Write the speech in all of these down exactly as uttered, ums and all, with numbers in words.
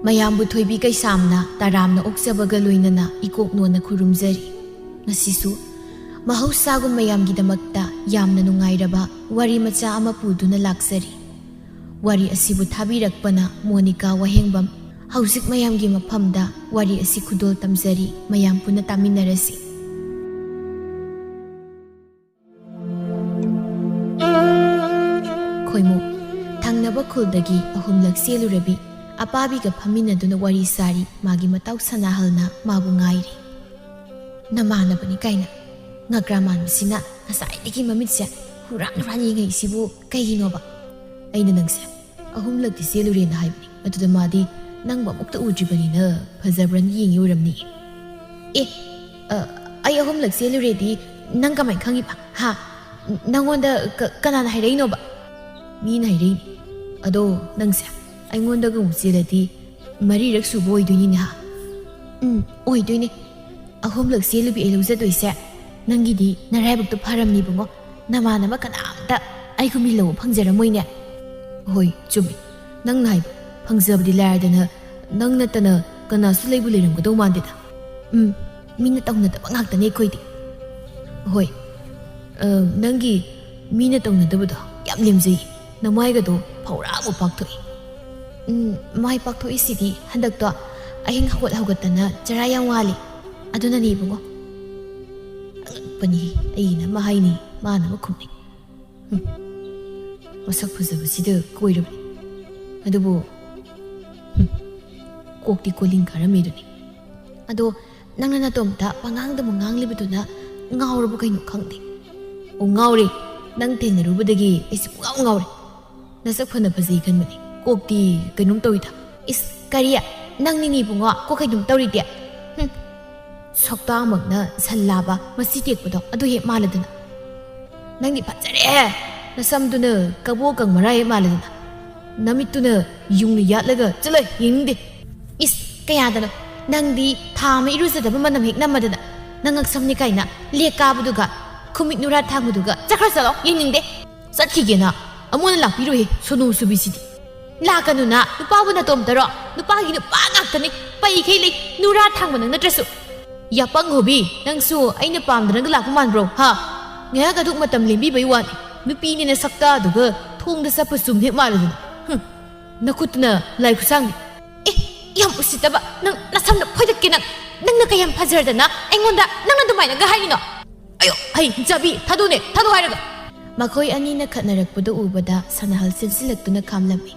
ꯃꯌꯥꯝꯕꯨ ꯊꯣꯏꯕꯤ ꯀꯩꯁꯥꯝꯅ ꯇꯔꯥꯝꯅ ꯑꯣꯛꯆꯕꯒ ꯂꯣꯏꯅꯅ ꯏꯀꯣꯛ ꯅꯣꯟꯅ ꯈꯨꯔꯨꯝꯖꯔꯤ꯫ ꯉꯁꯤꯁꯨ ꯃꯍꯧꯁꯥꯒꯨꯝ ꯃꯌꯥꯝꯒꯤꯗꯃꯛꯇ ꯌꯥꯝꯅ ꯅꯨꯡꯉꯥꯏꯔꯕ ꯋꯥꯔꯤ ꯃꯆꯥ ꯑꯃ ꯄꯨꯗꯨꯅ ꯂꯥꯛꯆꯔꯤ꯫ ꯋꯥꯔꯤ ꯑꯁꯤꯕꯨ ꯊꯥꯕꯤꯔꯛꯄꯅ ꯃꯣꯅꯤꯀꯥ ꯋꯥꯍꯦꯡꯕꯝ꯫ ꯍꯧꯖꯤꯛ ꯃꯌꯥꯝꯒꯤ ꯃꯐꯝꯗ ꯋꯥꯔꯤ ꯑꯁꯤ ꯈꯨꯗꯣꯜ ꯇꯝꯖꯔꯤ, ꯃꯌꯥꯝ ꯄꯨꯟꯅ ꯇꯥꯃꯤꯟꯅꯔꯁꯤ꯫ ꯈꯣꯏꯃꯨ꯫ ꯊꯪꯅꯕ ꯈꯨꯜꯗꯒꯤ ꯑꯍꯨꯝꯂꯛ ꯆꯦꯜꯂꯨꯔꯕꯤ ꯑꯄꯥꯕꯤꯒ ꯐꯝꯃꯤꯟꯅꯗꯨꯅ ꯋꯥꯔꯤ ꯁꯥꯔꯤ꯫ ꯃꯥꯒꯤ ꯃꯇꯥꯎ ꯁꯅꯥꯍꯜꯅ ꯃꯥꯕꯨ ꯉꯥꯏꯔꯤ꯫ "ꯅꯃꯥꯟꯅꯕꯅꯤ ꯀꯥꯏꯅ ꯉꯀ꯭ꯔꯥ ꯃꯥꯟꯕꯁꯤꯅ ꯉꯁꯥꯏꯗꯒꯤ ꯃꯃꯤꯠꯁꯦ ꯍꯨꯔꯥꯟ ꯍꯨꯔꯥꯟ ꯌꯦꯡꯉꯛꯏꯁꯤꯕꯨ ꯀꯩꯒꯤꯅꯣꯕ?" "ꯑꯩꯅ ꯅꯪꯁꯦ ꯑꯍꯨꯝꯂꯛꯇꯤ ꯆꯦꯜꯂꯨꯔꯦꯅ ꯍꯥꯏꯕꯅꯤ꯫ ꯑꯗꯨꯗ ꯃꯥꯗꯤ ꯅꯪꯕꯨ ꯑꯃꯨꯛꯇ ꯎꯗ꯭ꯔꯤꯕꯅꯤꯅ ꯐꯖꯕ꯭ꯔꯅ ꯌꯦꯡꯉꯤ ꯑꯣꯏꯔꯝꯅꯤ꯫" "ꯑꯦ, ꯑ, ꯑꯩ ꯑꯍꯨꯝꯂꯛ ꯆꯦꯜꯂꯨꯔꯦꯗꯤ ꯅꯪ ꯀꯃꯥꯏꯅ ꯈꯪꯉꯤꯕ? ꯍꯥ? ꯅꯪꯉꯣꯟꯗ ꯀ-, ꯀꯅꯥꯅ ꯍꯥꯏꯔꯛꯏꯅꯣꯕ?" "ꯃꯤꯅ ꯍꯥꯏꯔꯛꯏꯅꯦ꯫ ꯑꯗꯣ ꯅꯪꯁꯦ ꯑꯩꯉꯣꯟꯗꯒ ꯑꯃꯨꯛ ꯆꯦꯜꯂꯗꯤ ꯃꯔꯤꯔꯛ ꯁꯨꯕ ꯑꯣꯏꯗꯣꯏꯅꯤꯅꯦ, ꯍꯥ?" "ꯎꯝ, ꯑꯣꯏꯗꯣꯏꯅꯦ꯫ ꯑꯍꯨꯝꯂꯛ ꯆꯦꯜꯂꯨꯕꯤ ꯑꯩ ꯂꯧꯖꯗꯣꯏꯁꯦ ꯅꯪꯒꯤꯗꯤ ꯅꯔꯥꯏꯕꯛꯇꯣ ꯐꯔꯝꯅꯤ ꯏꯕꯨꯡꯉꯣ꯫ ꯅꯃꯥꯟꯅꯕ ꯀꯅꯥꯝꯇ ꯑꯩꯒꯨꯝꯕꯤ ꯂꯧꯕ ꯐꯪꯖꯔꯝꯃꯣꯏꯅꯦ꯫" "ꯍꯣꯏ, ꯆꯨꯝꯃꯤ꯫ ꯅꯪꯅ ꯍꯥꯏꯕ ꯐꯪꯖꯕꯗꯤ ꯂꯥꯏꯔꯗꯅ ꯅꯪ ꯅꯠꯇꯅ ꯀꯅꯥꯁꯨ ꯂꯩꯕꯨ ꯂꯩꯔꯝꯒꯗꯧ ꯃꯥꯟꯗꯦꯗ꯫ ꯎꯝ, ꯃꯤꯅ ꯇꯧꯅꯗꯕ ꯉꯥꯛꯇꯅꯦ ꯑꯩꯈꯣꯏꯗꯤ꯫" "ꯍꯣꯏ, ꯑ, ꯅꯪꯒꯤ ꯃꯤꯅ ꯇꯧꯅꯗꯕꯗꯣ ꯌꯥꯝ ꯂꯦꯝꯖꯩ꯫ ꯅꯃꯥꯏꯒꯗꯣ ꯐꯧꯔꯥ ꯑꯃ ꯄꯥꯛꯊꯣꯛꯏ꯫" "ꯎꯝ, ꯃꯥꯏ ꯄꯥꯛꯊꯣꯛꯏꯁꯤꯗꯤ ꯍꯟꯗꯛꯇꯣ ꯑꯍꯤꯡ ꯍꯧꯒꯠ ꯍꯧꯒꯠꯇꯅ ꯆꯔꯥ ꯌꯥꯝ ꯋꯥꯜꯂꯤ꯫ ꯑꯗꯨꯅꯅꯦ ꯏꯕꯨꯡꯉꯣ꯫" ꯑꯉꯛꯄꯅꯤ, ꯑꯩꯅ ꯑꯃ ꯍꯥꯏꯅꯤ, ꯃꯥꯅ ꯑꯃ ꯈꯨꯝꯅꯤ꯫ ꯍꯨꯝ, ꯃꯁꯛ ꯐꯖꯕꯁꯤꯗ ꯀꯣꯏꯔꯕꯅꯤ꯫ ꯑꯗꯨꯕꯨ, ꯍꯨꯝ, ꯀꯣꯛꯇꯤ ꯀꯣꯂꯤꯡ ꯀꯥꯔꯝꯃꯦꯗꯨꯅꯤ꯫ ꯑꯗꯣ ꯅꯪꯅ ꯅꯇꯣꯝꯇ ꯄꯉꯥꯡꯗ ꯑꯃꯨꯛ ꯉꯥꯡꯂꯤꯕꯗꯨꯅ ꯉꯥꯎꯔꯕ ꯀꯩꯅꯣ ꯈꯪꯗꯦ꯫ ꯑꯣ, ꯉꯥꯎꯔꯦ꯫ ꯅꯪ ꯊꯦꯡꯅꯔꯨꯕꯗꯒꯤ ꯑꯩꯁꯦ ꯄꯨꯡꯉꯥꯎ ꯉꯥꯎꯔꯦ꯫ ꯅꯁꯛ ꯐꯅ ꯐꯖꯩ ꯈꯟꯕꯅꯤ꯫ ꯀꯣꯛꯇꯤ ꯀꯩꯅꯣꯝ ꯇꯧꯏꯗ꯫ ꯏꯁ, ꯀꯔꯤ? ꯅꯪꯅꯤꯅꯦ ꯏꯕꯨꯡꯉꯣ, ꯀꯣꯛ ꯀꯩꯅꯣꯝ ꯇꯧꯔꯤꯗꯤ? ꯍꯨꯝ꯫ ꯁꯛꯇꯥꯃꯛꯅ ꯁꯟ ꯂꯥꯕ ꯃꯆꯤ ꯇꯦꯛꯄꯗꯣ ꯑꯗꯨ ꯍꯦꯛ ꯃꯥꯜꯂꯗꯅ꯫ ꯅꯪꯗꯤ ꯐꯖꯔꯦꯍꯦ! ꯅꯁꯝꯗꯨꯅ ꯀꯕꯣꯀꯪ ꯃꯔꯥ ꯍꯦꯛ ꯃꯥꯜꯂꯗꯅ꯫ ꯅꯃꯤꯠꯇꯨꯅ ꯌꯨꯡꯅ ꯌꯥꯠꯂꯒ, ꯆꯠꯂꯣ, ꯌꯦꯡꯅꯤꯡꯗꯦ꯫ ꯏꯁ, ꯀꯌꯥꯗꯅꯣ? ꯅꯪꯗꯤ ꯊꯥ ꯑꯃ ꯏꯔꯨꯖꯗꯕ ꯃꯅꯝ ꯍꯦꯛ ꯅꯝꯃꯗꯅ꯫ ꯅꯉꯛ ꯁꯝꯅꯤ ꯀꯥꯏꯅ ꯂꯦꯛ ꯀꯥꯕꯗꯨꯒ, ꯈꯨꯃꯤꯠ ꯅꯨꯔꯥ ꯊꯥꯡꯕꯗꯨꯒ, ꯆꯠꯈ꯭ꯔ ꯆꯠꯂꯣ, ꯌꯦꯡꯅꯤꯡꯗꯦ꯫ ꯆꯠꯈꯤꯒꯦꯅ ꯑꯃꯨꯛ ꯍꯟꯅ ꯂꯥꯛꯄꯤꯔꯣꯏꯍꯦ, ꯁꯣꯅꯨ ꯁꯨꯕꯤꯁꯤꯗꯤ꯫ ꯂꯥꯛꯀꯅꯨꯅ, ꯅꯨꯄꯥꯕꯨ ꯅꯇꯣꯝꯇꯔꯣ? ꯅꯨꯄꯥꯒꯤ ꯅꯨꯄꯥ ꯉꯥꯛꯇꯅꯤ, ꯄꯩꯈꯩ ꯂꯩ, ꯅꯨꯔꯥ ꯊꯥꯡꯕ ꯅꯪ ꯅꯠꯇ꯭ꯔꯁꯨ꯫ ꯌꯥꯄꯪ ꯍꯣꯕꯤ, ꯅꯪꯁꯨ ꯑꯩꯅ ꯄꯥꯝꯗꯅꯒ ꯂꯥꯛꯄ ꯃꯥꯟꯕ꯭ꯔꯣ, ꯍꯥ? ꯉꯥꯏꯍꯥꯛ ꯑꯗꯨꯛ ꯃꯇꯝ ꯂꯦꯟꯕꯤꯕꯩ ꯋꯥꯅꯤ, ꯅꯨꯄꯤꯅꯦꯅ ꯁꯛꯇꯥꯗꯨꯒ ꯊꯣꯡꯗ ꯆꯠꯄ ꯆꯨꯝ ꯍꯦꯛ ꯃꯥꯜꯂꯗꯅ꯫ ꯍꯨꯝ, ꯅꯈꯨꯠꯇꯨꯅ ꯂꯥꯏ ꯈꯨꯠꯁꯥꯡꯕꯤ꯫ ꯑꯦ, ꯌꯥꯝ ꯎꯁꯤꯠꯇꯕ, ꯅꯪ ꯅꯁꯝꯗ ꯐꯣꯏꯗꯠꯀꯦ ꯅꯪ, ꯅꯪꯅ ꯀꯌꯥꯝ ꯐꯖꯔꯗꯅ ꯑꯩꯉꯣꯟꯗ ꯅꯪꯅ ꯑꯗꯨꯃꯥꯏꯅꯒ ꯍꯥꯏꯔꯤꯅꯣ? ꯑꯌꯣ, ꯍꯩ ꯆꯥꯕꯤ, ꯊꯥꯗꯣꯛꯅꯦ, ꯊꯥꯗꯣꯛ ꯍꯥꯏꯔꯒ꯫ ꯃꯈꯣꯏ ꯑꯅꯤꯅ ꯈꯠꯅꯔꯛꯄꯗꯨ ꯎꯕꯗ ꯁꯅꯥꯍꯜ ꯆꯦꯟꯁꯤꯜꯂꯛꯇꯨꯅ ꯈꯥꯝꯂꯝꯃꯤ꯫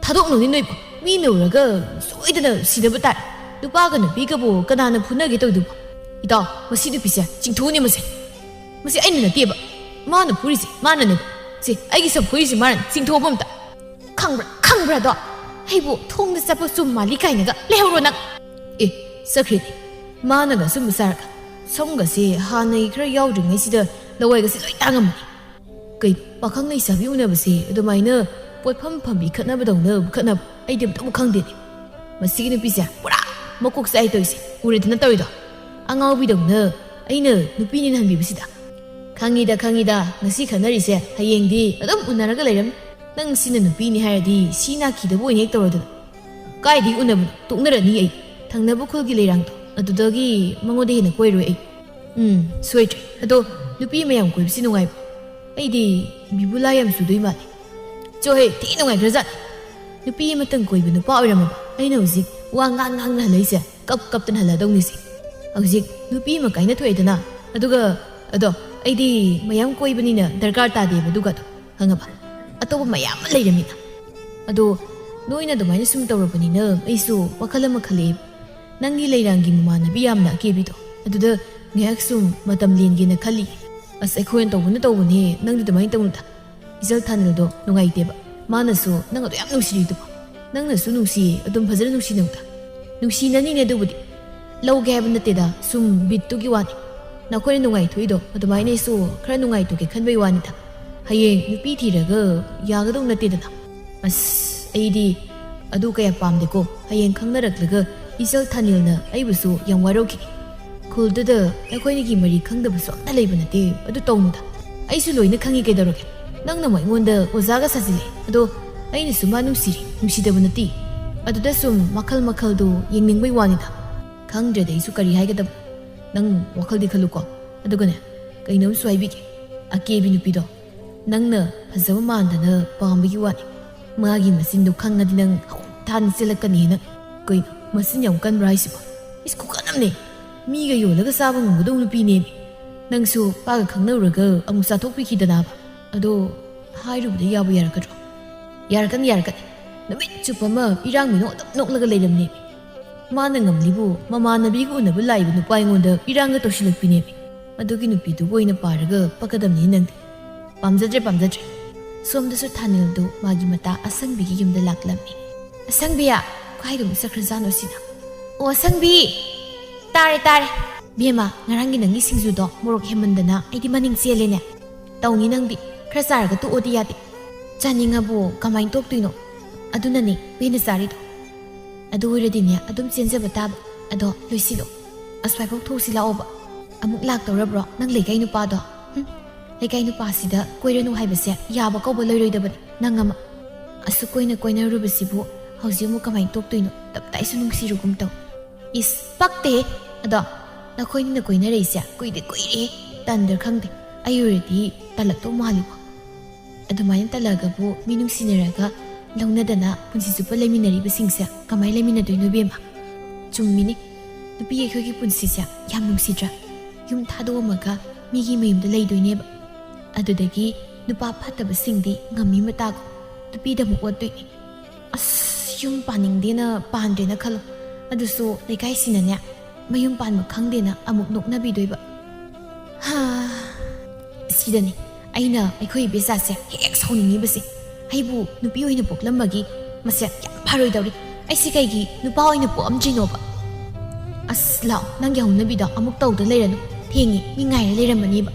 ꯊꯥꯗꯣꯛꯅꯨꯅꯦ ꯅꯣꯏꯕꯨ, ꯃꯤꯅ ꯎꯔꯒ ꯁꯣꯏꯗꯅ ꯁꯤꯗꯕ ꯇꯥꯔꯦ꯫ ꯅꯨꯄꯥꯒ ꯅꯨꯄꯤꯒꯕꯨ ꯀꯅꯥꯅ ꯐꯨꯅꯒꯦ ꯇꯧꯗꯨꯕꯨ? ꯏꯇꯥꯎ, ꯃꯁꯤ ꯅꯨꯄꯤꯁꯦ ꯆꯤꯡꯊꯣꯛꯎꯅꯦ ꯃꯁꯦ꯫ ꯃꯁꯤ ꯑꯩꯅ ꯅꯠꯇꯦꯕ꯫ ꯃꯥꯅ ꯐꯨꯔꯤꯁꯦ ꯃꯥꯅꯅꯦꯕ꯫ ꯁꯦ, ꯑꯩꯒꯤ ꯁꯝ ꯐꯨꯔꯤꯁꯦ ꯃꯥꯅ, ꯆꯤꯡꯊꯣꯛꯑꯕ ꯑꯝꯇ꯫ ꯈꯪꯕ꯭ꯔꯥ, ꯈꯪꯕ꯭ꯔꯥꯗꯣ? ꯑꯩꯕꯨ ꯊꯣꯡꯗ ꯆꯠꯄ ꯆꯨꯝ ꯃꯥꯜꯂꯤ ꯀꯥꯏꯅꯒ ꯂꯩꯍꯧꯔꯣ ꯅꯪ꯫ ꯑꯦ, ꯆꯠꯈ꯭ꯔꯦꯅꯦ꯫ ꯃꯥꯅꯒ ꯑꯆꯨꯝꯕ ꯆꯥꯔꯒ꯫ ꯁꯝꯒꯁꯦ ꯍꯥꯟꯅꯒꯤ ꯈꯔ ꯌꯥꯎꯗ꯭ꯔꯤꯉꯩꯁꯤꯗ ꯂꯋꯥꯏꯒꯁꯦ ꯂꯣꯏ ꯇꯥꯡꯉꯝꯃꯅꯤ꯫ ꯀꯩꯅꯣ, ꯄꯥꯈꯪ ꯂꯩꯁꯥꯕꯤ ꯎꯅꯕꯁꯦ ꯑꯗꯨꯃꯥꯏꯅ ꯄꯣꯠꯐꯝ ꯐꯝꯕꯤ ꯈꯠꯅꯕꯗꯧꯅ ꯈꯠꯅꯕ? ꯑꯩꯗꯤ ꯑꯝꯇꯕꯨ ꯈꯪꯗꯦꯅꯦ꯫ ꯃꯁꯤꯒꯤ ꯅꯨꯄꯤꯁꯦ ꯄꯨꯔꯥ ꯃꯀꯣꯛ ꯆꯥꯛꯑꯦ ꯇꯧꯔꯤꯁꯦ꯫ ꯎꯔꯦꯗꯅ ꯇꯧꯔꯤꯗꯣ? ꯑꯉꯥꯎꯕꯤꯗꯧꯅ ꯑꯩꯅ ꯅꯨꯄꯤꯅꯦꯅ ꯍꯟꯕꯤꯕꯁꯤꯗ꯫ ꯈꯪꯉꯤꯗ, ꯈꯪꯉꯤꯗ, ꯉꯁꯤ ꯈꯟꯅꯔꯤꯁꯦ ꯍꯌꯦꯡꯗꯤ ꯑꯗꯨꯝ ꯎꯅꯔꯒ ꯂꯩꯔꯝꯅꯤ꯫ ꯅꯪ ꯁꯤꯅ ꯅꯨꯄꯤꯅꯤ ꯍꯥꯏꯔꯗꯤ ꯁꯤ ꯅꯥꯈꯤꯗꯕ ꯑꯣꯏꯅ ꯍꯦꯛ ꯇꯧꯔꯗꯅ꯫ ꯀꯥꯏꯗꯒꯤ ꯎꯅꯕꯅꯣ? ꯇꯣꯛꯅꯔꯅꯤ ꯑꯩ꯫ ꯊꯪꯅꯕ ꯈꯨꯜꯒꯤ ꯂꯩꯔꯥꯡꯗꯣ, ꯑꯗꯨꯗꯒꯤ ꯃꯉꯣꯟꯗ ꯍꯦꯟꯅ ꯀꯣꯏꯔꯣꯏ ꯑꯩ꯫ ꯎꯝ, ꯁꯣꯏꯗ꯭ꯔꯦ꯫ ꯑꯗꯣ ꯅꯨꯄꯤ ꯃꯌꯥꯝ ꯀꯣꯏꯕꯁꯤ ꯅꯨꯡꯉꯥꯏꯕ꯭ꯔꯣ? ꯑꯩꯗꯤ ꯕꯤꯕꯨꯂꯥ ꯌꯥꯝ ꯆꯨꯗꯣꯏ ꯃꯥꯜꯂꯦ꯫ ꯆꯣꯍꯦ, ꯊꯤ ꯅꯨꯡꯉꯥꯏꯈ꯭ꯔꯖꯥꯠꯅꯤ꯫ ꯅꯨꯄꯤ ꯑꯃꯇꯪ ꯀꯣꯏꯕ ꯅꯨꯄꯥ ꯑꯣꯏꯔꯝꯃꯕ ꯑꯩꯅ ꯍꯧꯖꯤꯛ ꯋꯥ ꯉꯥꯡ ꯉꯥꯡꯅ ꯍꯜꯂꯛꯏꯁꯦ, ꯀꯞ ꯀꯞꯇꯅ ꯍꯜꯂꯗꯧꯅꯤꯁꯦ꯫ ꯍꯧꯖꯤꯛ ꯅꯨꯄꯤ ꯑꯃ ꯀꯥꯏꯅ ꯊꯣꯛꯑꯦꯗꯅ, ꯑꯗꯨꯒ, ꯑꯗꯣ, ꯑꯩꯗꯤ ꯃꯌꯥꯝ ꯀꯣꯏꯕꯅꯤꯅ ꯗꯔꯀꯥꯔ ꯇꯥꯗꯦꯕ ꯑꯗꯨꯒꯗꯣ, ꯈꯪꯉꯕ? ꯑꯇꯣꯞꯄ ꯃꯌꯥꯝ ꯑꯃ ꯂꯩꯔꯝꯃꯤꯅ꯫ ꯑꯗꯣ ꯅꯣꯏꯅ ꯑꯗꯨꯃꯥꯏꯅ ꯁꯨꯝ ꯇꯧꯔꯕꯅꯤꯅ ꯑꯩꯁꯨ ꯋꯥꯈꯜ ꯑꯃ ꯈꯜꯂꯛꯑꯦꯕ꯫ ꯅꯪꯒꯤ ꯂꯩꯔꯥꯡꯒꯤ ꯃꯃꯥꯟꯅꯕꯤ ꯌꯥꯝꯅ ꯑꯀꯦꯕꯤꯗꯣ, ꯑꯗꯨꯗ ꯉꯥꯏꯍꯥꯛ ꯁꯨꯝ ꯃꯇꯝ ꯂꯦꯟꯒꯦꯅ ꯈꯜꯂꯤ꯫ ꯑꯁ, ꯑꯩꯈꯣꯏꯅ ꯇꯧꯕꯅ ꯇꯧꯕꯅꯦ, ꯅꯪꯗꯤ ꯑꯗꯨꯃꯥꯏꯅ ꯇꯧꯅꯨꯗ꯫ ꯏꯆꯜ ꯊꯥꯅꯤꯜꯗꯣ ꯅꯨꯡꯉꯥꯏꯇꯦꯕ꯫ ꯃꯥꯅꯁꯨ ꯅꯪ ꯑꯗꯨ ꯌꯥꯝ ꯅꯨꯡꯁꯤꯔꯤꯗꯨꯕꯨ꯫ ꯅꯪꯅꯁꯨ ꯅꯨꯡꯁꯤꯌꯦ, ꯑꯗꯨꯝ ꯐꯖꯅ ꯅꯨꯡꯁꯤꯅꯧꯗ꯫ ꯅꯨꯡꯁꯤꯅꯅꯤꯅꯦ ꯑꯗꯨꯕꯨꯗꯤ꯫ ꯂꯧꯒꯦ ꯍꯥꯏꯕ ꯅꯠꯇꯦꯗ, ꯁꯨꯝ ꯕꯤꯠꯇꯨꯒꯤ ꯋꯥꯅꯤ꯫ ꯅꯈꯣꯏꯅ ꯅꯨꯡꯉꯥꯏꯊꯣꯛꯏꯗꯣ ꯑꯗꯨꯃꯥꯏꯅ ꯑꯩꯁꯨ ꯈꯔ ꯅꯨꯡꯉꯥꯏꯊꯣꯛꯀꯦ ꯈꯟꯕꯩ ꯋꯥꯅꯤꯗ꯫ ꯍꯌꯦꯡ ꯅꯨꯄꯤ ꯊꯤꯔꯒ ꯌꯥꯒꯗꯧ ꯅꯠꯇꯦꯗꯅ꯫ ꯑꯁ, ꯑꯩꯗꯤ ꯑꯗꯨ ꯀꯌꯥ ꯄꯥꯝꯗꯦꯀꯣ꯫ ꯍꯌꯦꯡ ꯈꯪꯅꯔꯛꯂꯒ ꯏꯆꯜ ꯊꯥꯅꯤꯜꯅ ꯑꯩꯕꯨꯁꯨ ꯌꯥꯝ ꯋꯥꯔꯧꯈꯤꯅꯤ꯫ ꯈꯨꯜꯗꯨꯗ ꯑꯩꯈꯣꯏꯅꯤꯒꯤ ꯃꯔꯤ ꯈꯪꯗꯕꯁꯨ ꯑꯝꯇ ꯂꯩꯕ ꯅꯠꯇꯦ꯫ ꯑꯗꯨ ꯇꯧꯅꯨꯗ꯫ ꯑꯩꯁꯨ ꯂꯣꯏꯅ ꯈꯪꯉꯤ ꯀꯩꯗꯧꯔꯒꯦ꯫ ꯅꯪꯅ ꯑꯃꯨꯛ ꯑꯩꯉꯣꯟꯗ ꯑꯣꯖꯥꯒ ꯁꯥꯖꯤꯜꯂꯦ꯫ ꯑꯗꯣ ꯑꯩꯅꯁꯨ ꯃꯥ ꯅꯨꯡꯁꯤꯔꯤ, ꯅꯨꯡꯁꯤꯗꯕ ꯅꯠꯇꯦ꯫ ꯑꯗꯨꯗ ꯁꯨꯝ ꯃꯈꯜ ꯃꯈꯜꯗꯣ ꯌꯦꯡꯅꯤꯡꯕꯩ ꯋꯥꯅꯤꯗ꯫ ꯈꯪꯗ꯭ꯔꯦꯗ ꯑꯩꯁꯨ ꯀꯔꯤ ꯍꯥꯏꯒꯗꯕ꯫ ꯅꯪ ꯋꯥꯈꯜꯗꯤ ꯈꯜꯂꯨꯀꯣ꯫ ꯑꯗꯨꯒꯅꯦ, ꯀꯩꯅꯣꯝꯁꯨ ꯍꯥꯏꯕꯤꯒꯦ꯫ ꯑꯀꯦꯕꯤ ꯅꯨꯄꯤꯗꯣ ꯅꯪꯅ ꯐꯖꯕ ꯃꯥꯟꯗꯅ ꯄꯥꯝꯕꯒꯤ ꯋꯥꯅꯤ꯫ ꯃꯥꯒꯤ ꯃꯆꯤꯟꯗꯣ ꯈꯪꯉꯗꯤ ꯅꯪ ꯍꯧ ꯊꯥꯅ ꯆꯦꯜꯂꯛꯀꯅꯤꯅ꯫ ꯀꯩꯅꯣ, ꯃꯆꯤꯟ ꯌꯥꯝ ꯀꯟꯕ꯭ꯔꯥ ꯍꯥꯏꯁꯤꯕꯣ? ꯏꯁ, ꯈꯨꯀꯟ ꯑꯃꯅꯦ꯫ ꯃꯤꯒ ꯌꯣꯜꯂꯒ ꯆꯥꯕ ꯉꯝꯒꯗꯧꯕ ꯅꯨꯄꯤꯅꯦꯃꯤ꯫ ꯅꯪꯁꯨ ꯄꯥꯒ ꯈꯪꯅꯔꯨꯔꯒ ꯑꯃꯨꯛ ꯆꯥꯊꯣꯛꯄꯤꯈꯤꯗꯅꯕ꯫ ꯑꯗꯣ ꯍꯥꯏꯔꯨꯕꯗ ꯌꯥꯕꯨ ꯌꯥꯔꯛꯀꯗ꯭ꯔꯣ? ꯌꯥꯔꯛꯀꯅꯤ, ꯌꯥꯔꯛꯀꯅꯤ꯫ ꯅꯨꯃꯤꯠ ꯆꯨꯞꯄ ꯑꯃ ꯏꯔꯥꯡ ꯃꯤꯅꯣꯛ ꯑꯗꯨꯝ ꯅꯣꯛꯂꯒ ꯂꯩꯔꯝꯅꯦꯃꯤ꯫ ꯃꯥꯅ ꯉꯝꯂꯤꯕꯨ ꯃꯃꯥꯟꯅꯕꯤꯒ ꯎꯅꯕ ꯂꯥꯛꯏꯕ ꯅꯨꯄꯥ ꯑꯩꯉꯣꯟꯗ ꯏꯔꯥꯡꯒ ꯇꯧꯁꯤꯜꯂꯛꯄꯤꯅꯦꯃꯤ꯫ ꯑꯗꯨꯒꯤ ꯅꯨꯄꯤꯗꯨꯕꯨ ꯑꯣꯏꯅ ꯄꯥꯔꯒ ꯄꯛꯀꯗꯕꯅꯤ ꯅꯪꯗꯤ꯫ ꯄꯥꯝꯖꯗ꯭ꯔꯦ, ꯄꯥꯝꯖꯗ꯭ꯔꯦ꯫ ꯁꯣꯝꯗꯁꯨ ꯊꯥꯅꯤꯜꯗꯨ ꯃꯥꯒꯤ ꯃꯇꯥ ꯑꯁꯪꯕꯤꯒꯤ ꯌꯨꯝꯗ ꯂꯥꯛꯂꯝꯃꯤ꯫ "ꯑꯁꯪꯕꯤ, ꯀꯥꯏꯗꯅꯣ ꯆꯠꯈ꯭ꯔꯖꯥꯠꯅꯣ ꯁꯤꯅ? ꯑꯣ, ꯑꯁꯪꯕꯤ! ꯇꯥꯔꯦ, ꯇꯥꯔꯦ꯫ ꯕꯦꯝꯃ, ꯉꯔꯥꯡꯒꯤ ꯅꯪꯒꯤ ꯁꯤꯡꯖꯨꯗꯣ ꯃꯣꯔꯣꯛ ꯍꯦꯟꯃꯟꯗꯅ ꯑꯩꯗꯤ ꯃꯅꯤꯡ ꯆꯦꯜꯂꯦꯅꯦ꯫ ꯇꯧꯅꯤ ꯅꯪꯗꯤ, ꯈꯔ ꯆꯥꯔꯒ ꯇꯣꯛꯑꯣꯗꯤ ꯌꯥꯗꯦ꯫ ꯆꯥꯅꯤꯡꯉꯕꯨ ꯀꯃꯥꯏꯅ ꯇꯣꯛꯇꯣꯏꯅꯣ? ꯑꯗꯨꯅꯅꯦ ꯄꯦꯟꯅ ꯆꯥꯔꯤꯗꯣ꯫ ꯑꯗꯨ ꯑꯣꯏꯔꯗꯤꯅꯦ, ꯑꯗꯨꯝ ꯆꯦꯟꯖꯕ ꯇꯥꯕ꯫ ꯑꯗꯣ ꯂꯣꯏꯁꯤꯜꯂꯣ꯫ ꯑꯁ꯭ꯋꯥꯏꯐꯥꯎ ꯊꯣꯛꯁꯤ ꯂꯥꯛꯑꯣꯕ꯫ ꯑꯃꯨꯛ ꯂꯥꯛꯇꯧꯔꯕ꯭ꯔꯣ ꯅꯪ ꯂꯩꯀꯥꯏ ꯅꯨꯄꯥꯗꯣ? ꯍꯨꯝ, ꯂꯩꯀꯥꯏ ꯅꯨꯄꯥꯁꯤꯗ ꯀꯣꯏꯔꯅꯨ ꯍꯥꯏꯕꯁꯦ ꯌꯥꯕ ꯀꯧꯕ ꯂꯩꯔꯣꯏꯗꯕꯅꯤ ꯅꯪ ꯑꯃ꯫ ꯑꯁꯨꯛ ꯀꯨꯏꯅ ꯀꯣꯏꯅꯔꯨꯕꯁꯤꯕꯨ ꯍꯧꯖꯤꯛ ꯑꯃꯨꯛ ꯀꯃꯥꯏꯅ ꯇꯣꯛꯇꯣꯏꯅꯣ? ꯇꯞꯇꯥꯏꯁꯨ ꯅꯨꯡꯁꯤꯔꯨꯒꯨꯝ ꯇꯧ꯫ ꯏꯁ, ꯄꯛꯇꯦ꯫ ꯑꯗꯣ ꯅꯈꯣꯏꯅꯤꯅ ꯀꯣꯏꯅꯔꯛꯏꯁꯦ ꯀꯨꯏꯗꯤ ꯀꯨꯏꯔꯦ꯫ ꯇꯟꯗ꯭ꯔꯥ ꯈꯪꯗꯦ, ꯑꯩ ꯑꯣꯏꯔꯗꯤ ꯇꯜꯂꯛꯇꯧ ꯃꯥꯜꯂꯤꯕꯣ꯫ ꯑꯗꯨꯃꯥꯏꯅ ꯇꯜꯂꯒꯕꯨ ꯃꯤ ꯅꯨꯡꯁꯤꯅꯔꯒ ꯂꯧꯅꯗꯅ ꯄꯨꯟꯁꯤ ꯆꯨꯞꯄ ꯂꯩꯃꯤꯟꯅꯔꯤꯕꯁꯤꯡꯁꯦ ꯀꯃꯥꯏꯅ ꯂꯩꯃꯤꯟꯅꯗꯣꯏꯅꯣ ꯏꯕꯦꯝꯃ? ꯆꯨꯝꯃꯤꯅꯤ, ꯅꯨꯄꯤ ꯑꯩꯈꯣꯏꯒꯤ ꯄꯨꯟꯁꯤꯁꯦ ꯌꯥꯝ ꯅꯨꯡꯁꯤꯗ꯭ꯔꯥ? ꯌꯨꯝ ꯊꯥꯗꯣꯛꯑꯝꯃꯒ ꯃꯤꯒꯤ ꯃꯌꯨꯝꯗ ꯂꯩꯗꯣꯏꯅꯦꯕ꯫ ꯑꯗꯨꯗꯒꯤ ꯅꯨꯄꯥ ꯐꯠꯇꯕꯁꯤꯡꯗꯤ ꯉꯝꯃꯤ ꯃꯇꯥꯒꯨꯝ ꯅꯨꯄꯤꯗ ꯑꯃꯨꯛ ꯑꯣꯠꯇꯣꯏꯅꯤ꯫ ꯑꯁ, ꯌꯨꯝ ꯄꯥꯅꯤꯡꯗꯦꯅ ꯄꯥꯟꯗ꯭ꯔꯦꯅ ꯈꯜꯂꯣ, ꯑꯗꯨꯁꯨ ꯂꯩꯀꯥꯏꯁꯤꯅꯅꯦ ꯃꯌꯨꯝ ꯄꯥꯟꯕ ꯈꯪꯗꯦꯅ ꯑꯃꯨꯛ ꯅꯣꯛꯅꯕꯤꯗꯣꯏꯕ꯫ ꯍꯥ, ꯁꯤꯗꯅꯤ ꯑꯩꯅ ꯑꯩꯈꯣꯏ ꯏꯕꯦꯆꯥꯁꯦ ꯍꯦꯛ ꯁꯥꯎꯅꯤꯡꯉꯤꯕꯁꯦ꯫ ꯑꯩꯕꯨ ꯅꯨꯄꯤ ꯑꯣꯏꯅ ꯄꯣꯛꯂꯝꯕꯒꯤ ꯃꯁꯦ ꯌꯥꯝ ꯐꯔꯣꯏꯗꯧꯔꯤ꯫ ꯑꯩꯁꯦ ꯀꯩꯒꯤ ꯅꯨꯄꯥ ꯑꯣꯏꯅ ꯄꯣꯛꯑꯝꯗ꯭ꯔꯤꯅꯣꯕ? ꯑꯁ, ꯂꯥꯛꯑꯣ, ꯅꯪꯒꯤ ꯍꯧꯅꯕꯤꯗꯣ ꯑꯃꯨꯛ ꯇꯧꯗ ꯂꯩꯔꯅꯨ꯫ ꯊꯦꯡꯉꯦ, ꯃꯤ ꯉꯥꯏꯔ ꯂꯩꯔꯝꯃꯅꯤꯕ꯫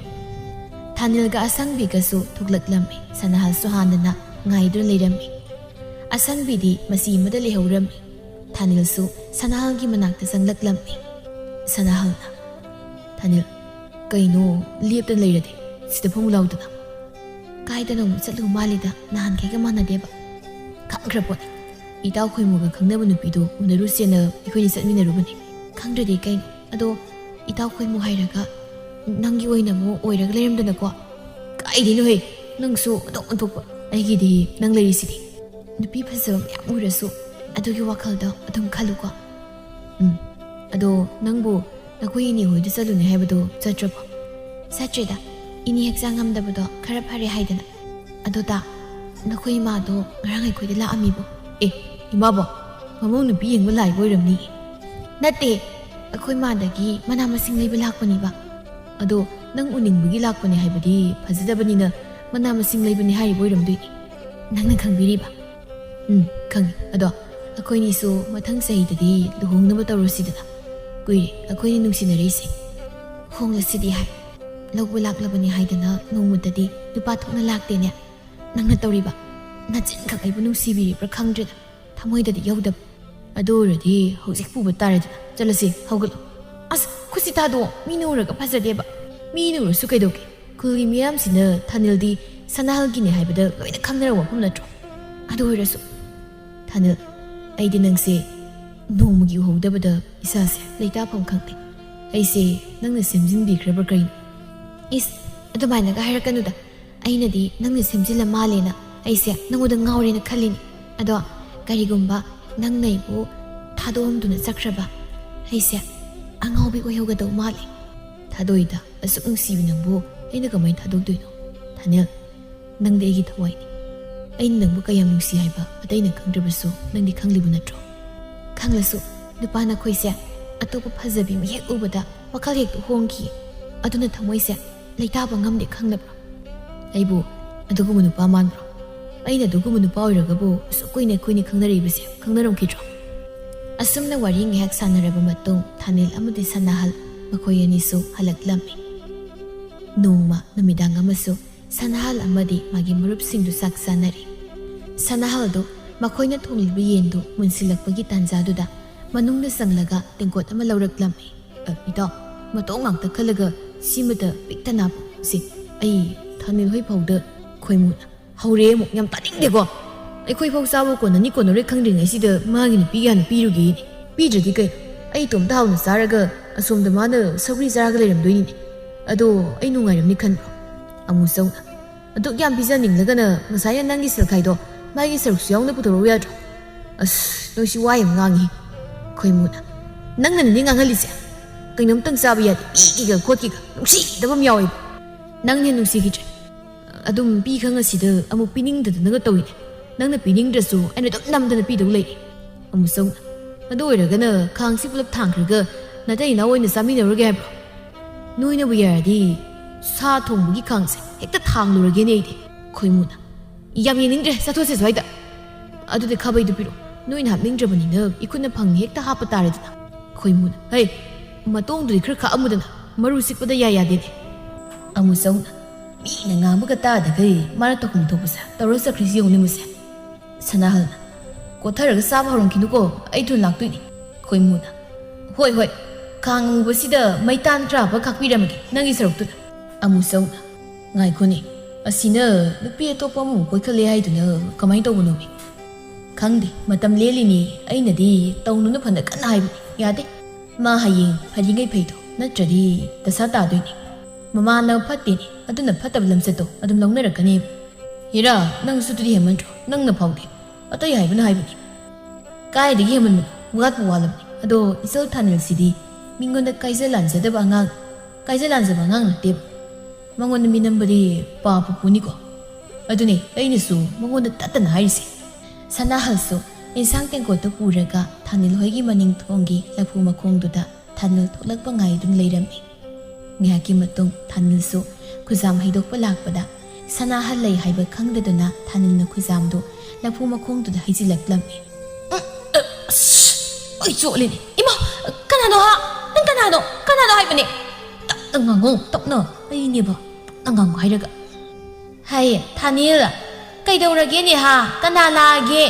ꯊꯥꯅꯤꯜꯒ ꯑꯁꯪꯕꯤꯒꯁꯨ ꯊꯣꯛꯂꯛꯂꯝꯃꯤ꯫ ꯁꯅꯥꯍꯜꯁꯨ ꯍꯥꯟꯅꯅ ꯉꯥꯏꯗꯨꯅ ꯂꯩꯔꯝꯃꯤ꯫ ꯑꯁꯪꯕꯤꯗꯤ ꯃꯆꯤ ꯑꯃꯗ ꯂꯩꯍꯧꯔꯝꯃꯤ꯫ ꯊꯥꯅꯤꯜꯁꯨ ꯁꯅꯥꯍꯜꯒꯤ ꯃꯅꯥꯛꯇ ꯆꯪꯂꯛꯂꯝꯃꯤ꯫ ꯁꯅꯥꯍꯜꯅ, "ꯊꯥꯅꯤꯜ, ꯀꯩꯅꯣ ꯂꯦꯞꯇꯅ ꯂꯩꯔꯗꯤ? ꯁꯤꯗ ꯐꯝꯃꯨ ꯂꯥꯎꯗꯅ꯫ ꯀꯥꯏꯗꯅꯣ ꯑꯃꯨꯛ ꯆꯠꯂꯨ ꯃꯥꯜꯂꯤꯗ, ꯅꯍꯥꯟꯈꯩꯒ ꯃꯥꯟꯅꯗꯦꯕ꯫ ꯈꯪꯈ꯭ꯔ ꯄꯣꯠꯅꯤ꯫ ꯏꯇꯥꯎ ꯈꯣꯏꯃꯨꯒ ꯈꯪꯅꯕ ꯅꯨꯄꯤꯗꯣ ꯎꯅꯔꯨꯁꯦꯅ ꯑꯩꯈꯣꯏꯅꯤ ꯆꯠꯃꯤꯟꯅꯔꯨꯕꯅꯤ꯫ ꯈꯪꯗ꯭ꯔꯗꯤ ꯀꯩꯅꯣ? ꯑꯗꯣ ꯏꯇꯥꯎ ꯈꯣꯏꯃꯨ ꯍꯥꯏꯔꯒ ꯅꯪꯒꯤ ꯑꯣꯏꯅ ꯑꯃꯨꯛ ꯑꯣꯏꯔꯒ ꯂꯩꯔꯝꯗꯅꯀꯣ꯫ ꯀꯥꯏꯗꯩꯅꯣꯍꯦ? ꯅꯪꯁꯨ ꯑꯗꯨꯝ ꯑꯣꯟꯊꯣꯛꯄ꯫ ꯑꯩꯒꯤꯗꯤ ꯅꯪ ꯂꯩꯔꯤꯁꯤꯗꯤ꯫ ꯅꯨꯄꯤ ꯐꯖꯕ ꯃꯌꯥꯝ ꯎꯔꯁꯨ ꯑꯗꯨꯒꯤ ꯋꯥꯈꯜꯗꯣ ꯑꯗꯨꯝ ꯈꯜꯂꯨꯀꯣ꯫ ꯎꯝ꯫ ꯑꯗꯣ ꯅꯪꯕꯨ ꯅꯈꯣꯏ ꯏꯅꯦ ꯍꯣꯏꯗ ꯆꯠꯂꯨꯅꯦ ꯍꯥꯏꯕꯗꯣ ꯆꯠꯇ꯭ꯔꯕꯣ? ꯆꯠꯇ꯭ꯔꯦꯗ꯫ ꯏꯅꯦ ꯍꯛꯆꯥꯡ ꯉꯝꯗꯕꯗꯣ ꯈꯔ ꯐꯔꯦ ꯍꯥꯏꯗꯅ꯫ ꯑꯗꯣ ꯇꯥ, ꯅꯈꯣꯏ ꯏꯃꯥꯗꯣ ꯉꯔꯥꯡ ꯑꯩꯈꯣꯏꯗ ꯂꯥꯛꯑꯝꯃꯤꯕꯣ꯫ ꯑꯦ, ꯏꯃꯥꯕꯣ? ꯃꯃꯧ ꯅꯨꯄꯤ ꯌꯦꯡꯕ ꯂꯥꯛꯏꯕ ꯑꯣꯏꯔꯝꯅꯤ꯫ ꯅꯠꯇꯦ, ꯑꯩꯈꯣꯏ ꯃꯥꯗꯒꯤ ꯃꯅꯥ ꯃꯁꯤꯡ ꯂꯩꯕ ꯂꯥꯛꯄꯅꯤꯕ꯫ ꯑꯗꯣ ꯅꯪ ꯎꯅꯤꯡꯕꯒꯤ ꯂꯥꯛꯄꯅꯦ ꯍꯥꯏꯕꯗꯤ ꯐꯖꯗꯕꯅꯤꯅ ꯃꯅꯥ ꯃꯁꯤꯡ ꯂꯩꯕꯅꯦ ꯍꯥꯏꯔꯤꯕ ꯑꯣꯏꯔꯝꯗꯣꯏꯅꯤ꯫ ꯅꯪꯅ ꯈꯪꯕꯤꯔꯤꯕ? ꯎꯝ, ꯈꯪꯉꯤ꯫ ꯑꯗꯣ ꯑꯩꯈꯣꯏꯅꯤꯁꯨ ꯃꯊꯪ ꯆꯍꯤꯗꯗꯤ ꯂꯨꯍꯣꯡꯅꯕ ꯇꯧꯔꯁꯤꯗꯅ꯫ ꯀꯨꯏꯔꯦ ꯑꯩꯈꯣꯏꯅꯤ ꯅꯨꯡꯁꯤꯅꯔꯛꯏꯁꯦ꯫ ꯍꯣꯡꯂꯁꯤꯗꯤ ꯍꯥꯏ꯫ ꯂꯧꯕ ꯂꯥꯛꯂꯕꯅꯤ ꯍꯥꯏꯗꯅ ꯅꯣꯡꯃꯇꯗꯤ ꯅꯨꯄꯥ ꯊꯣꯛꯅ ꯂꯥꯛꯇꯦꯅꯦ꯫ ꯅꯪꯅ ꯇꯧꯔꯤꯕ ꯅꯆꯤꯟꯈꯛ ꯑꯩꯕꯨ ꯅꯨꯡꯁꯤꯕꯤꯔꯤꯕ꯭ꯔꯥ ꯈꯪꯗ꯭ꯔꯦꯗ꯫ ꯊꯃꯣꯏꯗꯗꯤ ꯌꯧꯗꯕ꯫ ꯑꯗꯨ ꯑꯣꯏꯔꯗꯤ ꯍꯧꯖꯤꯛ ꯄꯨꯕ ꯇꯥꯔꯦꯗꯅ꯫ ꯆꯠꯂꯁꯤ, ꯍꯧꯒꯠꯂꯣ꯫ ꯑꯁ, ꯈꯨꯠꯁꯤ ꯊꯥꯗꯣꯛꯑꯣ, ꯃꯤꯅ ꯎꯔꯒ ꯐꯖꯗꯦꯕ꯫ ꯃꯤꯅ ꯎꯔꯁꯨ ꯀꯩꯗꯧꯒꯦ? ꯈꯨꯜꯒꯤ ꯃꯤꯌꯥꯝꯁꯤꯅ ꯊꯥꯅꯤꯜꯗꯤ ꯁꯅꯥꯍꯜꯒꯤꯅꯦ ꯍꯥꯏꯕꯗ ꯂꯣꯏꯅ ꯈꯪꯅꯔꯕ ꯃꯐꯝ ꯅꯠꯇ꯭ꯔꯣ? ꯑꯗꯨ ꯑꯣꯏꯔꯁꯨ, ꯊꯥꯅꯤꯜ, ꯑꯩꯗꯤ ꯅꯪꯁꯦ ꯅꯣꯡꯃꯒꯤ ꯎꯍꯧꯗꯕꯗ ꯏꯁꯥꯁꯦ ꯂꯩꯇꯥꯐꯝ ꯈꯪꯗꯦ꯫ ꯑꯩꯁꯦ ꯅꯪꯅ ꯁꯦꯝꯖꯤꯟꯕꯤꯈ꯭ꯔꯕ꯭ꯔꯥ ꯀꯩꯅꯣ? ꯏꯁ, ꯑꯗꯨꯃꯥꯏꯅꯒ ꯍꯥꯏꯔꯛꯀꯅꯨꯗ꯫ ꯑꯩꯅꯗꯤ ꯅꯪꯅ ꯁꯦꯝꯖꯤꯜꯂ ꯃꯥꯜꯂꯦꯅ ꯑꯩꯁꯦ ꯅꯉꯣꯟꯗ ꯉꯥꯎꯔꯦꯅ ꯈꯜꯂꯤꯅꯤ꯫ ꯑꯗꯣ ꯀꯔꯤꯒꯨꯝꯕ ꯅꯪꯅ ꯑꯩꯕꯨ ꯊꯥꯗꯣꯛꯑꯝꯗꯨꯅ ꯆꯠꯈ꯭ꯔꯕ, ꯑꯩꯁꯦ ꯑꯉꯥꯎꯕꯤ ꯑꯣꯏꯍꯧꯒꯗꯧ ꯃꯥꯜꯂꯦ꯫ ꯊꯥꯗꯣꯛꯏꯗ, ꯑꯁꯨꯛ ꯅꯨꯡꯁꯤꯕ ꯅꯪꯕꯨ ꯑꯩꯅ ꯀꯃꯥꯏꯅ ꯊꯥꯗꯣꯛꯇꯣꯏꯅꯣ? ꯊꯥꯅꯤꯜ, ꯅꯪꯗꯤ ꯑꯩꯒꯤ ꯊꯋꯥꯏꯅꯤ꯫ ꯑꯩꯅ ꯅꯪꯕꯨ ꯀꯌꯥꯝ ꯅꯨꯡꯁꯤ ꯍꯥꯏꯕ ꯑꯇꯩꯅ ꯈꯪꯗ꯭ꯔꯕꯁꯨ ꯅꯪꯗꯤ ꯈꯪꯂꯤꯕ ꯅꯠꯇ꯭ꯔꯣ? ꯈꯪꯂꯁꯨ ꯅꯨꯄꯥ ꯅꯈꯣꯏꯁꯦ ꯑꯇꯣꯞꯄ ꯐꯖꯕꯤ ꯑꯃ ꯍꯦꯛ ꯎꯕꯗ ꯋꯥꯈꯜ ꯍꯦꯛꯇ ꯍꯣꯡꯈꯤ꯫ ꯑꯗꯨꯅ ꯊꯃꯣꯏꯁꯦ ꯂꯩꯇꯥꯕ ꯉꯝꯗꯦ, ꯈꯪꯂꯕ꯭ꯔꯣ? ꯑꯩꯕꯨ ꯑꯗꯨꯒꯨꯝꯕ ꯅꯨꯄꯥ ꯃꯥꯟꯕ꯭ꯔꯣ? ꯑꯩꯅ ꯑꯗꯨꯒꯨꯝꯕ ꯅꯨꯄꯥ ꯑꯣꯏꯔꯒꯕꯨ ꯑꯁꯨꯛ ꯀꯨꯏꯅ ꯑꯩꯈꯣꯏꯅꯤ ꯈꯪꯅꯔꯛꯏꯕꯁꯦ ꯈꯪꯅꯔꯝꯈꯤꯗ꯭ꯔꯣ? ꯑꯁꯨꯝꯅ ꯋꯥꯔꯤ ꯉꯥꯏꯍꯥꯛ ꯁꯥꯟꯅꯔꯕ ꯃꯇꯨꯡ ꯊꯥꯅꯤꯜ ꯑꯃꯗꯤ ꯁꯅꯥꯍꯜ ꯃꯈꯣꯏ ꯑꯅꯤꯁꯨ ꯍꯜꯂꯛꯂꯝꯃꯤ꯫ ꯅꯣꯡꯃ ꯅꯨꯃꯤꯗꯥꯡ ꯑꯃꯁꯨ ꯁꯅꯥꯍꯜ ꯑꯃꯗꯤ ꯃꯥꯒꯤ ꯃꯔꯨꯞꯁꯤꯡꯗꯨ ꯆꯥꯛ ꯆꯥꯅꯔꯤ꯫ ꯁꯅꯥꯍꯜꯗꯨ ꯃꯈꯣꯏꯅ ꯊꯣꯡꯂꯤꯕ ꯌꯦꯟꯗꯨ ꯃꯨꯟꯁꯤꯜꯂꯛꯄꯒꯤ ꯇꯥꯟꯖꯥꯗꯨꯗ ꯃꯅꯨꯡꯗ ꯆꯪꯂꯒ ꯇꯦꯡꯀꯣꯠ ꯑꯃ ꯂꯧꯔꯛꯂꯝꯃꯤ꯫ "ꯑ, ꯏꯇꯥꯎ, ꯃꯇꯧ ꯉꯥꯛꯇ ꯈꯜꯂꯒ ꯁꯤꯃꯇ ꯄꯤꯛꯇ ꯅꯥꯄꯁꯦ ꯑꯩ ꯊꯥꯅꯤꯜ ꯍꯣꯏ ꯐꯥꯎꯗ ꯈꯣꯏꯃꯨꯅ ꯍꯧꯔꯦ ꯑꯃꯨꯛ꯫ ꯌꯥꯝ ꯇꯥꯅꯤꯡꯗꯦꯀꯣ!" ꯑꯩꯈꯣꯏ ꯐꯥꯎ ꯆꯥꯕ ꯀꯣꯟꯅꯅꯤ ꯀꯣꯟꯅꯔꯣꯏ ꯈꯪꯗ꯭ꯔꯤꯉꯩꯁꯤꯗ ꯃꯥꯒꯤ ꯅꯨꯄꯤꯒꯤ ꯍꯥꯟꯅ ꯄꯤꯔꯨꯒꯦ꯫ ꯄꯤꯗ꯭ꯔꯗꯤ ꯀꯩ? ꯑꯩ ꯏꯇꯣꯝꯇ ꯍꯥꯎꯅ ꯆꯥꯔꯒ ꯑꯁꯣꯝꯗ ꯃꯥꯅ ꯁꯧꯒ꯭ꯔꯤ ꯆꯥꯔꯒ ꯂꯩꯔꯝꯗꯣꯏꯅꯤꯅꯦ꯫ ꯑꯗꯣ ꯑꯩ ꯅꯨꯡꯉꯥꯏꯔꯝꯅꯤ ꯈꯟꯕ꯭ꯔꯣ? ꯑꯃꯨꯆꯧꯅ, ꯑꯗꯨꯛ ꯌꯥꯝ ꯄꯤꯖꯅꯤꯡꯂꯒꯅ ꯉꯁꯥꯏꯅ ꯅꯪꯒꯤ ꯁꯦꯜꯈꯥꯏꯗꯣ ꯃꯥꯒꯤ ꯁꯔꯨꯛꯁꯨ ꯌꯥꯎꯅ ꯄꯨꯊꯣꯔꯛꯎ ꯌꯥꯗ꯭ꯔꯣ? ꯑꯁ, ꯅꯣꯏꯁꯤ ꯋꯥ ꯌꯥꯝ ꯉꯥꯡꯉꯤ꯫ ꯈꯣꯏꯃꯨꯅ, ꯅꯪꯅꯅꯤꯅꯦ ꯉꯥꯡꯍꯜꯂꯤꯁꯦ꯫ ꯀꯩꯅꯣꯝꯇꯪ ꯆꯥꯕ ꯌꯥꯗꯦ, ꯄꯤꯒꯦꯒ ꯈꯣꯠꯀꯦꯒ ꯅꯨꯡꯁꯤꯗꯕ ꯑꯃ ꯌꯥꯎꯋꯦꯕ꯫ ꯅꯪꯅ ꯍꯦꯟꯅ ꯅꯨꯡꯁꯤꯈꯤꯗ꯭ꯔꯦ꯫ ꯑꯗꯨꯝ ꯄꯤ ꯈꯪꯉꯁꯤꯗ ꯑꯃꯨꯛ ꯄꯤꯅꯤꯡꯗꯗꯅꯒ ꯇꯧꯏꯅꯦ꯫ ꯅꯪꯅ ꯄꯤꯅꯤꯡꯗ꯭ꯔꯁꯨ ꯑꯩꯅ ꯑꯗꯨꯝ ꯅꯝꯗꯅ ꯄꯤꯗꯧ ꯂꯩꯔꯦ꯫ ꯑꯃꯨꯆꯧꯅ, ꯑꯗꯨ ꯑꯣꯏꯔꯒꯅ ꯈꯥꯡꯁꯤ ꯄꯨꯂꯞ ꯊꯥꯡꯈ꯭ꯔꯒ ꯅꯇꯩ ꯏꯅꯥꯎ ꯑꯣꯏꯅ ꯆꯥꯃꯤꯟꯅꯔꯨꯔꯒꯦ ꯍꯥꯏꯕ꯭ꯔꯣ? ꯅꯣꯏꯅꯕꯨ ꯌꯥꯔꯗꯤ ꯁꯥ ꯊꯣꯡꯕꯒꯤ ꯈꯥꯡꯁꯦ ꯍꯦꯛꯇ ꯊꯥꯡꯂꯨꯔꯒꯦꯅꯦ ꯑꯩꯗꯤ꯫ ꯈꯣꯏꯃꯨꯅ, ꯌꯥꯝ ꯌꯦꯡꯅꯤꯡꯗ꯭ꯔꯦ, ꯆꯠꯊꯣꯛꯁꯦ ꯁ꯭ꯋꯥꯏꯗ꯫ ꯑꯗꯨꯗꯤ ꯈꯥꯕꯩꯗꯨ ꯄꯤꯔꯛꯑꯣ꯫ ꯅꯣꯏꯅ ꯍꯥꯞꯅꯤꯡꯗ꯭ꯔꯕꯅꯤꯅ ꯏꯈꯨꯠꯅ ꯐꯪꯉꯤ ꯍꯦꯛꯇ ꯍꯥꯞꯄ ꯇꯥꯔꯦꯗꯅ꯫ ꯈꯣꯏꯃꯨꯅ, ꯍꯩ, ꯃꯇꯣꯡꯗꯨꯗꯤ ꯈꯔ ꯈꯥꯛꯑꯝꯃꯨꯗꯅ, ꯃꯔꯨ ꯆꯤꯛꯄꯗ ꯌꯥ ꯌꯥꯗꯦꯅꯦ꯫ ꯑꯃꯨꯆꯧꯅ, ꯃꯤꯅ ꯉꯥꯡꯕꯒ ꯇꯥꯗꯈꯩ ꯃꯥꯅ ꯇꯧꯐꯝ ꯊꯣꯛꯄꯁꯦ ꯇꯧꯔ ꯆꯠꯈ꯭ꯔꯤꯁꯤ ꯌꯦꯡꯉꯨꯅꯦ ꯃꯁꯦ꯫ ꯁꯅꯥꯍꯜꯅ, ꯀꯣꯠꯊꯔꯒ ꯆꯥꯕ ꯍꯧꯔꯝꯈꯤꯅꯨꯀꯣ, ꯑꯩ ꯊꯨꯅ ꯂꯥꯛꯇꯣꯏꯅꯤ꯫ ꯈꯣꯏꯃꯨꯅ, ꯍꯣꯏ ꯍꯣꯏ, ꯈꯥꯡ ꯑꯃꯨꯕꯁꯤꯗ ꯃꯩꯇꯥꯟ ꯈꯔ ꯍꯥꯞꯄ ꯈꯥꯛꯄꯤꯔꯝꯃꯒꯦ ꯅꯪꯒꯤ ꯁꯔꯨꯛꯇꯨꯗ꯫ ꯑꯃꯨꯆꯧꯅ, ꯉꯥꯏꯈꯣꯅꯦ, ꯑꯁꯤꯅ ꯅꯨꯄꯤ ꯑꯇꯣꯞꯄ ꯑꯃꯃꯨꯛ ꯀꯣꯏꯈꯠꯂꯦ ꯍꯥꯏꯗꯨꯅ ꯀꯃꯥꯏꯅ ꯇꯧꯕꯅꯣꯃꯤ? ꯈꯪꯗꯦ, ꯃꯇꯝ ꯂꯦꯜꯂꯤꯅꯤ꯫ ꯑꯩꯅꯗꯤ ꯇꯧꯅꯨꯅ ꯐꯅ ꯀꯟꯅ ꯍꯥꯏꯕꯅꯤ, ꯌꯥꯗꯦ꯫ ꯃꯥ ꯍꯌꯦꯡ ꯐꯔꯤꯉꯩ ꯐꯩꯗꯣ, ꯅꯠꯇ꯭ꯔꯗꯤ ꯗꯁꯥ ꯇꯥꯗꯣꯏꯅꯤ꯫ ꯃꯃꯥꯟꯅꯕ ꯐꯠꯇꯦꯅꯦ, ꯑꯗꯨꯅ ꯐꯠꯇꯕ ꯂꯝꯆꯠꯇꯣ ꯑꯗꯨꯝ ꯂꯧꯅꯔꯛꯀꯅꯦꯕ꯫ ꯍꯤꯔꯥ, ꯅꯪꯁꯨ ꯑꯗꯨꯗꯤ ꯍꯦꯟꯃꯟꯗ꯭ꯔꯣ? ꯅꯪꯅ ꯐꯥꯎꯗꯤ꯫ ꯑꯇꯩ ꯍꯥꯏꯕꯅ ꯍꯥꯏꯕꯅꯤ꯫ ꯀꯥꯏꯗꯒꯤ ꯍꯦꯟꯃꯟꯕꯅꯣ? ꯋꯥꯠꯄꯨ ꯋꯥꯠꯂꯕꯅꯤ꯫ ꯑꯗꯣ ꯏꯆꯜ ꯊꯥꯅꯤꯜꯁꯤꯗꯤ ꯃꯤꯉꯣꯟꯗ ꯀꯥꯏꯖ ꯂꯥꯟꯖꯗꯕ ꯑꯉꯥꯡ, ꯀꯥꯏꯖ ꯂꯥꯟꯖꯕ ꯑꯉꯥꯡ ꯅꯠꯇꯦꯕ꯫ ꯃꯉꯣꯟꯗ ꯃꯤꯅꯝꯕꯗꯤ ꯄꯥꯞꯄꯨ ꯄꯨꯅꯤꯀꯣ꯫ ꯑꯗꯨꯅꯦ ꯑꯩꯅꯁꯨ ꯃꯉꯣꯟꯗ ꯇꯠꯇꯅ ꯍꯥꯏꯔꯤꯁꯦ꯫ ꯁꯅꯥꯍꯜꯁꯨ ꯏꯟꯁꯥꯡ ꯇꯦꯡꯀꯣꯠꯇꯨ ꯄꯨꯔꯒ ꯊꯥꯅꯤꯜ ꯍꯣꯏꯒꯤ ꯃꯅꯤꯡ ꯊꯣꯡꯒꯤ ꯂꯐꯨ ꯃꯈꯣꯡꯗꯨꯗ ꯊꯥꯅꯤꯜ ꯊꯣꯛꯂꯛꯄ ꯉꯥꯏꯗꯨꯅ ꯂꯩꯔꯝꯃꯤ꯫ ꯉꯥꯏꯍꯥꯛꯀꯤ ꯃꯇꯨꯡ ꯊꯥꯅꯤꯜꯁꯨ ꯈꯨꯖꯥꯝ ꯍꯩꯗꯣꯛꯄ ꯂꯥꯛꯄꯗ ꯁꯅꯥꯍꯜ ꯂꯩ ꯍꯥꯏꯕ ꯈꯪꯗꯗꯨꯅ ꯊꯥꯅꯤꯜꯅ ꯈꯨꯖꯥꯝꯗꯨ ꯂꯐꯨ ꯃꯈꯣꯡꯗꯨꯗ ꯍꯩꯖꯤꯜꯂꯛꯂꯝꯃꯤ꯫ ꯎꯝ, ꯑ, ꯑꯁ, ꯑꯩ ꯆꯣꯠꯂꯦꯅꯦ꯫ ꯏꯃꯥ, ꯀꯅꯥꯅꯣ ꯍꯥ? ꯅꯪ ꯀꯅꯥꯅꯣ? ꯀꯅꯥꯅꯣ ꯍꯥꯏꯕꯅꯦ? ꯇꯞꯅ ꯉꯥꯡꯉꯣ, ꯇꯞꯅ꯫ ꯑꯩꯅꯦꯕ, ꯇꯞꯅ ꯉꯥꯡꯉꯣ ꯍꯥꯏꯔꯒ꯫ ꯍꯥꯏ, ꯊꯥꯅꯤꯜ, ꯀꯩꯗꯧꯔꯒꯦꯅꯦ ꯍꯥ? ꯀꯅꯥ ꯂꯥꯛꯑꯒꯦ?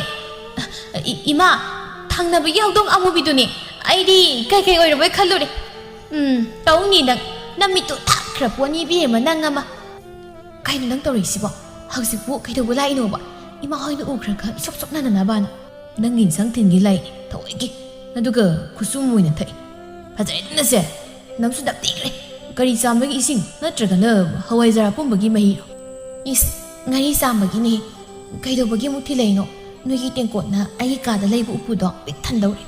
ꯏ-, ꯏꯃꯥ, ꯊꯪꯅꯕꯒꯤ ꯍꯧꯗꯣꯡ ꯑꯃꯨꯕꯤꯗꯨꯅꯦ꯫ ꯑꯩꯗꯤ ꯀꯩ ꯀꯩ ꯑꯣꯏꯔꯕꯣꯏ ꯈꯜꯂꯨꯔꯦ꯫ ꯎꯝ, ꯇꯧꯅꯤ ꯅꯪ꯫ ꯅꯃꯤꯠꯇꯨ ꯊꯛꯈ꯭ꯔ ꯄꯣꯠꯅꯤ ꯏꯕꯦꯝꯃ, ꯅꯪ ꯑꯃ꯫ ꯀꯩꯅꯣ ꯅꯪ ꯇꯧꯔꯤꯁꯤꯕꯣ? ꯍꯧꯖꯤꯛꯄꯨ ꯀꯩꯗꯧꯕ ꯂꯥꯛꯏꯅꯣꯕ? ꯏꯃꯥ ꯍꯣꯏꯅ ꯎꯈ꯭ꯔꯒ ꯏꯁꯣꯛ ꯁꯣꯛꯅꯗꯅꯕꯅ꯫ ꯅꯪꯒꯤ ꯏꯟꯁꯥꯡ ꯊꯤꯟꯒꯤ ꯂꯩ ꯊꯑꯣꯏꯒꯤ, ꯑꯗꯨꯒ ꯈꯨꯁꯨꯝ ꯑꯣꯏꯅ ꯊꯛꯏ꯫ ꯐꯖꯔꯦꯗꯅꯁꯦ, ꯅꯝꯁꯨ ꯅꯞꯄꯤꯈ꯭ꯔꯦ꯫ ꯀꯔꯤ ꯆꯥꯝꯕꯒꯤ ꯏꯁꯤꯡ ꯅꯠꯇ꯭ꯔꯒꯅ ꯍꯋꯥꯏꯖꯥꯔ ꯑꯄꯨꯝꯕꯒꯤ ꯃꯍꯤꯔꯣ? ꯏꯁ, ꯉꯥꯔꯤ ꯆꯥꯝꯕꯒꯤꯅꯦ꯫ ꯀꯩꯗꯧꯕꯒꯤ ꯑꯃꯨꯛ ꯊꯤꯜꯂꯛꯏꯅꯣ? ꯅꯣꯏꯒꯤ ꯇꯦꯡꯀꯣꯠꯅ ꯑꯩꯒꯤ ꯀꯥꯗ ꯂꯩꯕ ꯎꯄꯨꯗꯣ ꯄꯤꯛ ꯊꯟꯗꯧꯔꯦ꯫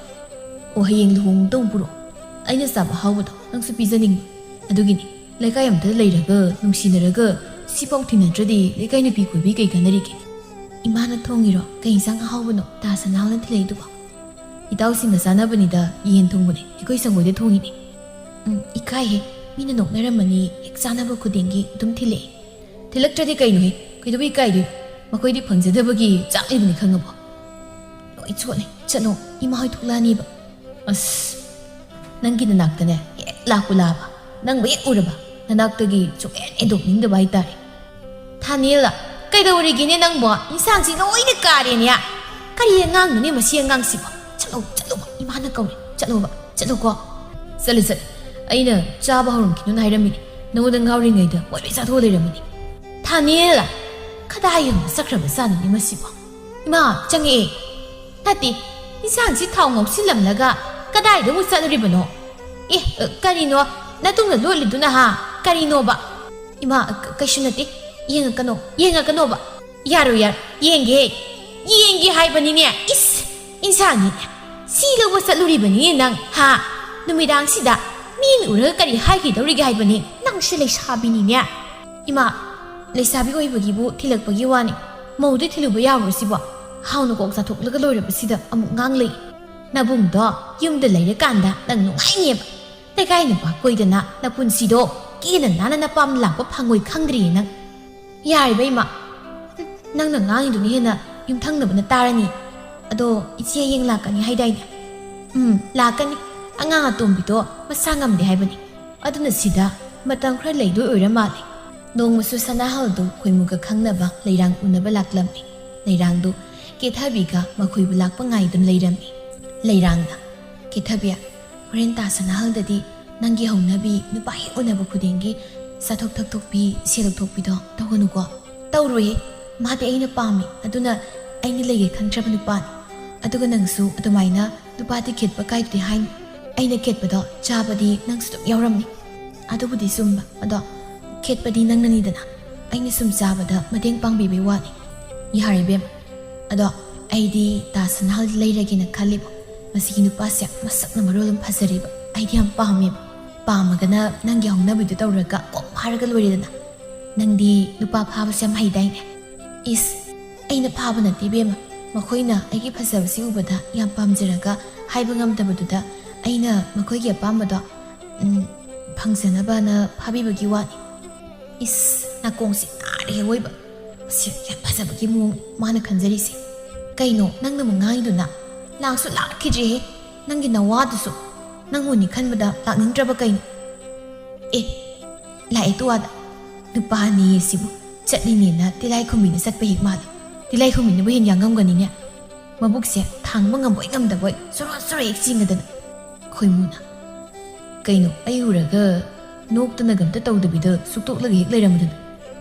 ꯑꯣ, ꯍꯌꯦꯡ ꯂꯨꯍꯣꯡꯕꯗ ꯑꯃꯨꯛ ꯄꯨꯔꯛꯑꯣ꯫ ꯑꯩꯅ ꯆꯥꯕ ꯑꯍꯥꯎꯕꯗꯣ ꯅꯪꯁꯨ ꯄꯤꯖꯅꯤꯡꯕ꯫ ꯑꯗꯨꯒꯤꯅꯤ, ꯂꯩꯀꯥꯏ ꯑꯝꯇꯗ ꯂꯩꯔꯒ, ꯅꯨꯡꯁꯤꯅꯔꯒ, ꯁꯤꯐꯥꯎ ꯊꯤꯅꯗ꯭ꯔꯗꯤ ꯂꯩꯀꯥꯏ ꯅꯨꯄꯤ ꯀꯣꯏꯕꯤ ꯀꯩ ꯀꯥꯟꯅꯔꯤꯒꯦ? ꯏꯃꯥꯅ ꯊꯣꯡꯉꯤꯔꯣ? ꯀꯩ ꯏꯟꯁꯥꯡ ꯑꯍꯥꯎꯕꯅꯣ ꯇꯥ ꯁꯅꯥꯍꯣꯜꯅ ꯊꯤꯜꯂꯛꯏꯗꯨꯕꯣ? ꯏꯇꯥꯎꯁꯤꯡꯒ ꯆꯥꯅꯕꯅꯤꯗ, ꯌꯦꯟ ꯊꯣꯡꯕꯅꯦ, ꯑꯩꯈꯣꯏ ꯁꯪꯒꯣꯏꯗ ꯊꯣꯡꯉꯤꯅꯦ꯫ ꯎꯝ, ꯏꯀꯥꯏꯍꯦ, ꯃꯤꯅ ꯅꯣꯛꯅꯔꯝꯃꯅꯤ, ꯍꯦꯛ ꯆꯥꯅꯕ ꯈꯨꯗꯤꯡꯒꯤ ꯑꯗꯨꯝ ꯊꯤꯜꯂꯛꯑꯦ꯫ ꯊꯤꯜꯂꯛꯇ꯭ꯔꯗꯤ ꯀꯩꯅꯣꯍꯦ? ꯀꯩꯗꯧꯕꯩ ꯏꯀꯥꯏꯗꯣꯏꯅꯣ? ꯃꯈꯣꯏꯗꯤ ꯐꯪꯖꯗꯕꯒꯤ ꯆꯥꯛꯂꯤꯕꯅꯤ, ꯈꯪꯉꯕꯣ? ꯂꯣꯏ ꯆꯣꯠꯂꯦ, ꯆꯠꯂꯣ, ꯏꯃꯥ ꯍꯣꯏ ꯊꯣꯛꯂꯛꯑꯅꯤꯕ꯫ ꯑꯁ, ꯅꯪꯒꯤ ꯅꯅꯥꯛꯇꯅꯦ ꯍꯦꯛ ꯂꯥꯛꯄꯨ ꯂꯥꯛꯑꯕ, ꯅꯪꯕꯨ ꯍꯦꯛ ꯎꯔꯕ, ꯅꯅꯥꯛꯇꯒꯤ ꯁꯨꯛꯍꯦꯟ ꯍꯦꯟꯗꯣꯛꯅꯤꯡꯗꯕ ꯍꯥꯏꯇꯥꯔꯦ꯫ ꯊꯥꯅꯦꯜ, ꯀꯩꯗꯧꯔꯤꯒꯦꯅꯦ ꯅꯪꯕꯣ? ꯏꯟꯁꯥꯡꯁꯤ ꯂꯣꯏꯅ ꯀꯥꯔꯦꯅꯦ꯫ ꯀꯔꯤ ꯑꯉꯥꯡꯅꯣꯅꯦ ꯃꯁꯤ ꯑꯉꯥꯡꯁꯤꯕꯣ? ꯆꯠꯂꯣ, ꯆꯠꯂꯣꯕ, ꯏꯃꯥꯅ ꯀꯧꯔꯦ, ꯆꯠꯂꯣꯕ, ꯆꯠꯂꯣꯀꯣ꯫ ꯆꯠꯂꯦ, ꯆꯠꯂꯦ꯫ ꯑꯩꯅ ꯆꯥꯕ ꯍꯧꯔꯝꯈꯤꯅꯨꯅ ꯍꯥꯏꯔꯝꯃꯤꯅꯦ꯫ ꯅꯉꯣꯟꯗ ꯉꯥꯎꯔꯤꯉꯩꯗ ꯃꯣꯏ ꯂꯣꯏ ꯆꯥꯊꯣꯛꯑ ꯂꯩꯔꯝꯃꯅꯤ꯫ ꯊꯥꯅꯦꯜ, ꯀꯗꯥꯏ ꯌꯧꯅ ꯆꯠꯈ꯭ꯔꯕ ꯖꯥꯠꯅꯣꯅꯦ ꯃꯁꯤꯕꯣ? ꯏꯃꯥ, ꯆꯪꯉꯛꯑꯦ꯫ ꯅꯠꯇꯦ, ꯏꯟꯁꯥꯡꯁꯤ ꯊꯥꯎ ꯉꯧꯁꯤꯜꯂꯝꯂꯒ ꯀꯗꯥꯏꯗ ꯑꯃꯨꯛ ꯆꯠꯂꯨꯔꯤꯕꯅꯣ? ꯑꯦ, ꯀꯔꯤꯅꯣ ꯅꯇꯨꯡꯗ ꯂꯣꯠꯂꯤꯗꯨꯅ, ꯍꯥ? ꯀꯔꯤꯅꯣꯕ? ꯏꯃꯥ, ꯀ-, ꯀꯩꯁꯨ ꯅꯠꯇꯦ꯫ ꯌꯦꯡꯉꯛꯀꯅꯣ, ꯌꯦꯡꯉꯛꯀꯅꯣꯕ꯫ ꯌꯥꯔꯣꯏ, ꯌꯥꯔꯣꯏ, ꯌꯦꯡꯒꯦ, ꯌꯦꯡꯒꯦ ꯍꯥꯏꯕꯅꯤꯅꯦ꯫ ꯏꯁ, ꯏꯟꯁꯥꯡꯅꯤꯅꯦ꯫ ꯁꯤ ꯂꯧꯕ ꯆꯠꯂꯨꯔꯤꯕꯅꯤꯅꯦ ꯅꯪ, ꯍꯥ? ꯅꯨꯃꯤꯗꯥꯡꯁꯤꯗ ꯃꯤꯅ ꯎꯔꯒ ꯀꯔꯤ ꯍꯥꯏꯈꯤꯗꯧꯔꯤꯒꯦ ꯍꯥꯏꯕꯅꯤ? ꯅꯪꯁꯦ ꯂꯩꯁꯥꯕꯤꯅꯤꯅꯦ꯫ ꯏꯃꯥ, ꯂꯩꯁꯥꯕꯤ ꯑꯣꯏꯕꯒꯤꯕꯨ ꯊꯤꯜꯂꯛꯄꯒꯤ ꯋꯥꯅꯤ꯫ ꯃꯧꯗꯤ ꯊꯤꯜꯂꯨꯕ ꯌꯥꯕ꯭ꯔꯣ ꯁꯤꯕꯣ? ꯍꯥꯎꯅ ꯀꯣꯛ ꯆꯥꯊꯣꯛꯂꯒ ꯂꯣꯏꯔꯕꯁꯤꯗ ꯑꯃꯨꯛ ꯉꯥꯡꯂꯛꯏ꯫ ꯅꯕꯨꯡꯗꯣ ꯌꯨꯝꯗ ꯂꯩꯔꯀꯥꯟꯗ ꯅꯪ ꯅꯨꯡꯉꯥꯏꯅꯦꯕ꯫ ꯂꯩꯀꯥꯏ ꯅꯨꯄꯥ ꯀꯣꯏꯗꯅ ꯅꯄꯨꯟꯁꯤꯗꯣ ꯀꯦꯅ ꯅꯥꯟꯅ ꯅꯄꯥꯝ ꯂꯥꯛꯄ ꯐꯪꯉꯣꯏ ꯈꯪꯗ꯭ꯔꯤꯌꯦ ꯅꯪ꯫ ꯌꯥꯔꯤꯕ ꯏꯃꯥ꯫ ꯍꯨꯝ, ꯅꯪꯅ ꯉꯥꯡꯉꯤꯗꯨꯅ ꯍꯦꯟꯅ ꯌꯨꯝꯊꯪꯅꯕꯅ ꯇꯥꯔꯅꯤ꯫ ꯑꯗꯣ ꯏꯆꯦ ꯍꯌꯦꯡ ꯂꯥꯛꯀꯅꯤ ꯍꯥꯏꯗꯥꯏꯅꯦ? ꯎꯝ, ꯂꯥꯛꯀꯅꯤ꯫ ꯑꯉꯥꯡ ꯑꯇꯣꯝꯕꯤꯗꯣ ꯃꯁꯥ ꯉꯝꯗꯦ ꯍꯥꯏꯕꯅꯤ꯫ ꯑꯗꯨꯅ ꯁꯤꯗ ꯃꯇꯝ ꯈꯔ ꯂꯩꯗꯣꯏ ꯑꯣꯏꯔ ꯃꯥꯜꯂꯦ꯫ ꯅꯣꯡꯃꯁꯨ ꯁꯅꯥꯍꯜꯗꯨ ꯈꯣꯏꯃꯨꯒ ꯈꯪꯅꯕ ꯂꯩꯔꯥꯡ ꯎꯅꯕ ꯂꯥꯛꯂꯝꯃꯤ꯫ ꯂꯩꯔꯥꯡꯗꯨ ꯀꯦꯊꯕꯤꯒ ꯃꯈꯣꯏꯕꯨ ꯂꯥꯛꯄ ꯉꯥꯏꯗꯨꯅ ꯂꯩꯔꯝꯃꯤ꯫ ꯂꯩꯔꯥꯡꯅ, "ꯀꯦꯊꯕꯤ, ꯍꯣꯔꯦꯟ ꯇꯥ ꯁꯅꯥꯍꯜꯗꯗꯤ ꯅꯪꯒꯤ ꯍꯧꯅꯕꯤ ꯅꯨꯄꯥ ꯍꯦꯛ ꯎꯅꯕ ꯈꯨꯗꯤꯡꯒꯤ ꯆꯥꯊꯣꯛ ꯊꯛꯇꯣꯛꯄꯤ, ꯁꯦꯜ ꯂꯧꯊꯣꯛꯄꯤꯗꯣ ꯇꯧꯒꯅꯨꯀꯣ?" "ꯇꯧꯔꯣꯏꯌꯦ꯫ ꯃꯥꯗꯤ ꯑꯩꯅ ꯄꯥꯝꯃꯤ, ꯑꯗꯨꯅ ꯑꯩꯅ ꯂꯩꯒꯦ ꯈꯟꯗ꯭ꯔꯕ ꯅꯨꯄꯥꯅꯤ꯫ ꯑꯗꯨꯒ ꯅꯪꯁꯨ ꯑꯗꯨꯃꯥꯏꯅ ꯅꯨꯄꯥꯗꯤ ꯈꯦꯠꯄ ꯀꯥꯏꯗꯨꯗꯤ ꯍꯥꯏꯅꯨ꯫ ꯑꯩꯅ ꯈꯦꯠꯄꯗꯣ ꯆꯥꯕꯗꯤ ꯅꯪꯁꯨ ꯑꯗꯨꯝ ꯌꯥꯎꯔꯝꯅꯤ꯫ ꯑꯗꯨꯕꯨꯗꯤ ꯆꯨꯝꯕ, ꯑꯗꯣ ꯈꯦꯠꯄꯗꯤ ꯅꯪꯅꯅꯤꯗꯅ꯫ ꯑꯩꯅ ꯁꯨꯝ ꯆꯥꯕꯗ ꯃꯇꯦꯡ ꯄꯥꯡꯕꯤꯕꯩ ꯋꯥꯅꯤ꯫ ꯌꯥꯔꯦ ꯏꯕꯦꯝꯃ꯫ ꯑꯗꯣ ꯑꯩꯗꯤ ꯇꯥꯖ ꯃꯍꯜꯗꯤ ꯂꯩꯔꯒꯦꯅ ꯈꯜꯂꯤꯕꯣ꯫ ꯃꯁꯤꯒꯤ ꯅꯨꯄꯥꯁꯦ ꯃꯁꯛꯅ ꯃꯔꯣꯜ ꯑꯃ ꯐꯖꯔꯤꯕ꯫ ꯑꯩꯗꯤ ꯌꯥꯝ ꯄꯥꯝꯃꯦꯕ꯫ ꯄꯥꯝꯃꯒꯅ ꯅꯪꯒꯤ ꯍꯧꯅꯕꯤꯗꯨ ꯇꯧꯔꯒ ꯀꯣꯛ ꯐꯥꯔꯒ ꯂꯣꯏꯔꯦꯗꯅ꯫ ꯅꯪꯗꯤ ꯅꯨꯄꯥ ꯐꯥꯕꯁꯦ ꯌꯥꯝ ꯍꯩꯗꯥꯏꯅꯦ? ꯏꯁ, ꯑꯩꯅ ꯐꯥꯕ ꯅꯠꯇꯦ ꯏꯕꯦꯝꯃ꯫ ꯃꯈꯣꯏꯅ ꯑꯩꯒꯤ ꯐꯖꯕꯁꯤ ꯎꯕꯗ ꯌꯥꯝ ꯄꯥꯝꯖꯔꯒ ꯍꯥꯏꯕ ꯉꯝꯗꯕꯗꯨꯗ ꯑꯩꯅ ꯃꯈꯣꯏꯒꯤ ꯑꯄꯥꯝꯕꯗꯣ, ꯎꯝ, ꯐꯪꯖꯅꯕꯅ ꯐꯥꯕꯤꯕꯒꯤ ꯋꯥꯅꯤ꯫ ꯏꯁ, ꯅꯥꯀꯣꯡꯁꯤ ꯅꯥꯔꯦ ꯑꯋꯣꯏꯕ꯫ ꯁꯤ ꯌꯥꯝ ꯐꯖꯕꯒꯤ ꯃꯑꯣꯡ ꯃꯥꯅ ꯈꯟꯖꯔꯤꯁꯦ꯫ ꯀꯩꯅꯣ ꯅꯪꯅ ꯑꯃꯨꯛ ꯉꯥꯡꯉꯤꯗꯨꯅ? ꯂꯥꯛꯁꯨ ꯂꯥꯛꯈꯤꯗ꯭ꯔꯦꯍꯦ꯫ ꯅꯪꯒꯤ ꯅꯋꯥꯗꯨꯁꯨ ꯅꯪ ꯎꯅꯤ ꯈꯟꯕꯗ ꯂꯥꯛꯅꯤꯡꯗ꯭ꯔꯕ ꯀꯩꯅꯣ? ꯑꯦ, ꯂꯥꯛꯑꯦ ꯇꯨ ꯑꯥꯗ꯫ ꯅꯨꯄꯥꯅꯤ ꯁꯤꯕꯨ ꯆꯠꯂꯤꯅꯦꯅ ꯇꯤꯂꯥꯏ ꯈꯨꯝꯕꯤꯅ ꯆꯠꯄ ꯍꯦꯛ ꯃꯥꯜꯂꯦ꯫ ꯇꯤꯂꯥꯏ ꯈꯨꯝꯕꯤꯅꯕꯨ ꯍꯦꯟ ꯌꯥꯡꯉꯝꯒꯅꯤꯅꯦ꯫ ꯃꯕꯨꯛꯁꯦ ꯊꯥꯡꯕ ꯉꯝꯕꯣꯏ ꯉꯝꯗꯕꯣꯏ ꯁꯣꯔꯣ ꯁꯣꯔꯣ ꯍꯦꯛ ꯆꯤꯡꯉꯗꯅ꯫ ꯈꯣꯏꯃꯨꯅ, "ꯀꯩꯅꯣ, ꯑꯩ ꯎꯔꯒ ꯅꯣꯛꯇꯅꯒ ꯑꯝꯇ ꯇꯧꯗꯕꯤꯗ ꯁꯨꯛꯇꯣꯛꯂꯒ ꯍꯦꯛ ꯂꯩꯔꯝꯃꯗꯅ?"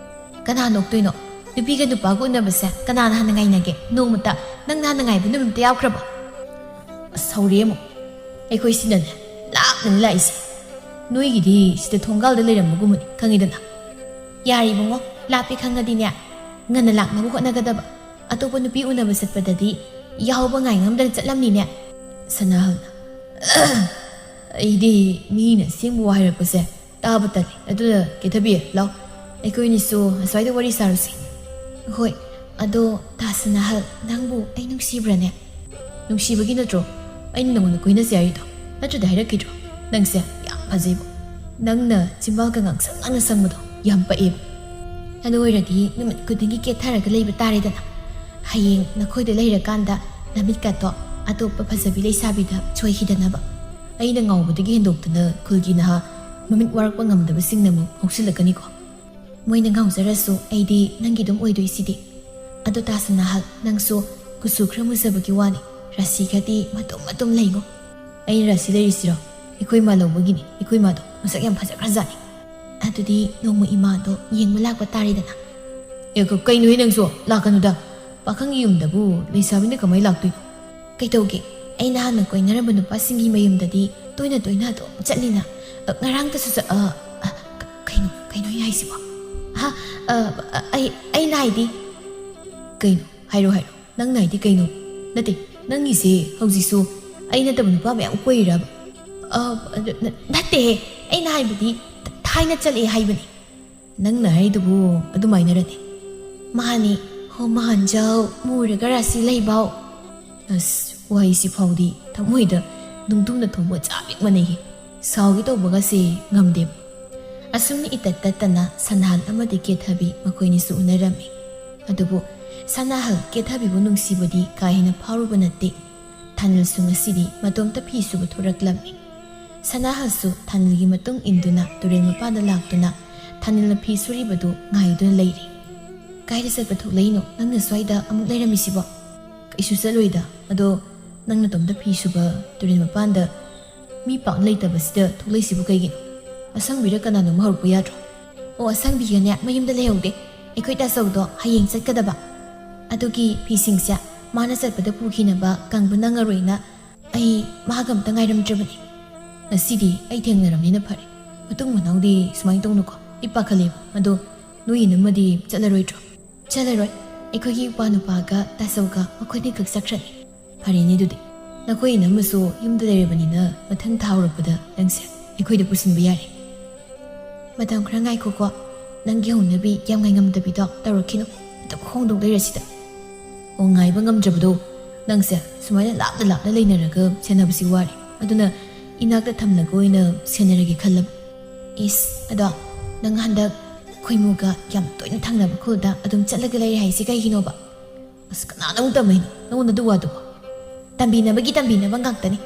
ꯀꯅꯥ ꯅꯣꯛꯇꯣꯏꯅꯣ? ꯅꯨꯄꯤꯒ ꯅꯨꯄꯥꯒ ꯎꯅꯕꯁꯦ ꯀꯅꯥꯅ ꯍꯥꯟꯅ ꯉꯥꯏꯅꯒꯦ? ꯅꯣꯡꯃꯇ ꯅꯪꯅ ꯍꯥꯟꯅ ꯉꯥꯏꯕ ꯅꯨꯃꯤꯠꯇ ꯌꯥꯎꯈ꯭ꯔꯕ? ꯑꯁ, ꯍꯧꯔꯦ ꯑꯃꯨꯛ꯫ ꯑꯩꯈꯣꯏ ꯁꯤꯗꯅꯦ ꯂꯥꯞꯅꯅꯤ ꯂꯥꯛꯏꯁꯦ꯫ ꯅꯣꯏꯒꯤꯗꯤ ꯁꯤꯗ ꯊꯣꯡꯒꯥꯜꯗ ꯂꯩꯔꯝꯕꯒꯨꯝꯕꯅꯤ, ꯈꯪꯉꯤꯗꯅ꯫ ꯌꯥꯔꯦ ꯏꯕꯨꯡꯉꯣ, ꯂꯥꯞꯄꯦ ꯈꯪꯉꯗꯤꯅꯦ, ꯉꯟꯅ ꯂꯥꯛꯅꯕ ꯍꯣꯠꯅꯒꯗꯕ꯫ ꯑꯇꯣꯞꯄ ꯅꯨꯄꯤ ꯎꯅꯕ ꯆꯠꯄꯗꯗꯤ ꯌꯥꯍꯧꯕ ꯉꯥꯏ ꯉꯝꯗꯅ ꯆꯠꯂꯝꯅꯤꯅꯦ꯫ ꯁꯅꯥꯍꯜꯅ, "ꯑꯩꯗꯤ ꯃꯤꯅ ꯑꯁꯦꯡꯕ ꯋꯥ ꯍꯥꯏꯔꯛꯄꯁꯦ ꯇꯥꯕ ꯇꯜꯂꯤ꯫ ꯑꯗꯨꯅ ꯀꯦꯊꯕꯤ, ꯂꯥꯎ, ꯑꯩꯈꯣꯏꯅꯤꯁꯨ ꯑꯁ꯭ꯋꯥꯏꯗ ꯋꯥꯔꯤ ꯁꯥꯔꯨꯁꯤ꯫" "ꯍꯣꯏ, ꯑꯗꯣ ꯇꯥꯖ ꯃꯍꯜ, ꯅꯪꯕꯨ ꯑꯩ ꯅꯨꯡꯁꯤꯕ꯭ꯔꯅꯦ?" "ꯅꯨꯡꯁꯤꯕꯒꯤ ꯅꯠꯇ꯭ꯔꯣ ꯑꯩꯅ ꯅꯉꯣꯟꯗ ꯀꯣꯏꯅꯁꯦ ꯍꯥꯏꯔꯤꯗꯣ? ꯅꯠꯇ꯭ꯔꯗꯤ ꯍꯥꯏꯔꯛꯈꯤꯗ꯭ꯔꯣ? ꯅꯪꯁꯦ ꯌꯥꯝ ꯐꯖꯩꯕꯣ꯫ ꯅꯪꯅ ꯆꯤꯝꯕꯥꯜꯒ ꯉꯥꯡꯁꯪ ꯉꯥꯡꯅ ꯁꯪꯕꯗꯣ ꯌꯥꯝ ꯄꯛꯑꯦꯕ꯫ ꯑꯗꯨ ꯑꯣꯏꯔꯗꯤ ꯅꯨꯃꯤꯠ ꯈꯨꯗꯤꯡꯒꯤ ꯀꯦꯊꯔꯒ ꯂꯩꯕ ꯇꯥꯔꯦꯗꯅ꯫ ꯍꯌꯦꯡ ꯅꯈꯣꯏꯗ ꯂꯩꯔꯀꯥꯟꯗ ꯅꯃꯤꯠꯀꯗꯣ ꯑꯇꯣꯞꯄ ꯐꯖꯕꯤ ꯂꯩꯁꯥꯕꯤꯗ ꯆꯣꯏꯈꯤꯗꯅꯕ꯫" ꯑꯩꯅ ꯉꯥꯎꯕꯗꯒꯤ ꯍꯦꯟꯗꯣꯛꯇꯅ ꯈꯨꯜꯒꯤ ꯅꯍꯥ ꯃꯃꯤꯠ ꯋꯥꯔꯛꯄ ꯉꯝꯗꯕꯁꯤꯡꯅ ꯑꯃꯨꯛ ꯉꯥꯎꯁꯤꯜꯂꯛꯀꯅꯤꯀꯣ꯫ ꯃꯣꯏꯅ ꯉꯥꯎꯖꯔꯁꯨ ꯑꯩꯗꯤ ꯅꯪꯒꯤ ꯑꯗꯨꯝ ꯑꯣꯏꯗꯣꯏꯁꯤꯗꯤ꯫ ꯑꯗꯣ ꯇꯥꯖ ꯃꯍꯜ, ꯅꯪꯁꯨ ꯀꯨꯆꯨ ꯈꯔ ꯃꯨꯖꯕꯒꯤ ꯋꯥꯅꯤ, ꯔꯥꯁꯤ ꯈꯔꯗꯤ ꯃꯇꯨꯝ ꯃꯇꯨꯝ ꯂꯩꯉꯣ꯫ ꯑꯩꯅ ꯔꯥꯁꯤ ꯂꯩꯔꯤꯁꯤꯔꯣ? ꯑꯩꯈꯣꯏ ꯏꯃꯥ ꯂꯧꯕꯒꯤꯅꯤ꯫ ꯑꯩꯈꯣꯏ ꯏꯃꯥꯗꯣ ꯃꯁꯛ ꯌꯥꯝ ꯐꯖꯈ꯭ꯔꯖꯥꯠꯅꯤ꯫ ꯑꯗꯨꯗꯤ ꯅꯣꯡꯃ ꯏꯃꯥꯗꯣ ꯌꯦꯡꯕ ꯂꯥꯛꯄ ꯇꯥꯔꯦꯗꯅ꯫ ꯑꯦ, ꯀ-, ꯀꯩꯅꯣꯍꯦ ꯅꯪꯁꯨ? ꯂꯥꯛꯀꯅꯨꯗ꯫ ꯄꯥꯈꯪꯒꯤ ꯌꯨꯝꯗꯕꯨ ꯂꯩꯁꯥꯕꯤꯅ ꯀꯃꯥꯏ ꯂꯥꯛꯇꯣꯏꯅꯣ? ꯀꯩꯇꯧꯒꯦ? ꯑꯩꯅ ꯍꯥꯟꯅ ꯀꯣꯏꯅꯔꯝꯕ ꯅꯨꯄꯥꯁꯤꯡꯒꯤ ꯃꯌꯨꯝꯗꯗꯤ ꯇꯣꯏꯅ ꯇꯣꯏꯅ ꯑꯗꯨꯝ ꯆꯠꯂꯤꯅ꯫ ꯑ, ꯉꯔꯥꯡꯇꯁꯨ ꯆꯠ-, ꯑ, ꯑ, ꯀ-, ꯀꯩꯅꯣ, ꯀꯩꯅꯣ ꯑꯩꯅ ꯍꯥꯏꯁꯤꯕꯣ? ꯍꯥ? ꯑ, ꯑ, ꯑꯩ, ꯑꯩꯅ ꯍꯥꯏꯗꯤ꯫ ꯀꯩꯅꯣ? ꯍꯥꯏꯔꯣ, ꯍꯥꯏꯔꯣ꯫ ꯅꯪꯅ ꯍꯥꯏꯗꯤ ꯀꯩꯅꯣ? ꯅꯠꯇꯦ, ꯅꯪꯒꯤꯁꯦ ꯍꯧꯖꯤꯛꯁꯨ ꯑꯩ ꯅꯠꯇꯕ ꯅꯨꯄꯥ ꯃꯌꯥꯝ ꯀꯣꯏꯔꯤꯔꯕ? ꯑ, ꯅ-, ꯅꯠꯇꯦꯍꯦ, ꯑꯩꯅ ꯍꯥꯏꯕꯗꯤ ꯊ-, ꯊꯥꯏꯅ ꯆꯠꯂꯦ ꯍꯥꯏꯕꯅꯤ꯫ ꯅꯪꯅ ꯍꯥꯏꯗꯨꯕꯨ ꯑꯗꯨꯃꯥꯏꯅꯔꯅꯦ? ꯃꯥꯅꯤ, ꯍꯣ ꯃꯥꯟꯖꯧ, ꯃꯨꯔꯒ ꯔꯥꯁꯤ ꯂꯩꯕꯧ꯫ ꯑꯁ, ꯋꯥꯍꯩꯁꯤ ꯐꯥꯎꯗꯤ ꯊꯃꯣꯏꯗ ꯅꯨꯡꯗꯨꯝꯅ ꯊꯣꯡꯕ ꯆꯥꯕꯤꯛ ꯃꯥꯟꯅꯩꯌꯦ꯫ ꯁꯥꯎꯒꯦ ꯇꯧꯕꯒꯁꯦ ꯉꯝꯗꯦꯕ꯫ ꯑꯁꯨꯝꯅ ꯏꯇꯠ ꯇꯠꯇꯅ ꯁꯅꯥꯍꯜ ꯑꯃꯗꯤ ꯀꯦꯊꯕꯤ ꯃꯈꯣꯏꯅꯤꯁꯨ ꯎꯅꯔꯝꯃꯤ꯫ ꯑꯗꯨꯕꯨ ꯁꯅꯥꯍꯜ ꯀꯦꯊꯕꯤꯕꯨ ꯅꯨꯡꯁꯤꯕꯗꯤ ꯀꯥ ꯍꯦꯟꯅ ꯐꯥꯎꯔꯨꯕ ꯅꯠꯇꯦ꯫ ꯊꯥꯅꯤꯜꯁꯨ ꯉꯁꯤꯗꯤ ꯃꯇꯣꯝꯇ ꯐꯤ ꯁꯨꯕ ꯊꯣꯔꯛꯂꯝꯃꯤ꯫ ꯁꯅꯥꯍꯜꯁꯨ ꯊꯥꯅꯤꯜꯒꯤ ꯃꯇꯨꯡ ꯏꯟꯗꯨꯅ ꯇꯨꯔꯦꯜ ꯃꯄꯥꯟꯗ ꯂꯥꯛꯇꯨꯅ ꯊꯥꯅꯤꯜꯅ ꯐꯤ ꯁꯨꯔꯤꯕꯗꯨ ꯉꯥꯏꯗꯨꯅ ꯂꯩꯔꯤ꯫ "ꯀꯥꯏꯗ ꯆꯠꯄ ꯊꯣꯛꯂꯛꯏꯅꯣ? ꯅꯪꯅ ꯁ꯭ꯋꯥꯏꯗ ꯑꯃꯨꯛ ꯂꯩꯔꯝꯃꯤꯁꯤꯕꯣ?" "ꯀꯩꯁꯨ ꯆꯠꯂꯣꯏꯗ, ꯑꯗꯣ ꯅꯪ ꯅꯇꯣꯝꯇ ꯐꯤ ꯁꯨꯕ ꯇꯨꯔꯦꯜ ꯃꯄꯥꯟꯗ ꯃꯤ ꯄꯥꯛ ꯂꯩꯇꯕꯁꯤꯗ ꯊꯣꯛꯂꯛꯏꯁꯤꯕꯨ ꯀꯩꯒꯤꯅꯣ? ꯑꯁꯪꯕꯤꯔ ꯀꯅꯥꯅꯣꯝ ꯍꯧꯔꯛꯄ ꯌꯥꯗ꯭ꯔꯣ?" "ꯑꯣ, ꯑꯁꯪꯕꯤꯒꯅꯦ ꯃꯌꯨꯝꯗ ꯂꯩꯍꯧꯗꯦ꯫ ꯑꯩꯈꯣꯏ ꯇꯥꯆꯧꯗꯣ ꯍꯌꯦꯡ ꯆꯠꯀꯗꯕ꯫ ꯑꯗꯨꯒꯤ ꯐꯤꯁꯤꯡꯁꯦ ꯃꯥꯅ ꯆꯠꯄꯗ ꯄꯨꯈꯤꯅꯕ ꯀꯪꯕ ꯅꯪꯉꯔꯣꯏꯅ ꯑꯩ ꯃꯥꯒ ꯑꯝꯇ ꯉꯥꯏꯔꯝꯗ꯭ꯔꯕꯅꯤ꯫ ꯉꯁꯤꯗꯤ ꯑꯩ ꯊꯦꯡꯅꯔꯕꯅꯤꯅ ꯐꯔꯦ꯫ ꯃꯇꯨꯡ ꯃꯅꯥꯎꯗꯤ ꯁꯨꯃꯥꯏꯅ ꯇꯧꯅꯨꯀꯣ꯫ ꯑꯩ ꯄꯥꯈꯠꯂꯦꯕ꯫ ꯑꯗꯣ ꯅꯣꯏ ꯏꯅꯝꯃꯗꯤ ꯆꯠꯂꯔꯣꯏꯗ꯭ꯔꯣ?" "ꯆꯠꯂꯔꯣꯏ꯫ ꯑꯩꯈꯣꯏꯒꯤ ꯏꯄ꯭ꯋꯥ ꯅꯨꯄꯥꯒ ꯇꯥꯆꯧꯒ ꯃꯈꯣꯏꯅꯤꯈꯛ ꯆꯠꯈ꯭ꯔꯅꯤ꯫" "ꯐꯔꯦꯅꯦ ꯑꯗꯨꯗꯤ꯫ ꯅꯈꯣꯏ ꯏꯅꯝꯃꯁꯨ ꯌꯨꯝꯗ ꯂꯩꯔꯕꯅꯤꯅ ꯃꯊꯪ ꯊꯥ ꯍꯧꯔꯛꯄꯗ ꯅꯪꯁꯦ ꯑꯩꯈꯣꯏꯗ ꯄꯨꯁꯤꯟꯕ ꯌꯥꯔꯦ꯫" "ꯃꯇꯝ ꯈꯔ ꯉꯥꯏꯈꯣꯀꯣ꯫ ꯅꯪꯒꯤ ꯍꯧꯅꯕꯤ ꯌꯥꯝ ꯉꯥꯏꯉꯝꯗꯕꯤꯗꯣ ꯇꯧꯔꯛꯈꯤꯅꯨ꯫ ꯑꯗꯨꯝ ꯈꯣꯡꯗꯣꯛ ꯂꯩꯔꯁꯤꯗ꯫" "ꯑꯣ, ꯉꯥꯏꯕ ꯉꯝꯗ꯭ꯔꯕꯗꯣ ꯅꯪꯁꯦ ꯁꯨꯃꯥꯏꯅ ꯂꯥꯞꯅ ꯂꯥꯞꯅ ꯂꯩꯅꯔꯒ ꯁꯦꯟꯅꯕꯁꯤ ꯋꯥꯔꯦ꯫ ꯑꯗꯨꯅ ꯏꯅꯥꯛꯇ ꯊꯝꯂꯒ ꯑꯣꯏꯅ ꯁꯦꯟꯅꯔꯒꯦ ꯈꯜꯂꯕ꯫" "ꯏꯁ, ꯑꯗꯣ ꯅꯪ ꯍꯟꯗꯛ ꯈꯣꯏꯃꯨꯒ ꯌꯥꯝ ꯇꯣꯏꯅ ꯊꯪꯅꯕ ꯈꯨꯜꯗ ꯑꯗꯨꯝ ꯆꯠꯂꯒ ꯂꯩꯔꯦ ꯍꯥꯏꯁꯤ ꯀꯩꯒꯤꯅꯣꯕ?" "ꯑꯁ, ꯀꯅꯥꯅ ꯑꯃꯨꯛ ꯇꯝꯃꯛꯏꯅꯣ ꯅꯉꯣꯟꯗ ꯑꯗꯨ ꯋꯥꯗꯨꯕꯣ?" "ꯇꯝꯕꯤꯅꯕꯒꯤ ꯇꯝꯕꯤꯅꯕ ꯉꯥꯛꯇꯅꯤ꯫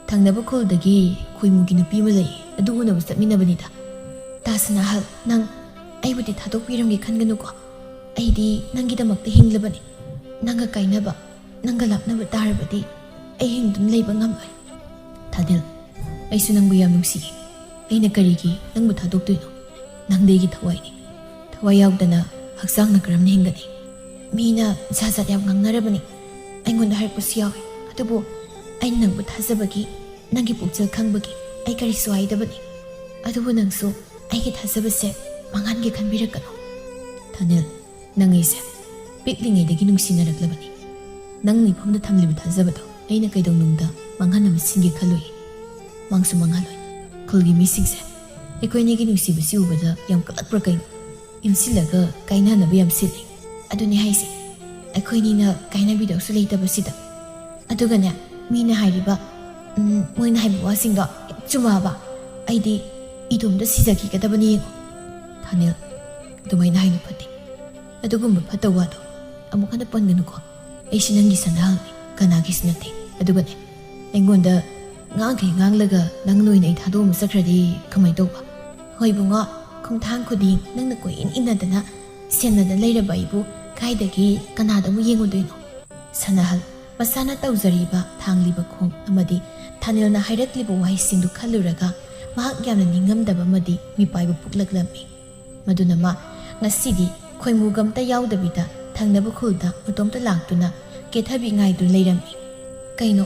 ꯊꯪꯅꯕ ꯈꯨꯜꯗꯒꯤ ꯈꯣꯏꯃꯨꯒꯤ ꯅꯨꯄꯤ ꯑꯃ ꯂꯩꯌꯦ, ꯑꯗꯨ ꯎꯅꯕ ꯆꯠꯃꯤꯟꯅꯕꯅꯤꯗ꯫" "ꯇꯥ ꯁꯅꯥꯍꯜ, ꯅꯪ ꯑꯩꯕꯨꯗꯤ ꯊꯥꯗꯣꯛꯄꯤꯔꯝꯒꯦ ꯈꯟꯒꯅꯨꯀꯣ꯫ ꯑꯩꯗꯤ ꯅꯪꯒꯤꯗꯃꯛꯇ ꯍꯤꯡꯂꯕꯅꯤ꯫ ꯅꯪꯒ ꯀꯥꯏꯅꯕ, ꯅꯪꯒ ꯂꯥꯞꯅꯕ ꯇꯥꯔꯕꯗꯤ ꯑꯩ ꯍꯤꯡꯗꯨꯅ ꯂꯩꯕ ꯉꯝꯂꯣꯏ꯫" "ꯊꯥꯅꯤꯜ, ꯑꯩꯁꯨ ꯅꯪꯕꯨ ꯌꯥꯝ ꯅꯨꯡꯁꯤꯌꯦ꯫ ꯑꯩꯅ ꯀꯔꯤꯒꯤ ꯅꯪꯕꯨ ꯊꯥꯗꯣꯛꯇꯣꯏꯅꯣ? ꯅꯪꯗꯤ ꯑꯩꯒꯤ ꯊꯋꯥꯏꯅꯤ꯫ ꯊꯋꯥꯏ ꯌꯥꯎꯗꯅ ꯍꯛꯆꯥꯡꯅ ꯀꯔꯝꯅ ꯍꯤꯡꯒꯅꯤ? ꯃꯤꯅ ꯖꯥꯠ ꯖꯥꯠ ꯌꯥꯝ ꯉꯥꯡꯅꯔꯕꯅꯤ꯫ ꯑꯩꯉꯣꯟꯗ ꯍꯥꯏꯔꯛꯄꯁꯨ ꯌꯥꯎꯏ꯫ ꯑꯗꯨꯕꯨ ꯑꯩꯅ ꯅꯪꯕꯨ ꯊꯥꯖꯕꯒꯤ, ꯅꯪꯒꯤ ꯄꯨꯛꯆꯦꯜ ꯈꯪꯕꯒꯤ ꯑꯩ ꯀꯔꯤꯁꯨ ꯍꯥꯏꯗꯕꯅꯤ꯫ ꯑꯗꯨꯕꯨ ꯅꯪꯁꯨ ꯑꯩꯒꯤ ꯊꯥꯖꯕꯁꯦ ꯃꯥꯡꯍꯟꯒꯦ ꯈꯟꯕꯤꯔꯛꯀꯅꯨ꯫ ꯊꯥꯅꯤꯜ, ꯅꯪ ꯑꯩꯁꯦ ꯄꯤꯛꯂꯤꯉꯩꯗꯒꯤ ꯅꯨꯡꯁꯤꯅꯔꯛꯂꯕꯅꯤ꯫ ꯅꯪ ꯃꯤꯐꯝꯗ ꯊꯝꯂꯤꯕ ꯊꯥꯖꯕꯗꯣ ꯑꯩꯅ ꯀꯩꯗꯧꯅꯨꯡꯗ ꯃꯥꯡꯍꯟꯅꯕ ꯁꯤꯟꯒꯦ ꯈꯜꯂꯨꯏ꯫ ꯃꯥꯡꯁꯨ ꯃꯥꯡꯍꯜꯂꯣꯏ꯫ ꯈꯨꯜꯒꯤ ꯃꯤꯁꯤꯡꯁꯦ ꯑꯩꯈꯣꯏ ꯑꯅꯤꯒꯤ ꯅꯨꯡꯁꯤꯕꯁꯤ ꯎꯕꯗ ꯌꯥꯝ ꯀꯜꯂꯛꯄ꯭ꯔꯥ ꯀꯩꯅꯣ? ꯏꯟꯁꯤꯜꯂꯒ ꯀꯥꯏꯅꯅꯕ ꯌꯥꯝ ꯁꯤꯜꯂꯤ꯫ ꯑꯗꯨꯅꯤ ꯍꯥꯏꯁꯦ, ꯑꯩꯈꯣꯏꯅꯤꯅ ꯀꯥꯏꯅꯕꯤꯗꯧꯁꯨ ꯂꯩꯇꯕꯁꯤꯗ꯫ ꯑꯗꯨꯒꯅꯦ, ꯃꯤꯅ ꯍꯥꯏꯔꯤꯕ, ꯎꯝ, ꯃꯣꯏꯅ ꯍꯥꯏꯕ ꯋꯥꯁꯤꯡꯗꯣ ꯌꯥꯝ ꯆꯨꯝꯃꯛꯑꯕ꯫ ꯑꯩꯗꯤ ꯏꯇꯣꯝꯇ ꯁꯤꯖꯈꯤꯒꯗꯕꯅꯤ ꯌꯦꯡꯉꯣ꯫ ꯊꯥꯅꯤꯜ, ꯑꯗꯨꯃꯥꯏꯅ ꯍꯥꯏꯅꯨ ꯐꯠꯇꯦ꯫ ꯑꯗꯨꯒꯨꯝꯕ ꯐꯠꯇꯕ ꯋꯥꯗꯣ ꯑꯃꯨꯛ ꯍꯟꯅ ꯄꯟꯒꯅꯨꯀꯣ꯫ ꯑꯩꯁꯤ ꯅꯪꯒꯤ ꯁꯅꯥꯍꯜꯅꯤ, ꯀꯅꯥꯒꯤꯁꯨ ꯅꯠꯇꯦ꯫ ꯑꯗꯨꯒꯅꯦ, ꯑꯩꯉꯣꯟꯗ ꯉꯥꯡꯈꯩ ꯉꯥꯡꯂꯒ ꯅꯪ ꯅꯣꯏꯅ ꯑꯩ ꯊꯥꯗꯣꯛꯑꯝꯕ ꯆꯠꯈ꯭ꯔꯗꯤ ꯀꯃꯥꯏꯅ ꯇꯧꯕ? ꯍꯣꯏ ꯏꯕꯨꯡꯉꯣ, ꯈꯣꯡꯊꯥꯡ ꯈꯨꯗꯤꯡ ꯅꯪꯅ ꯀꯣꯏꯏꯟ ꯏꯟꯅꯗꯅ, ꯁꯦꯟꯅꯗꯅ ꯂꯩꯔꯕ ꯑꯩꯕꯨ ꯀꯥꯏꯗꯒꯤ ꯀꯅꯥꯗ ꯑꯃꯨꯛ ꯌꯦꯡꯉꯨꯗꯣꯏꯅꯣ? ꯁꯅꯥꯍꯜ ꯃꯁꯥꯅ ꯇꯧꯖꯔꯤꯕ ꯊꯥꯡꯂꯤꯕ ꯈꯣꯡ ꯑꯃꯗꯤ ꯊꯥꯅꯤꯜꯅ ꯍꯥꯏꯔꯛꯂꯤꯕ ꯋꯥꯍꯩꯁꯤꯡꯗꯨ ꯈꯜꯂꯨꯔꯒ ꯃꯍꯥꯛ ꯌꯥꯝꯅ ꯅꯤꯡꯉꯝꯗꯕ ꯑꯃꯗꯤ ꯃꯤꯄꯥꯏꯕ ꯄꯣꯛꯂꯛꯂꯝꯃꯤ꯫ ꯃꯗꯨꯅ ꯃꯥ ꯉꯁꯤꯗꯤ ꯈꯣꯏꯃꯨꯒ ꯑꯝꯇ ꯌꯥꯎꯗꯕꯤꯗ ꯊꯪꯅꯕ ꯈꯨꯜꯗ ꯃꯇꯣꯝꯇ ꯂꯥꯛꯇꯨꯅ ꯀꯦꯊꯕꯤ ꯉꯥꯏꯗꯨꯅ ꯂꯩꯔꯝꯃꯤ꯫ "ꯀꯩꯅꯣ,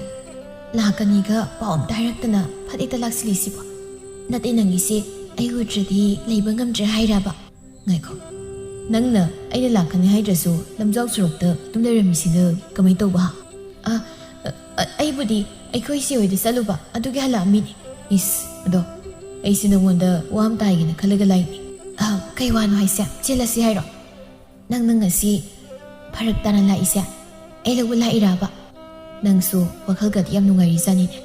ꯂꯥꯛꯀꯅꯤꯒ ꯄꯥꯎ ꯑꯝꯇ ꯍꯥꯏꯔꯛꯇꯅ ꯐꯠ ꯍꯦꯛꯇ ꯂꯥꯛꯁꯤꯜꯂꯤꯁꯤꯕꯣ? ꯅꯠꯇꯦ, ꯅꯪꯒꯤꯁꯦ ꯑꯩ ꯎꯗ꯭ꯔꯗꯤ ꯂꯩꯕ ꯉꯝꯗ꯭ꯔꯦ ꯍꯥꯏꯔꯕ?" "ꯉꯥꯏꯈꯣ, ꯅꯪꯅ ꯑꯩꯅ ꯂꯥꯛꯀꯅꯤ ꯍꯥꯏꯗ꯭ꯔꯁꯨ ꯂꯝꯖꯥꯎ ꯁꯣꯔꯣꯛꯇ ꯑꯗꯨꯝ ꯂꯩꯔꯝꯃꯤꯁꯤꯅ ꯀꯃꯥꯏꯅ ꯇꯧꯕ, ꯍꯥ?" "ꯑ, ꯑ, ꯑ, ꯑꯩꯕꯨꯗꯤ ꯑꯩꯈꯣꯏ ꯏꯆꯦ ꯍꯣꯏꯗ ꯆꯠꯂꯨꯕ, ꯑꯗꯨꯒꯤ ꯍꯜꯂꯛꯑꯝꯃꯤꯅꯦ꯫" "ꯏꯁ, ꯑꯗꯣ ꯑꯩꯁꯦ ꯅꯉꯣꯟꯗ ꯋꯥ ꯑꯃ ꯇꯥꯏꯒꯦꯅ ꯈꯜꯂꯒ ꯂꯥꯛꯏꯅꯦ꯫" "ꯑ, ꯀꯩ ꯋꯥꯅꯣ ꯍꯥꯏꯁꯦ? ꯆꯦꯜꯂꯁꯤ ꯍꯥꯏꯔꯣ?" "ꯅꯪꯅ ꯉꯁꯤ ꯐꯔꯛ ꯇꯥꯅ ꯂꯥꯛꯏꯁꯦ ꯑꯩ ꯂꯧꯕ ꯂꯥꯛꯏꯔꯕ? ꯅꯪꯁꯨ ꯋꯥꯈꯜꯒꯗꯤ ꯌꯥꯝ ꯅꯨꯡꯉꯥꯏꯔꯤꯖꯥꯠꯅꯤꯅꯦ꯫"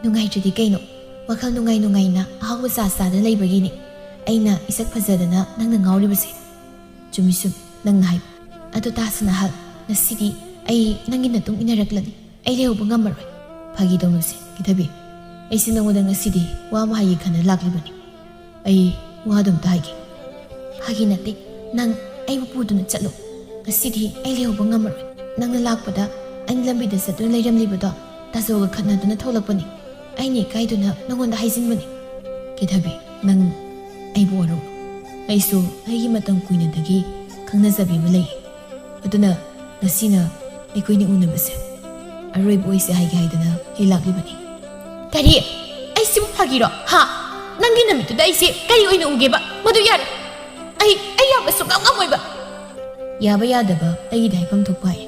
"ꯅꯨꯡꯉꯥꯏꯇ꯭ꯔꯗꯤ ꯀꯩꯅꯣ? ꯋꯥꯈꯜ ꯅꯨꯡꯉꯥꯏ ꯅꯨꯡꯉꯥꯏꯅ ꯑꯍꯥꯎꯕ ꯆꯥ ꯆꯥꯗꯅ ꯂꯩꯕꯒꯤꯅꯦ ꯑꯩꯅ ꯏꯁꯛ ꯐꯖꯗꯅ ꯅꯪꯅ ꯉꯥꯎꯔꯤꯕꯁꯦ꯫" "ꯆꯨꯝꯃꯤ ꯆꯨꯝꯃꯤ, ꯅꯪꯅ ꯍꯥꯏꯕ꯫ ꯑꯗꯨ ꯇꯥ ꯁꯅꯥꯍꯜ, ꯉꯁꯤꯗꯤ ꯑꯩ ꯅꯪꯒꯤ ꯅꯇꯨꯡ ꯏꯟꯅꯔꯛꯂꯅꯤ꯫ ꯑꯩ ꯂꯩꯍꯧꯕ ꯉꯝꯃꯔꯣꯏ꯫" "ꯐꯥꯒꯤ ꯇꯧꯅꯨꯁꯦ ꯀꯤꯊꯕꯤ꯫ ꯑꯩꯁꯦ ꯅꯉꯣꯟꯗ ꯉꯁꯤꯗꯤ ꯋꯥ ꯑꯃ ꯍꯥꯏꯒꯦ ꯈꯟꯅ ꯂꯥꯛꯂꯤꯕꯅꯤ꯫ ꯑꯩ ꯋꯥꯗꯨ ꯑꯝꯇ ꯍꯥꯏꯒꯦ꯫" "ꯐꯥꯒꯤ ꯅꯠꯇꯦ, ꯅꯪ ꯑꯩꯕꯨ ꯄꯨꯗꯨꯅ ꯆꯠꯂꯣ꯫ ꯉꯁꯤꯗꯤ ꯑꯩ ꯂꯩꯍꯧꯕ ꯉꯝꯃꯔꯣꯏ꯫ ꯅꯪꯅ ꯂꯥꯛꯄꯗ ꯑꯩꯅ ꯂꯝꯕꯤꯗ ꯆꯠꯇꯨꯅ ꯂꯩꯔꯝꯂꯤꯕꯗꯣ ꯇꯥꯖꯣꯒ ꯈꯠꯅꯗꯨꯅ ꯊꯣꯛꯂꯛꯄꯅꯤ꯫ ꯑꯩꯅ ꯏꯀꯥꯏꯗꯨꯅ ꯅꯉꯣꯟꯗ ꯍꯥꯏꯖꯤꯟꯕꯅꯤ꯫" "ꯀꯤꯊꯕꯤ, ꯅꯪ ꯑꯩꯕꯨ ꯋꯥꯔꯧ꯫ ꯑꯩꯁꯨ ꯑꯩꯒꯤ ꯃꯇꯝ ꯀꯨꯏꯅꯗꯒꯤ ꯈꯪꯅꯖꯕꯤ ꯑꯃ ꯂꯩ꯫ ꯑꯗꯨꯅ ꯉꯁꯤꯅ ꯑꯩꯈꯣꯏꯅꯤ ꯎꯅꯕꯁꯦ ꯑꯔꯣꯏꯕ ꯑꯣꯏꯁꯦ ꯍꯥꯏꯒꯦ ꯍꯥꯏꯗꯅ ꯑꯩ ꯂꯥꯛꯂꯤꯕꯅꯤ꯫ ꯀꯔꯤ? ꯑꯩꯁꯤꯕꯨ ꯐꯥꯒꯤꯔꯣ? ꯍꯥ? ꯅꯪꯒꯤ ꯅꯃꯤꯠꯇꯨꯗ ꯑꯩꯁꯦ ꯀꯔꯤ ꯑꯣꯏꯅ ꯎꯒꯦꯕ? ꯃꯗꯨ ꯌꯥꯔꯦ꯫ ꯑꯩ, ꯑꯩ ꯌꯥꯕ ꯁꯨꯡꯉꯝ ꯉꯝꯃꯣꯏꯕ꯫ ꯌꯥꯕ ꯌꯥꯗꯕ ꯑꯩꯒꯤꯗꯤ ꯍꯥꯏꯐꯝ ꯊꯣꯛꯄ ꯍꯥꯏ꯫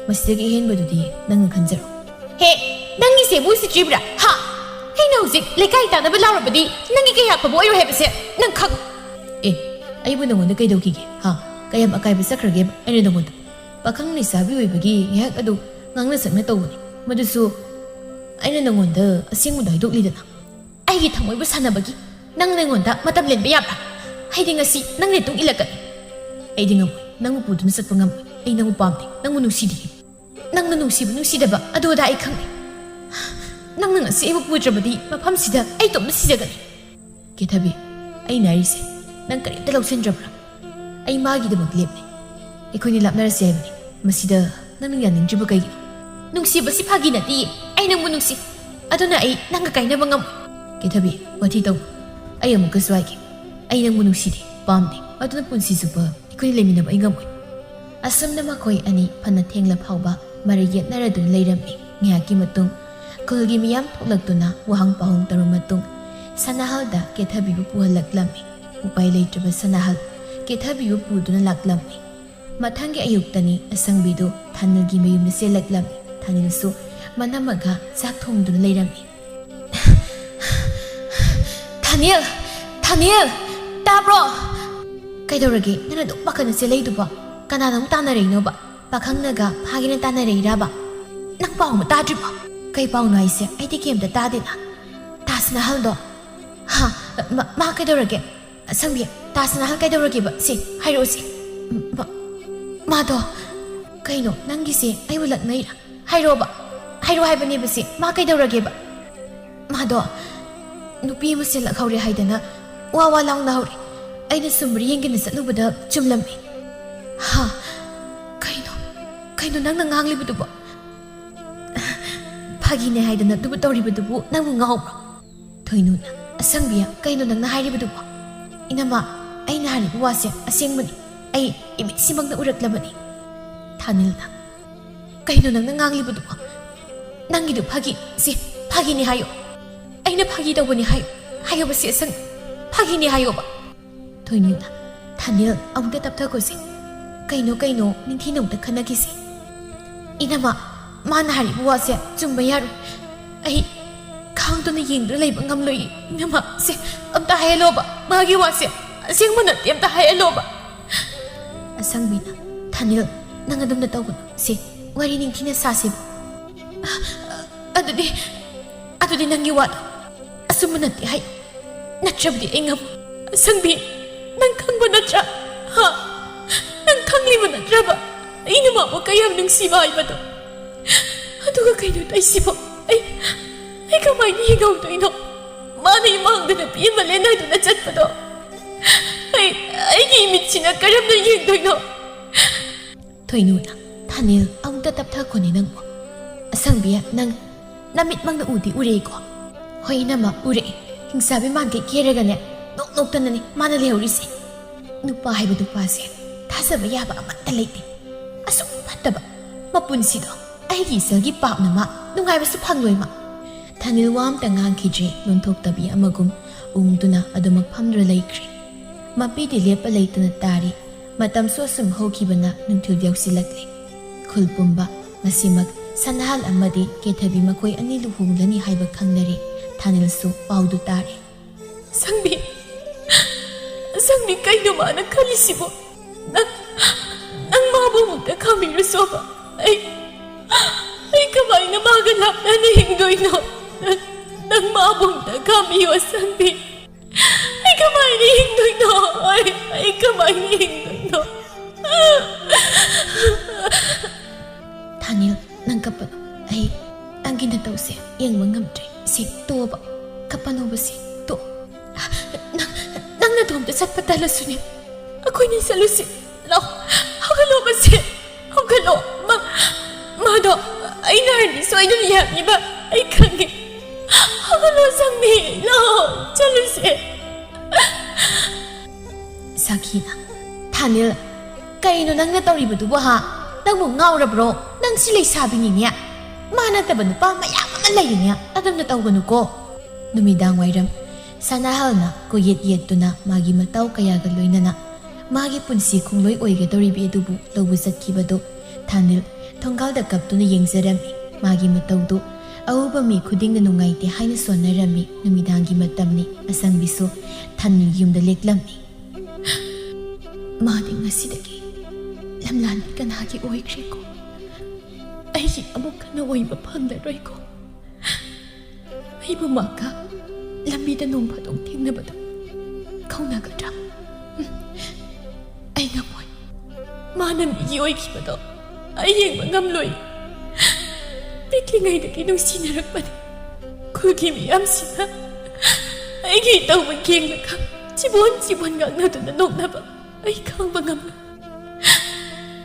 ꯃꯁꯤꯗꯒꯤ ꯑꯍꯦꯟꯕꯗꯨꯗꯤ ꯅꯪꯅ ꯈꯟꯖꯔꯣ꯫ ꯍꯦ, ꯅꯪꯒꯤꯁꯦ ꯎꯁꯤꯠꯇ꯭ꯔꯤꯕ꯭ꯔꯥ? ꯍꯥ? ꯑꯩꯅ ꯍꯧꯖꯤꯛ ꯂꯩꯀꯥꯏ ꯇꯥꯅꯕ ꯂꯥꯎꯔꯕꯗꯤ ꯅꯪꯒꯤ ꯀꯌꯥ ꯐꯕ ꯑꯣꯏꯔꯣꯏ ꯍꯥꯏꯕꯁꯦ ꯅꯪ ꯈꯪ- ꯑꯦ, ꯑꯩꯕꯨ ꯅꯪꯉꯣꯟꯗ ꯀꯩꯗꯧꯈꯤꯒꯦ? ꯍꯥ? ꯀꯌꯥꯝ ꯑꯀꯥꯏꯕ ꯆꯠꯈ꯭ꯔꯒꯦꯕ ꯑꯩꯅ ꯅꯪꯉꯣꯟꯗ? ꯄꯥꯈꯪ ꯂꯩꯁꯥꯕꯤ ꯑꯣꯏꯕꯒꯤ ꯉꯥꯏꯍꯥꯛ ꯑꯗꯨ ꯉꯥꯡꯅ ꯁꯛꯅ ꯇꯧꯕꯅꯤ꯫ ꯃꯗꯨꯁꯨ ꯑꯩꯅ ꯅꯪꯉꯣꯟꯗ ꯑꯁꯦꯡꯕꯗꯣ ꯍꯥꯏꯗꯣꯛꯂꯤꯗꯅ꯫ ꯑꯩꯒꯤ ꯊꯃꯣꯏꯕꯨ ꯁꯥꯟꯅꯕꯒꯤ ꯅꯪ ꯅꯪꯉꯣꯟꯗ ꯃꯇꯝ ꯂꯦꯟꯕ ꯌꯥꯕ꯭ꯔꯥ? ꯑꯩꯗꯤ ꯉꯁꯤ ꯅꯪꯒꯤ ꯃꯇꯨꯡ ꯏꯜꯂꯛꯀꯅꯤ꯫ ꯑꯩꯗꯤ ꯉꯝꯃꯣꯏ꯫ ꯅꯪꯕꯨ ꯄꯨꯗꯨꯅ ꯆꯠꯄ ꯉꯝꯃꯣꯏ꯫ ꯑꯩ ꯅꯪꯕꯨ ꯄꯥꯝꯗꯦ꯫ ꯅꯪꯕꯨ ꯅꯨꯡꯁꯤꯗꯦ꯫ ꯅꯪꯅ ꯅꯨꯡꯁꯤꯕ ꯅꯨꯡꯁꯤꯗꯕ ꯑꯗꯨ ꯑꯗꯥ ꯑꯩ ꯈꯪꯗꯦ꯫ ꯅꯪꯅ ꯉꯁꯤ ꯑꯩꯕꯨ ꯄꯨꯗ꯭ꯔꯕꯗꯤ ꯃꯐꯝꯁꯤꯗ ꯑꯩ ꯏꯇꯣꯝꯇ ꯁꯤꯖꯒꯅꯤ꯫ ꯀꯦꯊꯕꯤ, ꯑꯩꯅ ꯍꯥꯏꯔꯤꯁꯦ ꯅꯪ ꯀꯔꯤꯝꯇ ꯂꯧꯁꯤꯟꯗ꯭ꯔꯕ꯭ꯔꯥ? ꯑꯩ ꯃꯥꯒꯤꯗꯃꯛ ꯂꯦꯞꯂꯤ꯫ ꯑꯩꯈꯣꯏꯅꯤ ꯂꯥꯞꯅꯔꯁꯦ ꯍꯥꯏꯕꯅꯤ꯫ ꯃꯁꯤꯗ ꯅꯪꯅ ꯌꯥꯅꯤꯡꯗ꯭ꯔꯤꯕ ꯀꯩꯒꯤꯅꯣ? ꯅꯨꯡꯁꯤꯕꯁꯤ ꯐꯥꯒꯤ ꯅꯠꯇꯤꯌꯦ꯫ ꯑꯩ ꯅꯪꯕꯨ ꯅꯨꯡꯁꯤ꯫ ꯑꯗꯨꯅ ꯑꯩ ꯅꯪꯒ ꯀꯥꯏꯅꯕ ꯉꯝꯃꯣꯏ꯫ ꯀꯦꯊꯕꯤ, ꯋꯥꯊꯤ ꯇꯧ꯫ ꯑꯩ ꯑꯃꯨꯛꯀꯁꯨ ꯍꯥꯏꯒꯦ, ꯑꯩ ꯅꯪꯕꯨ ꯅꯨꯡꯁꯤꯗꯦ, ꯄꯥꯝꯗꯦ꯫ ꯑꯗꯨꯅ ꯄꯨꯟꯁꯤ ꯆꯨꯞꯄ ꯑꯩꯈꯣꯏꯅꯤ ꯂꯩꯃꯤꯟꯅꯕ ꯑꯩ ꯉꯝꯃꯣꯏ꯫ ꯑꯁꯨꯝꯅ ꯃꯈꯣꯏ ꯑꯅꯤ ꯐꯅ ꯊꯦꯡꯂ ꯐꯥꯎꯕ ꯃꯔꯩ ꯌꯦꯠꯅꯔꯗꯨꯅ ꯂꯩꯔꯝꯃꯤ꯫ ꯉꯥꯏꯍꯥꯛꯀꯤ ꯃꯇꯨꯡ ꯈꯨꯜꯒꯤ ꯃꯤꯌꯥꯝ ꯊꯣꯛꯂꯛꯇꯨꯅ ꯋꯥꯍꯪ ꯄꯥꯎꯍꯪ ꯇꯧꯔꯕ ꯃꯇꯨꯡ ꯁꯅꯥꯍꯜꯗ ꯀꯦꯊꯕꯤꯕꯨ ꯄꯨꯍꯜꯂꯛꯂꯝꯃꯤ꯫ ꯎꯄꯥꯏ ꯂꯩꯇ꯭ꯔꯕ ꯁꯅꯥꯍꯜ ꯀꯦꯊꯕꯤꯕꯨ ꯄꯨꯗꯨꯅ ꯂꯥꯛꯂꯝꯃꯤ꯫ ꯃꯊꯪꯒꯤ ꯑꯌꯨꯛꯇꯅꯤ ꯑꯁꯪꯕꯤꯗꯨ ꯊꯥꯅꯤꯜꯒꯤ ꯃꯌꯨꯝꯗ ꯆꯦꯜꯂꯛꯂꯝꯃꯤ꯫ ꯊꯥꯅꯤꯜꯁꯨ ꯃꯅꯝ ꯑꯃꯒ ꯆꯥꯛ ꯊꯣꯡꯗꯨꯅ ꯂꯩꯔꯝꯃꯤ꯫ ꯊꯥꯅꯤꯜ! ꯊꯥꯅꯤꯜ! ꯇꯥꯕ꯭ꯔꯣ? ꯀꯩꯗꯧꯔꯒꯦ? ꯅꯪꯅ ꯑꯗꯨꯛ ꯄꯥꯈꯠꯅ ꯆꯦꯜꯂꯛꯏꯗꯨꯕꯣ? ꯀꯅꯥꯅ ꯑꯃꯨꯛ ꯇꯥꯟꯅꯔꯛꯏꯅꯣꯕ? ꯄꯥꯈꯪꯅꯒ ꯐꯥꯒꯦꯅ ꯇꯥꯟꯅꯔꯛꯏꯔꯕ? ꯅꯪ ꯄꯥꯎ ꯑꯃ ꯇꯥꯗ꯭ꯔꯤꯕꯣ? ꯀꯩ ꯄꯥꯎꯅꯣ ꯍꯥꯏꯁꯦ? ꯑꯩꯗꯤ ꯀꯩꯝꯇ ꯇꯥꯗꯦꯅ꯫ ꯇꯥꯖ ꯃꯍꯜꯗꯣ? ꯍꯥ? ꯃ-, ꯃꯥ ꯀꯩꯗꯧꯔꯒꯦ? ꯑꯁꯪꯕꯤ, ꯇꯥꯖ ꯃꯍꯜ ꯀꯩꯗꯧꯔꯒꯦꯕ? ꯁꯤ, ꯍꯥꯏꯔꯛꯑꯣ ꯁꯤ꯫ ꯃ-, ꯃꯥꯗꯣ, ꯀꯩꯅꯣ, ꯅꯪꯒꯤꯁꯦ ꯑꯩꯕꯨ ꯂꯛꯅꯩꯔꯥ? ꯍꯥꯏꯔꯛꯑꯣꯕ, ꯍꯥꯏꯔꯛꯑꯣ ꯍꯥꯏꯕꯅꯦꯕ ꯁꯤ꯫ ꯃꯥ ꯀꯩꯗꯧꯔꯒꯦꯕ? ꯃꯥꯗꯣ ꯅꯨꯄꯤ ꯑꯃ ꯆꯦꯜꯂꯛꯍꯧꯔꯦ ꯍꯥꯏꯗꯅ ꯋꯥ ꯋꯥ ꯂꯥꯎꯅꯍꯧꯔꯦ꯫ ꯑꯩꯅ ꯁꯨꯝꯕ꯭ꯔꯤ ꯌꯦꯡꯒꯦꯅ ꯆꯠꯂꯨꯕꯗ ꯆꯨꯝꯂꯝꯃꯦ꯫ ꯍꯥ? ꯀꯩꯅꯣ, ꯀꯩꯅꯣ ꯅꯪꯅ ꯉꯥꯡꯂꯤꯕꯗꯨꯕꯣ? ꯐꯥꯒꯤꯅꯦ ꯍꯥꯏꯗꯅ ꯑꯗꯨꯕꯨ ꯇꯧꯔꯤꯕꯗꯨꯕꯨ ꯅꯪꯕꯨ ꯉꯥꯎꯕ꯭ꯔꯣ? ꯊꯣꯏꯅꯨꯅ, ꯑꯁꯪꯕꯤ, ꯀꯩꯅꯣ ꯅꯪꯅ ꯍꯥꯏꯔꯤꯕꯗꯨꯕꯣ? ꯏꯅꯝꯃ, ꯑꯩꯅ ꯍꯥꯏꯔꯤꯕ ꯋꯥꯁꯦ ꯑꯁꯦꯡꯕꯅꯤ꯫ ꯑꯩ ꯏꯃꯤꯠꯁꯤꯃꯛꯅ ꯎꯔꯛꯂꯕꯅꯤ꯫ ꯊꯥꯅꯤꯜꯅ, "ꯀꯩꯅꯣ ꯅꯪꯅ ꯉꯥꯡꯂꯤꯕꯗꯨꯕꯣ? ꯅꯪꯒꯤꯗꯨ ꯐꯥꯒꯤ, ꯁꯤ ꯐꯥꯒꯤꯅꯤ ꯍꯥꯏꯌꯣ꯫ ꯑꯩꯅ ꯐꯥꯒꯤ ꯇꯧꯕꯅꯤ ꯍꯥꯏꯌꯣ꯫ ꯍꯥꯏꯌꯣꯕ ꯁꯤ ꯑꯁꯪ, ꯐꯥꯒꯤꯅꯤ ꯍꯥꯏꯌꯣꯕ꯫" ꯊꯣꯏꯅꯨꯅ, "ꯊꯥꯅꯤꯜ, ꯑꯃꯨꯛꯇ ꯇꯞꯊꯈꯣꯁꯤ꯫ ꯀꯩꯅꯣ, ꯀꯩꯅꯣ, ꯅꯤꯡꯊꯤꯅ ꯑꯃꯨꯛꯇ ꯈꯟꯅꯈꯤꯁꯤ꯫ ꯏꯅꯝꯃ, ꯃꯥꯅ ꯍꯥꯏꯔꯤꯕ ꯋꯥꯁꯦ ꯆꯨꯝꯕ ꯌꯥꯔꯣꯏ꯫ ꯑꯩ ꯈꯥꯡꯗꯨꯅ ꯌꯦꯡꯗꯨꯅ ꯂꯩꯕ ꯉꯝꯂꯣꯏꯌꯦ꯫ ꯏꯅꯝꯃ, ꯁꯦ, ꯑꯝꯇ ꯍꯥꯏꯍꯜꯂꯣꯕ꯫ ꯃꯥꯒꯤ ꯋꯥꯁꯦ ꯑꯁꯦꯡꯕ ꯅꯠꯇꯦ, ꯑꯝꯇ ꯍꯥꯏꯍꯜꯂꯣꯕ꯫" ꯑꯁꯪꯕꯤꯅ, "ꯊꯥꯅꯤꯜ, ꯅꯪ ꯑꯗꯨꯝꯅ ꯇꯧꯒꯅꯨ꯫ ꯁꯦ, ꯋꯥꯔꯤ ꯅꯤꯡꯊꯤꯅ ꯁꯥꯁꯦꯕ꯫ ꯑꯗꯨꯗꯤ, ꯑꯗꯨꯗꯤ ꯅꯪꯒꯤ ꯋꯥꯗꯣ ꯑꯆꯨꯝꯕ ꯅꯠꯇꯦ ꯍꯥꯏ꯫ ꯅꯠꯇ꯭ꯔꯕꯗꯤ ꯑꯩ ꯉꯝ-" "ꯑꯁꯪꯕꯤ, ꯅꯪ ꯈꯪꯕ ꯅꯠꯇ꯭ꯔꯥ? ꯍꯥ? ꯅꯪ ꯈꯪꯂꯤꯕ ꯅꯠꯇ꯭ꯔꯕ ꯑꯩꯅ ꯃꯥꯕꯨ ꯀꯌꯥꯝ ꯅꯨꯡꯁꯤꯕ ꯍꯥꯏꯕꯗꯣ? ꯑꯗꯨꯒ ꯀꯩꯅꯣ ꯇꯧꯏꯁꯤꯕꯣ? ꯑꯩ, ꯑꯩ ꯀꯃꯥꯏꯅ ꯍꯤꯡꯍꯧꯗꯣꯏꯅꯣ? ꯃꯥꯅ ꯏꯃꯥꯡꯗ ꯅꯨꯄꯤ ꯑꯃ ꯂꯦꯟꯅꯗꯨꯅ ꯆꯠꯄꯗꯣ ꯑꯩ, ꯑꯩꯒꯤ ꯏꯃꯤꯠꯁꯤꯅ ꯀꯔꯝꯅ ꯌꯦꯡꯗꯣꯏꯅꯣ?" ꯊꯣꯏꯅꯨꯅ, "ꯊꯥꯅꯤꯜ, ꯑꯃꯨꯛꯇ ꯇꯞꯊꯈꯣꯅꯦ ꯅꯪꯕꯨ꯫ ꯑꯁꯪꯕꯤ, ꯅꯪ ꯅꯃꯤꯠꯃꯛꯅ ꯎꯗꯤ ꯎꯔꯦꯀꯣ?" "ꯍꯣꯏ ꯏꯅꯝꯃ, ꯎꯔꯛꯑꯦ꯫ ꯍꯤꯡꯆꯥꯕꯤ ꯃꯥꯟꯈꯩ ꯀꯦꯔꯒꯅꯦ, ꯅꯣꯛ ꯅꯣꯛꯇꯅꯅꯦ ꯃꯥꯅ ꯂꯩꯍꯧꯔꯤꯁꯦ꯫ ꯅꯨꯄꯥ ꯍꯥꯏꯕ ꯅꯨꯄꯥꯁꯦ ꯊꯥꯖꯕ ꯌꯥꯕ ꯑꯃꯠꯇ ꯂꯩꯇꯦ꯫ ꯑꯁꯨꯛ ꯐꯠꯇꯕ ꯃꯄꯨꯟꯁꯤꯗꯣ ꯑꯩꯒꯤ ꯏꯆꯜꯒꯤ ꯄꯥꯞꯅ ꯃꯥ ꯅꯨꯡꯉꯥꯏꯕꯁꯨ ꯐꯪꯂꯣꯏ ꯃꯥ꯫" ꯊꯥꯅꯤꯜ ꯋꯥ ꯑꯃꯇ ꯉꯥꯡꯈꯤꯗ꯭ꯔꯦ꯫ ꯅꯣꯟꯊꯣꯛꯇꯕꯤ ꯑꯃꯒꯨꯝ ꯎꯪꯗꯨꯅ ꯑꯗꯨꯃꯛ ꯐꯝꯗꯨꯅ ꯂꯩꯈ꯭ꯔꯦ꯫ ꯃꯄꯤꯗꯤ ꯂꯦꯞꯄ ꯂꯩꯇꯅ ꯇꯥꯔꯤ꯫ ꯃꯇꯝꯁꯨ ꯑꯁꯨꯝ ꯍꯧꯈꯤꯕꯅ ꯅꯨꯡꯊꯤꯜ ꯌꯧꯁꯤꯜꯂꯛꯂꯦ꯫ ꯈꯨꯜ ꯄꯨꯝꯕ ꯉꯁꯤꯃꯛ ꯁꯅꯥꯍꯜ ꯑꯃꯗꯤ ꯀꯦꯊꯕꯤ ꯃꯈꯣꯏ ꯑꯅꯤ ꯂꯨꯍꯣꯡꯂꯅꯤ ꯍꯥꯏꯕ ꯈꯪꯅꯔꯦ꯫ ꯊꯥꯅꯤꯜꯁꯨ ꯄꯥꯎꯗꯨ ꯇꯥꯔꯦ꯫ "ꯁꯪꯕꯤ, ꯁꯪꯕꯤ, ꯀꯩꯅꯣ ꯃꯥꯅ ꯈꯜꯂꯤꯁꯤꯕꯣ? ꯅꯪ, ꯅꯪ ꯃꯥꯕꯨ ꯑꯃꯨꯛꯇ ꯈꯥꯝꯕꯤꯔꯨꯁꯣꯕ꯫ ꯑꯩ, ꯑꯩ ꯀꯃꯥꯏꯅ ꯃꯥꯒ ꯂꯥꯞꯅꯅ ꯍꯤꯡꯗꯣꯏꯅꯣ? ꯅꯪ, ꯅꯪ ꯃꯥꯕꯨ ꯑꯃꯨꯛꯇ ꯈꯥꯝꯕꯤꯌꯣ, ꯁꯪꯕꯤ꯫ ꯑꯩ ꯀꯃꯥꯏꯅ ꯍꯤꯡꯗꯣꯏꯅꯣ? ꯑꯩ, ꯑꯩ ꯀꯃꯥꯏꯅ ꯍꯤꯡꯗꯣꯏꯅꯣ?" "ꯊꯥꯅꯤꯜ, ꯅꯪ ꯀꯞꯄꯅꯨ꯫ ꯑꯩ ꯅꯪꯒꯤ ꯅꯇꯧꯁꯦ ꯌꯦꯡꯕ ꯉꯝꯗ꯭ꯔꯦ꯫ ꯁꯤ ꯇꯣꯛꯑꯣꯕ꯫ ꯀꯞꯄꯅꯣꯕ ꯁꯤ꯫ ꯇꯣꯛ꯫ ꯅꯪ, ꯅꯪ ꯅꯇꯣꯝꯇ ꯆꯠꯄ ꯇꯜꯂꯁꯨꯅꯦ, ꯑꯩꯈꯣꯏꯅꯤ ꯆꯠꯂꯨꯁꯤ꯫ ꯂꯥꯛꯑꯣ, ꯍꯧꯒꯠꯂꯣꯕ ꯁꯤ꯫ ꯍꯧꯒꯠꯂꯣ꯫ ꯃꯥ, ꯃꯥꯗꯣ ꯑꯩꯅ ꯍꯥꯏꯔꯗꯤ ꯁꯣꯏꯗꯅ ꯌꯥꯅꯤꯕ꯫ ꯑꯩ ꯈꯪꯉꯦ꯫ ꯍꯧꯒꯠꯂꯣ, ꯁꯪꯕꯤ꯫ ꯂꯥꯛꯑꯣ, ꯆꯠꯂꯨꯁꯦ꯫" ꯁꯥꯈꯤꯅ, ꯑꯅꯤꯜ, ꯀꯩꯅꯣ ꯅꯪꯅ ꯇꯧꯔꯤꯕꯗꯨꯕꯨ ꯍꯥ? ꯅꯪꯕꯨ ꯉꯥꯎꯔꯕ꯭ꯔꯣ? ꯅꯪ ꯁꯤ ꯂꯩꯁꯥꯕꯤꯅꯤꯅꯦ꯫ ꯃꯥ ꯅꯠꯇꯕ ꯅꯨꯄꯥ ꯃꯌꯥꯝ ꯑꯃ ꯂꯩꯔꯤꯅꯦ꯫ ꯑꯗꯨꯝꯅ ꯇꯧꯒꯅꯨꯀꯣ꯫ ꯅꯨꯃꯤꯗꯥꯡ ꯋꯥꯏꯔꯝ ꯁꯅꯥꯍꯜꯅ ꯀꯣꯌꯦꯠ ꯌꯦꯠꯇꯨꯅ ꯃꯥꯒꯤ ꯃꯇꯥꯎ ꯀꯌꯥꯒ ꯂꯣꯏꯅꯅ ꯃꯥꯒꯤ ꯄꯨꯟꯁꯤ ꯈꯣꯡꯂꯣꯏ ꯑꯣꯏꯒꯗꯧꯔꯤꯕꯤ ꯑꯗꯨꯕꯨ ꯂꯧꯕ ꯆꯠꯈꯤꯕꯗꯨ ꯊꯥꯅꯤꯜ ꯊꯣꯡꯒꯥꯜꯗ ꯀꯞꯇꯨꯅ ꯌꯦꯡꯖꯔꯝꯃꯤ꯫ ꯃꯥꯒꯤ ꯃꯇꯧꯗꯨ ꯑꯎꯕ ꯃꯤ ꯈꯨꯗꯤꯡꯅ ꯅꯨꯡꯉꯥꯏꯇꯦ ꯍꯥꯏꯅ ꯁꯣꯟꯅꯔꯝꯃꯤ꯫ ꯅꯨꯃꯤꯗꯥꯡꯒꯤ ꯃꯇꯝꯅꯤ꯫ ꯑꯁꯪꯕꯤꯁꯨ ꯊꯥꯅꯤꯜ ꯌꯨꯝꯗ ꯂꯦꯛꯂꯝꯃꯤ꯫ ꯃꯥꯗꯤ ꯉꯁꯤꯗꯒꯤ ꯂꯝꯂꯥꯟꯕꯤ ꯀꯅꯥꯒꯤ ꯑꯣꯏꯈ꯭ꯔꯦꯀꯣ? ꯑꯩꯒꯤ ꯑꯃꯨꯛ ꯍꯟꯅ ꯑꯣꯏꯕ ꯐꯪꯂꯔꯣꯏꯀꯣ? ꯑꯩꯕꯨ ꯃꯥꯒ ꯂꯝꯕꯤꯗ ꯅꯣꯡ ꯐꯥꯗꯣꯛ ꯊꯦꯡꯅꯕꯗꯣ ꯀꯧꯅꯒꯗ꯭ꯔꯥ? ꯎꯝ, ꯑꯩ ꯉꯝꯃꯣꯏ꯫ ꯃꯥꯅ ꯃꯤꯒꯤ ꯑꯣꯏꯈꯤꯕꯗꯣ ꯑꯩ ꯌꯦꯡꯕ ꯉꯝꯂꯣꯏ꯫ ꯄꯤꯛꯂꯤꯉꯩꯗꯒꯤ ꯅꯨꯡꯁꯤꯅꯔꯛꯄꯅꯤ꯫ ꯈꯨꯜꯒꯤ ꯃꯤꯌꯥꯝꯁꯤꯡꯅ ꯑꯩꯒꯤ ꯏꯇꯧꯕ ꯌꯦꯡꯂꯒ ꯆꯤꯕꯣꯟ ꯆꯤꯕꯣꯟ ꯉꯥꯡꯅꯗꯨꯅ ꯅꯣꯛꯅꯕ ꯑꯩ ꯈꯥꯡꯕ ꯉꯝꯂꯣꯏ꯫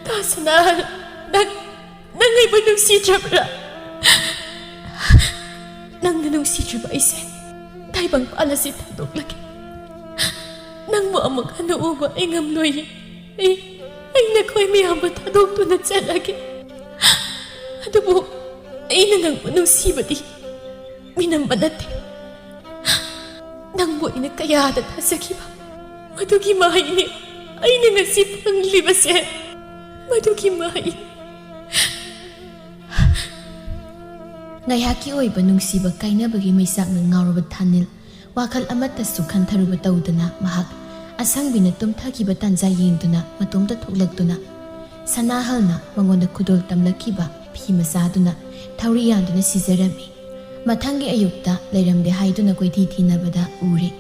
ꯇꯥ ꯁꯅꯥꯍꯜ, ꯅꯪ, ꯅꯪ ꯑꯩꯕꯨ ꯅꯨꯡꯁꯤꯗ꯭ꯔꯕ꯭ꯔꯥ? ꯅꯪꯅ ꯅꯨꯡꯁꯤꯗ꯭ꯔꯕ ꯑꯩꯁꯦ ꯇꯥꯏꯕꯪ ꯄꯥꯜ ꯑꯁꯤ ꯊꯥꯗꯣꯛꯂꯒꯦ꯫ ꯅꯪꯕꯨ ꯑꯃꯨꯛ ꯍꯟꯅ ꯎꯕ ꯑꯩ ꯉꯝꯂꯣꯏꯌꯦ꯫ ꯑꯩ, ꯑꯩ ꯅꯈꯣꯏ ꯃꯌꯥꯝꯕꯨ ꯊꯥꯗꯣꯛꯇꯨꯅ ꯆꯠꯂꯒꯦ꯫ ꯑꯗꯨꯕꯨ ꯑꯩꯅ ꯅꯪꯕꯨ ꯅꯨꯡꯁꯤꯕꯗꯤ ꯃꯤꯅꯝꯕ ꯅꯠꯇꯦ꯫ ꯅꯪꯕꯨ ꯑꯩꯅ ꯀꯌꯥꯗ ꯊꯥꯖꯈꯤꯕ, ꯃꯗꯨꯒꯤ ꯃꯍꯩꯅꯤ ꯑꯩꯅ ꯉꯁꯤ ꯐꯪꯂꯤꯕꯁꯦ꯫ ꯃꯗꯨꯒꯤ ꯃꯍꯩ꯫ ꯉꯥꯏꯍꯥꯛꯀꯤ ꯑꯣꯏꯕ ꯅꯨꯡꯁꯤꯕ ꯀꯥꯏꯅꯕꯒꯤ ꯃꯩꯆꯥꯛꯅ ꯉꯥꯎꯔꯕ ꯊꯥꯅꯤꯜ ꯋꯥꯈꯜ ꯑꯃꯠꯇꯁꯨ ꯈꯟꯊꯔꯨꯕ ꯇꯧꯗꯅ ꯃꯍꯥꯛ ꯑꯁꯪꯕꯤꯅ ꯇꯨꯝꯊꯈꯤꯕ ꯇꯥꯟꯖꯥ ꯌꯦꯡꯗꯨꯅ ꯃꯇꯣꯝꯇ ꯊꯣꯛꯂꯛꯇꯨꯅ ꯁꯅꯥꯍꯜꯅ ꯃꯉꯣꯟꯗ ꯈꯨꯗꯣꯜ ꯇꯝꯂꯛꯈꯤꯕ ꯐꯤ ꯃꯆꯥꯗꯨꯅ ꯊꯧꯔꯤ ꯌꯥꯟꯗꯨꯅ ꯁꯤꯖꯔꯝꯃꯤ꯫ ꯃꯊꯪꯒꯤ ꯑꯌꯨꯛꯇ ꯂꯩꯔꯝꯗꯦ ꯍꯥꯏꯗꯨꯅ ꯀꯣꯏꯊꯤ ꯊꯤꯅꯕꯗ ꯎꯔꯦ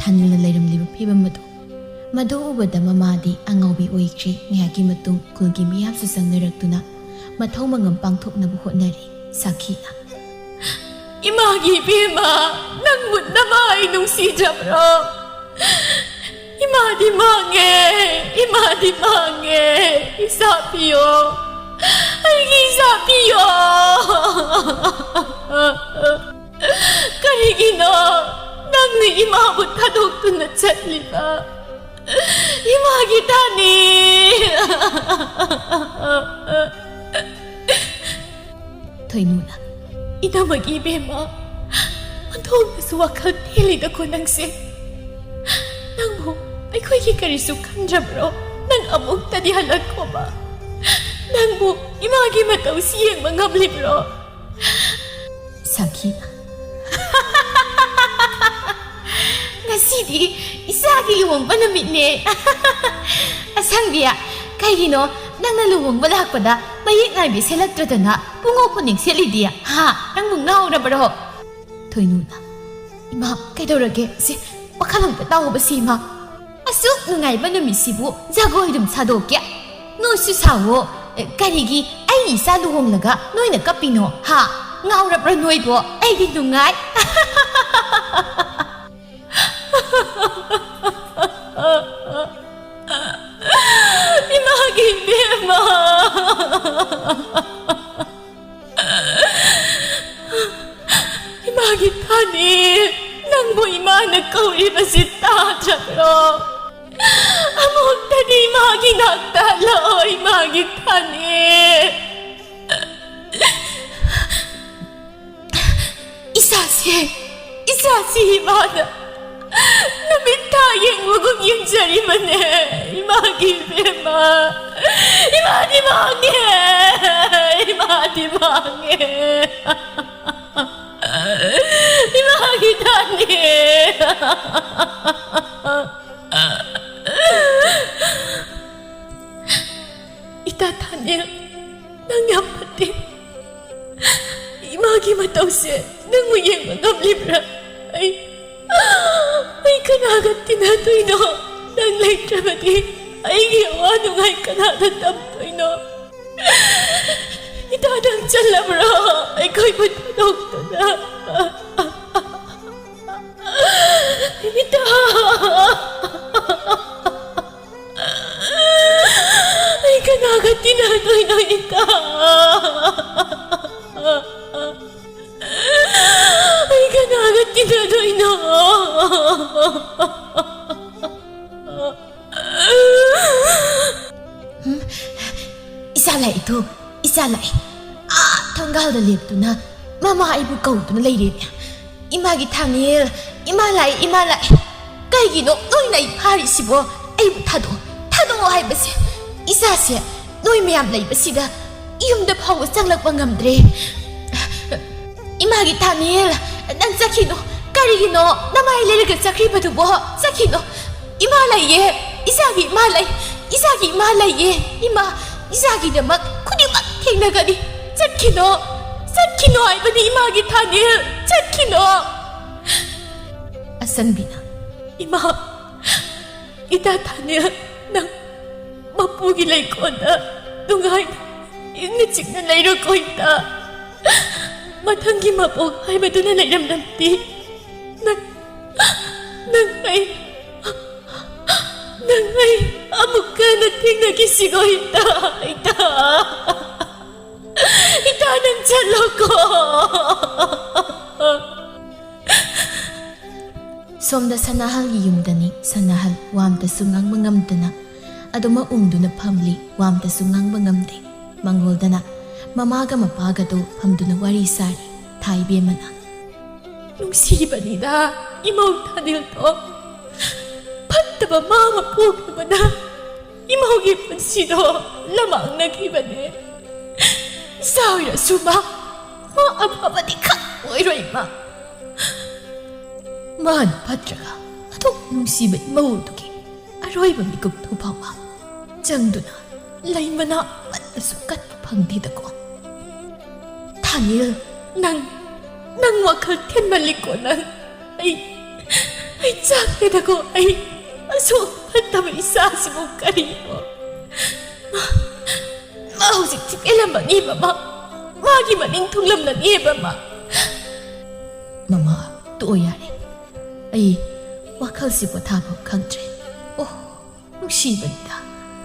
ꯊꯥꯅꯤꯜꯅ ꯂꯩꯔꯝꯂꯤꯕ ꯐꯤꯕꯝ ꯑꯗꯨ꯫ ꯃꯗꯨ ꯎꯕꯗ ꯃꯃꯥꯗꯤ ꯑꯉꯥꯎꯕꯤ ꯑꯣꯏꯈ꯭ꯔꯦ꯫ ꯉꯥꯏꯍꯥꯛꯀꯤ ꯃꯇꯨꯡ ꯈꯨꯜꯒꯤ ꯃꯤꯌꯥꯝꯁꯨ ꯆꯪꯅꯔꯛꯇꯨꯅ ꯃꯊꯧ ꯃꯉꯝ ꯄꯥꯡꯊꯣꯛꯅꯕ ꯍꯣꯠꯅꯔꯤ꯫ ꯁꯥꯈꯤꯅ, "ꯏꯃꯥꯒꯤ ꯏꯕꯦꯝꯃ, ꯅꯪꯕꯨ ꯅꯃꯥ ꯑꯩ ꯅꯨꯡꯁꯤꯗ꯭ꯔꯕ꯭ꯔꯣ? ꯏꯃꯥꯗꯤ ꯃꯥꯡꯉꯦ, ꯏꯃꯥꯗꯤ ꯃꯥꯡꯉꯦ꯫ ꯏꯆꯥ ꯄꯤꯌꯣ, ꯑꯩꯒꯤ ꯏꯆꯥ ꯄꯤꯌꯣ꯫ ꯀꯔꯤꯒꯤꯅꯣ ꯅꯪꯅ ꯏꯃꯥꯕꯨ ꯊꯥꯗꯣꯛꯇꯨꯅ ꯆꯠꯂꯤꯕ? ꯏꯃꯥꯒꯤ ꯊꯥꯅꯤ꯫ ꯊꯣꯏꯅꯨꯅ, ꯏꯅꯝꯃꯒꯤ ꯏꯕꯦꯝꯃ, ꯑꯣꯟꯊꯣꯛꯅꯁꯨ ꯋꯥꯈꯜ ꯇꯦꯜꯂꯤꯗꯀꯣ ꯅꯪꯁꯦ꯫ ꯅꯪꯕꯨ ꯑꯩꯈꯣꯏꯒꯤ ꯀꯔꯤꯁꯨ ꯈꯟꯗ꯭ꯔꯕ꯭ꯔꯣ? ꯅꯪ ꯑꯃꯨꯛꯇꯗꯤ ꯍꯜꯂꯛꯈꯣꯕ꯫ ꯅꯪꯕꯨ ꯏꯃꯥꯒꯤ ꯃꯇꯧꯁꯤ ꯌꯦꯡꯕ ꯉꯝꯂꯤꯕ꯭ꯔꯣ? ꯁꯈꯤ꯫ ꯉꯁꯤꯗꯤ ꯏꯆꯥꯒꯤ ꯂꯨꯍꯣꯡꯕ ꯅꯨꯃꯤꯠꯅꯦ꯫ ꯑꯁꯪꯕꯤ, ꯀꯩꯒꯤꯅꯣ ꯅꯪꯅ ꯂꯨꯍꯣꯡꯕ ꯂꯥꯛꯄꯗ ꯃꯌꯦꯛ ꯅꯥꯏꯕꯤ ꯁꯦꯠꯂꯛꯇ꯭ꯔꯗꯅ ꯄꯨꯡꯉꯧ ꯈꯨꯅꯤꯡ ꯁꯦꯠꯂꯤꯗꯤ? ꯍꯥ? ꯅꯪꯕꯨ ꯉꯥꯎꯔꯕ꯭ꯔꯣ? ꯊꯣꯏꯅꯨꯅ, ꯏꯃꯥ, ꯀꯩꯗꯧꯔꯒꯦ? ꯁꯤ ꯋꯥꯈꯜ ꯑꯝꯇ ꯇꯥꯎꯕꯁꯤ, ꯏꯃꯥ꯫ ꯑꯁꯨꯛ ꯅꯨꯡꯉꯥꯏꯕ ꯅꯨꯃꯤꯠꯁꯤꯕꯨ ꯖꯒꯣꯏ ꯑꯗꯨꯝ ꯁꯥꯗꯣꯛꯀꯦ? ꯅꯣꯏꯁꯨ ꯁꯥꯎꯋꯣ꯫ ꯑꯦ, ꯀꯔꯤꯒꯤ ꯑꯩ ꯏꯆꯥ ꯂꯨꯍꯣꯡꯂꯒ ꯅꯣꯏꯅ ꯀꯞꯄꯤꯅꯣ? ꯍꯥ? ꯉꯥꯎꯔꯕ꯭ꯔꯥ ꯅꯣꯏꯕꯣ? ꯑꯩꯗꯤ ꯅꯨꯡꯉꯥꯏ꯫ ꯏꯃꯥꯒꯤ ꯏꯕꯦꯝꯃ! ꯏꯃꯥꯒꯤ ꯊꯥꯅꯤ, ꯅꯪꯕꯨ ꯏꯃꯥꯅ ꯀꯧꯔꯤꯕꯁꯤ ꯇꯥꯗ꯭ꯔꯕ꯭ꯔꯣ? ꯑꯃꯨꯛꯇꯗꯤ ꯏꯃꯥꯒꯤ ꯅꯥꯛꯇ ꯍꯜꯂꯛꯑꯣ, ꯏꯃꯥꯒꯤ ꯊꯥꯅꯤ꯫ ꯏꯆꯥꯁꯦ, ꯏꯆꯥꯁꯤ ꯏꯃꯥꯅ ꯅꯨꯃꯤꯠ ꯊꯥ ꯌꯦꯡꯕꯒꯨꯝ ꯌꯦꯡꯖꯔꯤꯕꯅꯦ꯫ ꯏꯃꯥꯒꯤ ꯏꯕꯦꯝꯃ, ꯏꯃꯥꯗꯤ ꯃꯥꯡꯉꯦ, ꯏꯃꯥꯗꯤ ꯃꯥꯡꯉꯦ, ꯏꯃꯥꯒꯤ ꯊꯥꯅꯤ꯫ ꯏꯇꯥ ꯊꯥꯅꯤꯜ, ꯅꯪ ꯌꯥꯝ ꯐꯠꯇꯦ꯫ ꯏꯃꯥꯒꯤ ꯃꯇꯧꯁꯦ ꯅꯪꯕꯨ ꯌꯦꯡꯕ ꯉꯝꯂꯤꯕ꯭ꯔꯥ? ꯑꯩ, ꯑꯩ ꯀꯅꯥꯒ ꯇꯤꯟꯅꯗꯣꯏꯅꯣ? ꯅꯪ ꯂꯩꯇ꯭ꯔꯕꯗꯤ ꯑꯩꯒꯤ ꯑꯋꯥ ꯅꯨꯡꯉꯥꯏ ꯀꯅꯥꯗ ꯇꯝꯗꯣꯏꯅꯣ? ꯏꯇꯥ, ꯅꯪ ꯆꯠꯂꯕ꯭ꯔꯣ? ꯑꯩꯈꯣꯏꯕꯨ ꯊꯥꯗꯣꯛꯇꯨꯅ꯫ ꯏꯇꯥ! ꯑꯩ ꯀꯅꯥꯒ ꯇꯤꯟꯅꯗꯣꯏꯅꯣ, ꯏꯇꯥ? ꯑꯩ ꯀꯅꯥꯒ ꯇꯤꯟꯅꯗꯣꯏꯅꯣ? ꯑꯥ ꯊꯣꯡꯒꯥꯜꯗ ꯂꯦꯞꯇꯨꯅ ꯃꯃꯥ ꯑꯩꯕꯨ ꯀꯧꯗꯨꯅ ꯂꯩꯔꯦꯅꯦ꯫ "ꯏꯃꯥꯒꯤ ꯊꯥꯅꯦꯜ, ꯏꯃꯥ ꯂꯥꯛꯑꯦ, ꯏꯃꯥ ꯂꯥꯛꯑꯦ꯫ ꯀꯩꯒꯤꯅꯣ ꯅꯣꯏꯅ ꯑꯩ ꯐꯥꯔꯤꯁꯤꯕꯣ? ꯑꯩꯕꯨ ꯊꯥꯗꯣꯛꯑꯣ, ꯊꯥꯗꯣꯛꯑꯣ ꯍꯥꯏꯕꯁꯦ꯫ ꯏꯆꯥꯁꯦ ꯅꯣꯏ ꯃꯌꯥꯝ ꯂꯩꯕꯁꯤꯗ ꯌꯨꯝꯗ ꯐꯥꯎꯕ ꯆꯪꯂꯛꯄ ꯉꯝꯗ꯭ꯔꯦ꯫ ꯏꯃꯥꯒꯤ ꯊꯥꯅꯦꯜ, ꯅꯪ ꯆꯠꯈꯤꯅꯣ꯫ ꯀꯔꯤꯒꯤꯅꯣ ꯅꯃꯥꯏ ꯂꯩꯔꯒ ꯆꯠꯈ꯭ꯔꯤꯕꯗꯨꯕꯣ? ꯆꯠꯈꯤꯅꯣ꯫ ꯏꯃꯥ ꯂꯩꯌꯦ꯫ ꯏꯆꯥꯒꯤ ꯏꯃꯥ ꯂꯩ꯫ ꯏꯆꯥꯒꯤ ꯏꯃꯥ ꯂꯩꯌꯦ꯫ ꯏꯃꯥ, ꯏꯆꯥꯒꯤꯗꯃꯛ ꯈꯨꯗꯤꯡꯃꯛ ꯊꯦꯡꯅꯒꯅꯤ꯫ ꯆꯠꯈꯤꯅꯣ꯫ ꯆꯠꯈꯤꯅꯣ ꯍꯥꯏꯕꯅꯤ ꯏꯃꯥꯒꯤ ꯊꯥꯅꯦꯜ꯫ ꯆꯠꯈꯤꯅꯣ꯫" ꯑꯁꯟꯕꯤꯅ, "ꯏꯃꯥ, ꯏꯇꯥ ꯊꯥꯅꯦꯜ, ꯅꯪ ꯃꯄꯨꯒꯤ ꯂꯩꯀꯣꯜꯗ ꯅꯨꯡꯉꯥꯏꯅ ꯏꯪꯅ ꯆꯤꯛꯅ ꯂꯩꯔꯣꯀꯣ ꯏꯇꯥ꯫ ꯃꯊꯪꯒꯤ ꯃꯄꯣꯛ ꯍꯥꯏꯕꯗꯨꯅ ꯂꯩꯔꯝꯂꯕꯗꯤ ꯅꯪ, ꯅꯪ ꯑꯩ, ꯅꯪ ꯑꯩ ꯑꯃꯨꯛꯀ ꯍꯟꯅ ꯊꯦꯡꯅꯈꯤꯁꯤꯀꯣ ꯏꯇꯥ, ꯏꯇꯥ꯫ ꯏꯇꯥ ꯅꯪ ꯆꯠꯂꯣꯀꯣ꯫" ꯁꯣꯝꯗ ꯁꯅꯥꯍꯜꯒꯤ ꯌꯨꯝꯗꯅꯤ꯫ ꯁꯅꯥꯍꯜ ꯋꯥꯝꯇꯁꯨ ꯉꯥꯡꯕ ꯉꯝꯗꯅ ꯑꯗꯨꯃꯛ ꯎꯪꯗꯨꯅ ꯐꯝꯂꯤ꯫ ꯋꯥꯝꯇꯁꯨ ꯉꯥꯡꯕ ꯉꯝꯗꯦ꯫ ꯃꯉꯣꯜꯗꯅ ꯃꯃꯥꯒ ꯃꯄꯥꯒꯗꯣ ꯐꯝꯗꯨꯅ ꯋꯥꯔꯤ ꯁꯥꯔꯤ꯫ ꯊꯥꯏꯕꯦꯝꯃꯅ, "ꯅꯨꯡꯁꯤꯕꯅꯤꯗ ꯏꯃꯧ ꯊꯥꯅꯤꯜꯗꯣ꯫ ꯐꯠꯇꯕ ꯃꯥ ꯑꯃ ꯄꯣꯛꯂꯨꯕꯅ ꯏꯃꯧꯒꯤ ꯄꯨꯟꯁꯤꯗꯣ ꯂꯃꯥꯡꯅꯈꯤꯕꯅꯦ꯫ ꯏꯆꯥ ꯑꯣꯏꯔꯁꯨ ꯃꯥ, ꯃꯥ ꯑꯐꯕꯗꯤ ꯈꯛ ꯑꯣꯏꯔꯣꯏ ꯃꯥ꯫ ꯃꯥꯅ ꯐꯠꯇ꯭ꯔꯒ ꯑꯗꯨꯛ ꯅꯨꯡꯁꯤꯕ ꯏꯃꯧ ꯑꯗꯨꯒꯤ ꯑꯔꯣꯏꯕ ꯃꯤꯀꯨꯞꯇꯨ ꯐꯥꯎꯕ ꯆꯪꯗꯨꯅ ꯂꯩ ꯃꯅꯥ ꯑꯃꯠꯇꯁꯨ ꯀꯠꯄ ꯐꯪꯗꯦꯗꯀꯣ꯫ ꯊꯥꯅꯤꯜ, ꯅꯪ, ꯅꯪ ꯋꯥꯈꯜ ꯊꯤꯟꯃꯜꯂꯤꯀꯣ ꯅꯪ꯫ ꯑꯩ, ꯑꯩ ꯆꯥꯛꯂꯦꯗꯀꯣ꯫ ꯑꯩ ꯑꯁꯨꯛ ꯐꯠꯇꯕ ꯏꯆꯥꯁꯤꯕꯨ ꯀꯔꯤꯅꯣ? ꯃꯥ, ꯃꯥ ꯍꯧꯖꯤꯛꯇꯤ ꯄꯦꯜꯂꯝꯃꯅꯤ ꯃꯃꯥ꯫ ꯃꯥꯒꯤ ꯃꯅꯤꯡ ꯊꯨꯡꯂꯝꯂꯅꯤ ꯃꯃꯥ꯫" "ꯃꯃꯥ, ꯇꯣꯛꯑꯣ ꯌꯥꯔꯦ꯫ ꯑꯩ ꯋꯥꯈꯜꯁꯤ ꯄꯣꯊꯥꯐꯝ ꯈꯪꯗ꯭ꯔꯦ꯫ ꯑꯣ, ꯅꯨꯡꯁꯤꯕꯅꯤꯗ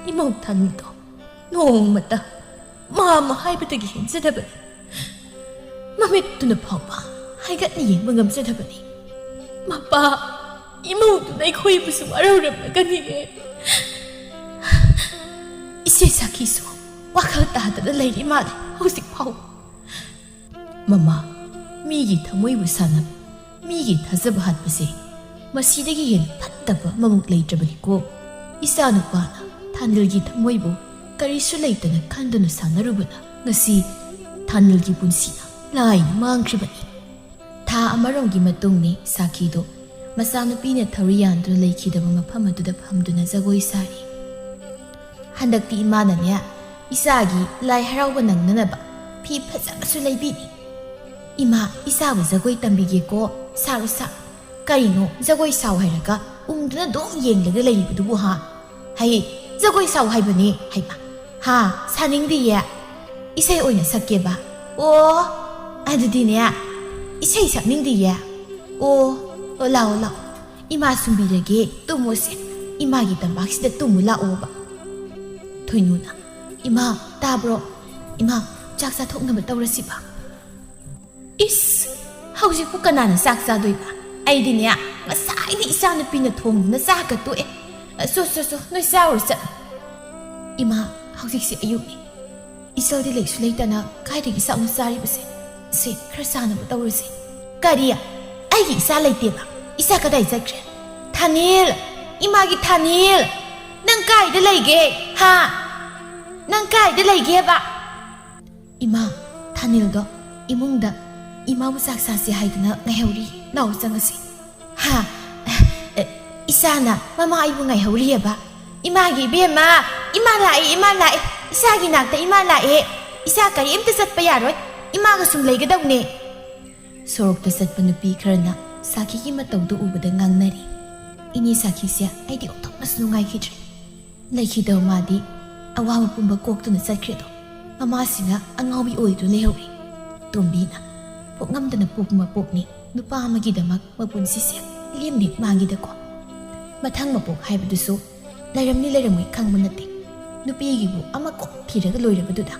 ꯏꯃꯧ ꯊꯥꯅꯤꯜꯗꯣ꯫ ꯅꯣꯡꯃꯇ ꯃꯥ ꯑꯃ ꯍꯥꯏꯕꯗꯒꯤ ꯍꯦꯟꯖꯗꯕꯅꯤ꯫ ꯃꯃꯤꯠꯇꯨꯅ ꯐꯥꯎꯕ ꯍꯥꯏꯒꯠꯅ ꯌꯦꯡꯕ ꯉꯝꯖꯗꯕꯅꯤ꯫ ꯃꯄꯥ, ꯏꯃꯧꯗꯨꯅ ꯑꯩꯈꯣꯏꯕꯨꯁꯨ ꯋꯥꯔꯧꯔꯝꯂꯒꯅꯤꯌꯦ꯫" ꯏꯆꯦ ꯁꯈꯤꯁꯨ ꯋꯥꯈꯜ ꯇꯥꯗꯅ ꯂꯩꯔꯤ ꯃꯥꯜꯂꯤ꯫ ꯍꯧꯖꯤꯛ ꯐꯥꯎ꯫ ꯃꯃꯥ, ꯃꯤꯒꯤ ꯊꯃꯣꯏꯕꯨ ꯁꯥꯟꯅꯕ, ꯃꯤꯒꯤ ꯊꯥꯖꯕ ꯍꯥꯠꯄꯁꯦ ꯃꯁꯤꯗꯒꯤ ꯍꯦꯟꯅ ꯐꯠꯇꯕ ꯑꯃꯃꯨꯛ ꯂꯩꯇ꯭ꯔꯕꯅꯤꯀꯣ꯫ ꯏꯆꯥꯅꯨꯄꯥꯅ ꯊꯥꯅꯤꯜꯒꯤ ꯊꯃꯣꯏꯕꯨ ꯀꯔꯤꯁꯨ ꯂꯩꯇꯅ ꯈꯟꯗꯨꯅ ꯁꯥꯟꯅꯔꯨꯕꯅ ꯉꯁꯤ ꯊꯥꯅꯤꯜꯒꯤ ꯄꯨꯟꯁꯤꯅ ꯂꯥꯏꯅ ꯃꯥꯡꯈ꯭ꯔꯤꯕꯅꯤ꯫ ꯊꯥ ꯑꯃꯔꯣꯝꯒꯤ ꯃꯇꯨꯡꯅꯤ ꯁꯥꯈꯤꯗꯣ ꯃꯆꯥꯅꯨꯄꯤꯅ ꯊꯧꯔꯤ ꯌꯥꯟꯗꯨꯅ ꯂꯩꯈꯤꯗꯕ ꯃꯐꯝ ꯑꯗꯨꯗ ꯐꯝꯗꯨꯅ ꯖꯒꯣꯏ ꯁꯥꯔꯤ꯫ ꯍꯟꯗꯛꯇꯤ ꯏꯃꯥꯅꯅꯦ, ꯏꯆꯥꯒꯤ ꯂꯥꯏ ꯍꯔꯥꯎꯕ ꯅꯪꯅꯅꯕ ꯐꯤ ꯐꯖꯕꯁꯨ ꯂꯩꯕꯤꯅꯤ꯫ ꯏꯃꯥ, ꯏꯆꯥꯕꯨ ꯖꯒꯣꯏ ꯇꯝꯕꯤꯒꯦꯀꯣ, ꯁꯥꯔꯣ ꯁꯥ꯫ ꯀꯔꯤꯅꯣ ꯖꯒꯣꯏ ꯁꯥꯎ ꯍꯥꯏꯔꯒ ꯎꯪꯗꯨꯅ ꯑꯗꯨꯝ ꯌꯦꯡꯂꯒ ꯂꯩꯔꯤꯕꯗꯨꯕꯨ ꯍꯥ? ꯍꯩ, ꯖꯒꯣꯏ ꯁꯥꯎ ꯍꯥꯏꯕꯅꯤ ꯍꯩꯃꯥ꯫ ꯍꯥ, ꯁꯥꯅꯤꯡꯗꯤꯌꯦ꯫ ꯏꯁꯩ ꯑꯣꯏꯅ ꯁꯛꯀꯦꯕ꯫ ꯑꯣ, ꯑꯗꯨꯗꯤꯅꯦ, ꯏꯁꯩ ꯁꯛꯅꯤꯡꯗꯤꯌꯦ꯫ ꯑꯣ, ꯑꯣ, ꯂꯥꯛꯑꯣ, ꯂꯥꯛꯑꯣ꯫ ꯏꯃꯥ ꯁꯨꯝꯕꯤꯔꯒꯦ, ꯇꯨꯝꯃꯣꯁꯦ꯫ ꯏꯃꯥꯒꯤ ꯇꯝꯄꯥꯛꯁꯤꯗ ꯇꯨꯝꯃꯨ ꯂꯥꯛꯑꯣꯕ꯫ ꯊꯣꯏꯅꯨꯅ, "ꯏꯃꯥ, ꯇꯥꯕ꯭ꯔꯣ? ꯏꯃꯥ, ꯆꯥꯛ ꯆꯥꯊꯣꯛꯅꯕ ꯇꯧꯔꯁꯤꯕ꯫" ꯏꯁ, ꯍꯧꯖꯤꯛꯄꯨ ꯀꯅꯥꯅ ꯆꯥꯛ ꯆꯥꯗꯣꯏꯕ? ꯑꯩꯗꯤꯅꯦ, ꯉꯁꯥꯏꯗꯤ ꯏꯆꯥꯅꯨꯄꯤꯅ ꯊꯣꯡꯗꯨꯅ ꯆꯥꯒ ꯇꯣꯛꯑꯦ꯫ ꯁꯣ, ꯁꯣ, ꯁꯣ, ꯅꯣꯏ ꯆꯥꯔꯨꯔꯣ ꯆꯠꯂꯣ꯫ ꯏꯃꯥ, ꯍꯧꯖꯤꯛꯁꯦ ꯑꯌꯨꯛꯅꯤ꯫ ꯏꯆꯜꯗꯤ ꯂꯩꯁꯨ ꯂꯩꯇꯅ ꯀꯥꯏꯗꯒꯤ ꯆꯥꯛꯅꯣ ꯆꯥꯔꯤꯕꯁꯦ? ꯁꯦ, ꯈꯔ ꯆꯥꯅꯕ ꯇꯧꯔꯁꯦ꯫ ꯀꯔꯤ? ꯑꯩꯒꯤ ꯏꯆꯥ ꯂꯩꯇꯦꯕ? ꯏꯆꯥ ꯀꯗꯥꯏ ꯆꯠꯈ꯭ꯔꯦ? ꯊꯥꯅꯤꯜ! ꯏꯃꯥꯒꯤ ꯊꯥꯅꯤꯜ! ꯅꯪ ꯀꯥꯏꯗ ꯂꯩꯒꯦ? ꯍꯥ? ꯅꯪ ꯀꯥꯏꯗ ꯂꯩꯒꯦꯕ? ꯏꯃꯥ, ꯊꯥꯅꯤꯜꯗꯣ ꯏꯃꯨꯡꯗ ꯏꯃꯥꯕꯨ ꯆꯥꯛ ꯆꯥꯁꯦ ꯍꯥꯏꯗꯨꯅ ꯉꯥꯏꯍꯧꯔꯤ꯫ ꯂꯥꯛꯑꯣ ꯆꯪꯉꯁꯤ꯫ ꯍꯥ? ꯑꯦ, ꯏꯆꯥꯅ ꯃꯃꯥ ꯑꯩꯕꯨ ꯉꯥꯏꯍꯧꯔꯤꯑꯕ? ꯏꯃꯥꯒꯤ ꯏꯕꯦꯝꯃ, ꯏꯃꯥ ꯂꯥꯛꯑꯦ, ꯏꯃꯥ ꯂꯥꯛꯑꯦ, ꯏꯆꯥꯒꯤ ꯅꯥꯛꯇ ꯏꯃꯥ ꯂꯥꯛꯑꯦ꯫ ꯏꯆꯥ ꯀꯔꯤꯝꯇ ꯆꯠꯄ ꯌꯥꯔꯣꯏ, ꯏꯃꯥꯒ ꯁꯨꯝ ꯂꯩꯒꯗꯧꯅꯦ꯫ ꯁꯣꯔꯣꯛꯇ ꯆꯠꯄ ꯅꯨꯄꯤ ꯈꯔꯅ ꯁꯥꯈꯤꯒꯤ ꯃꯇꯧꯗꯨ ꯎꯕꯗ ꯉꯥꯡꯅꯔꯤ꯫ ꯏꯅꯦ ꯁꯥꯈꯤꯁꯦ ꯑꯩꯗꯤ ꯑꯣꯟꯊꯣꯛꯅꯁꯨ ꯅꯨꯡꯉꯥꯏꯈꯤꯗ꯭ꯔꯦ꯫ ꯂꯩꯈꯤꯗꯕ ꯃꯥꯗꯤ ꯑꯋꯥꯕ ꯄꯨꯝꯕ ꯀꯣꯛꯇꯨꯅ ꯆꯠꯈ꯭ꯔꯦꯗꯣ꯫ ꯃꯃꯥꯁꯤꯅ ꯑꯉꯥꯎꯕꯤ ꯑꯣꯏꯗꯨꯅ ꯂꯩꯍꯧꯔꯦ꯫ ꯇꯣꯝꯕꯤꯅ ꯄꯣꯛꯉꯝꯗꯅ ꯄꯣꯛꯄ ꯃꯄꯣꯛꯅꯤ, ꯅꯨꯄꯥ ꯑꯃꯒꯤꯗꯃꯛ ꯃꯄꯨꯟꯁꯤꯁꯦ ꯂꯦꯝꯅ ꯃꯥꯡꯈꯤꯗꯀꯣ꯫ ꯃꯊꯪ ꯃꯄꯣꯛ ꯍꯥꯏꯕꯗꯨꯁꯨ ꯂꯩꯔꯝꯅꯤ ꯂꯩꯔꯝꯃꯣꯏ ꯈꯪꯕ ꯅꯠꯇꯦ꯫ ꯅꯨꯄꯤꯒꯤꯕꯨ ꯑꯃ ꯀꯣꯛ ꯊꯤꯔꯒ ꯂꯣꯏꯔꯕꯗꯨꯗ꯫